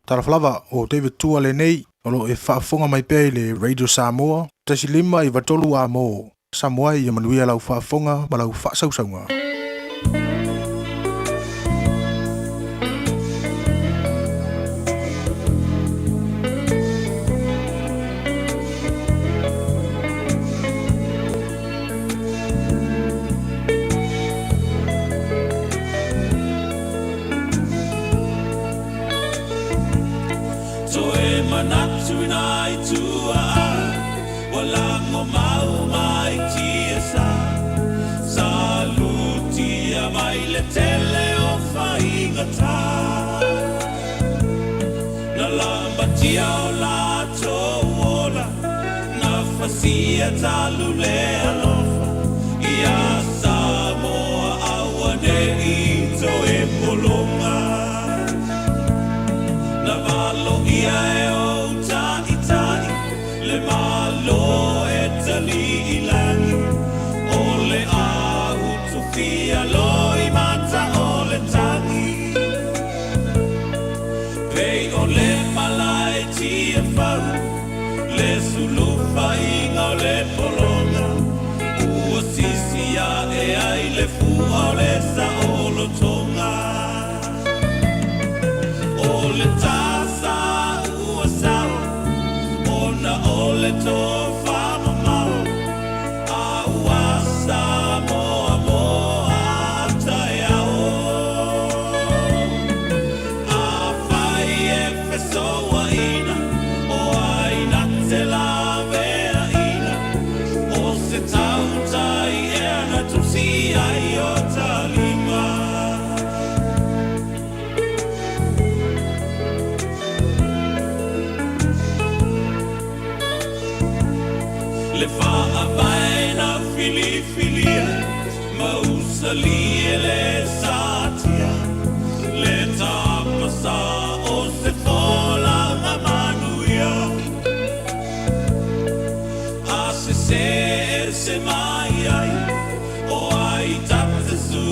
[SPEAKER 17] Talofa lava, o David Tua lenei, o lo o e faafofoga mai pea i le Radio Samoa, 1.5 93 A mo Samoa ia manuia lau faafofoga ma lau faasausauga.
[SPEAKER 10] Toe manatu ina i tua a Ua lago mau mai tiasa Salutia mai le tele o faigata Na lambatia o latou ola Na fasia talu le alofa Ia Samoa auane'i toe pologa Na valoia e ou ta'ita'i Le Malo e tali i lagi O le ahu tufia loi mata o le tagi Pei o le malae tiafau Le sulufaiga o le pologa Ua sisi ae ai le fua o le saolotoga O le tasa ua sao Ona o le tofa mamao A ua Samoa mo a taeao Afai e fesouaina O ai na te laveaina O se tautai ea na tusi ai o ta lima. Le faavae na filifilia Ma usali e le satia Le tapasa o se folaga manuia A sese ese mai ai O ai ta te su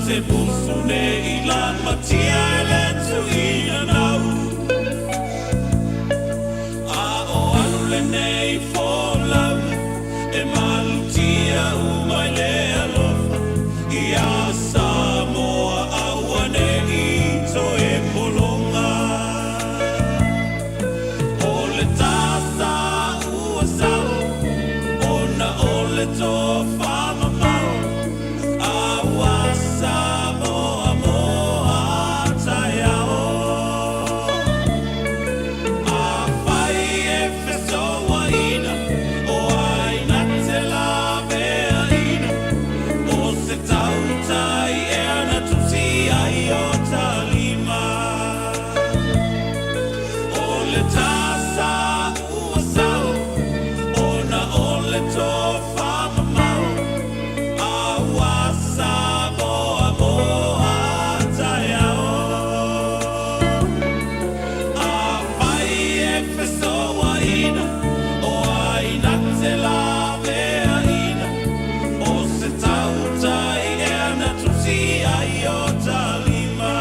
[SPEAKER 10] te musu nei lamatia e le tuʻina nau. A o alu lenei folauga e malutia uma i le alofa ia Samoa auaneʻi toe pologa. O le tasa ua sao ona o le tofa mamao a ua Samoa mo a taeao. Afai e fesouaina o ai na te laveaina o se tautai ea na tusi ai o ta lima. O le tasa ua sao ona o le tofa mamao a ua Samoa mo a taeao. Afai e fesouaina o ai na te laveaina o se tautai ea na tusi ai o ta lima.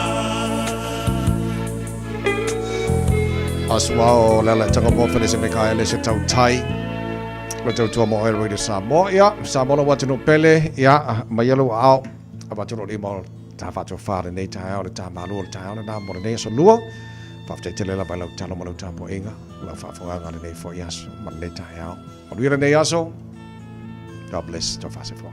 [SPEAKER 3] Asuao le ala taga mo fele se Mikaele se tautai le tautua mo oe Radio Samoa. Ia, Samoa lau atunuu pele, ia, mai ia lou aao, avatu lou lima o ta faatofa lenei taeao, le ta malu o le taeao lena mo lenei aso lua. Faafetai tele lava i lau talo ma lau tapuaiga, lau faafogaga lenei foi aso ma lenei taeao. Manuia lenei aso. God bless. Tau faasefua.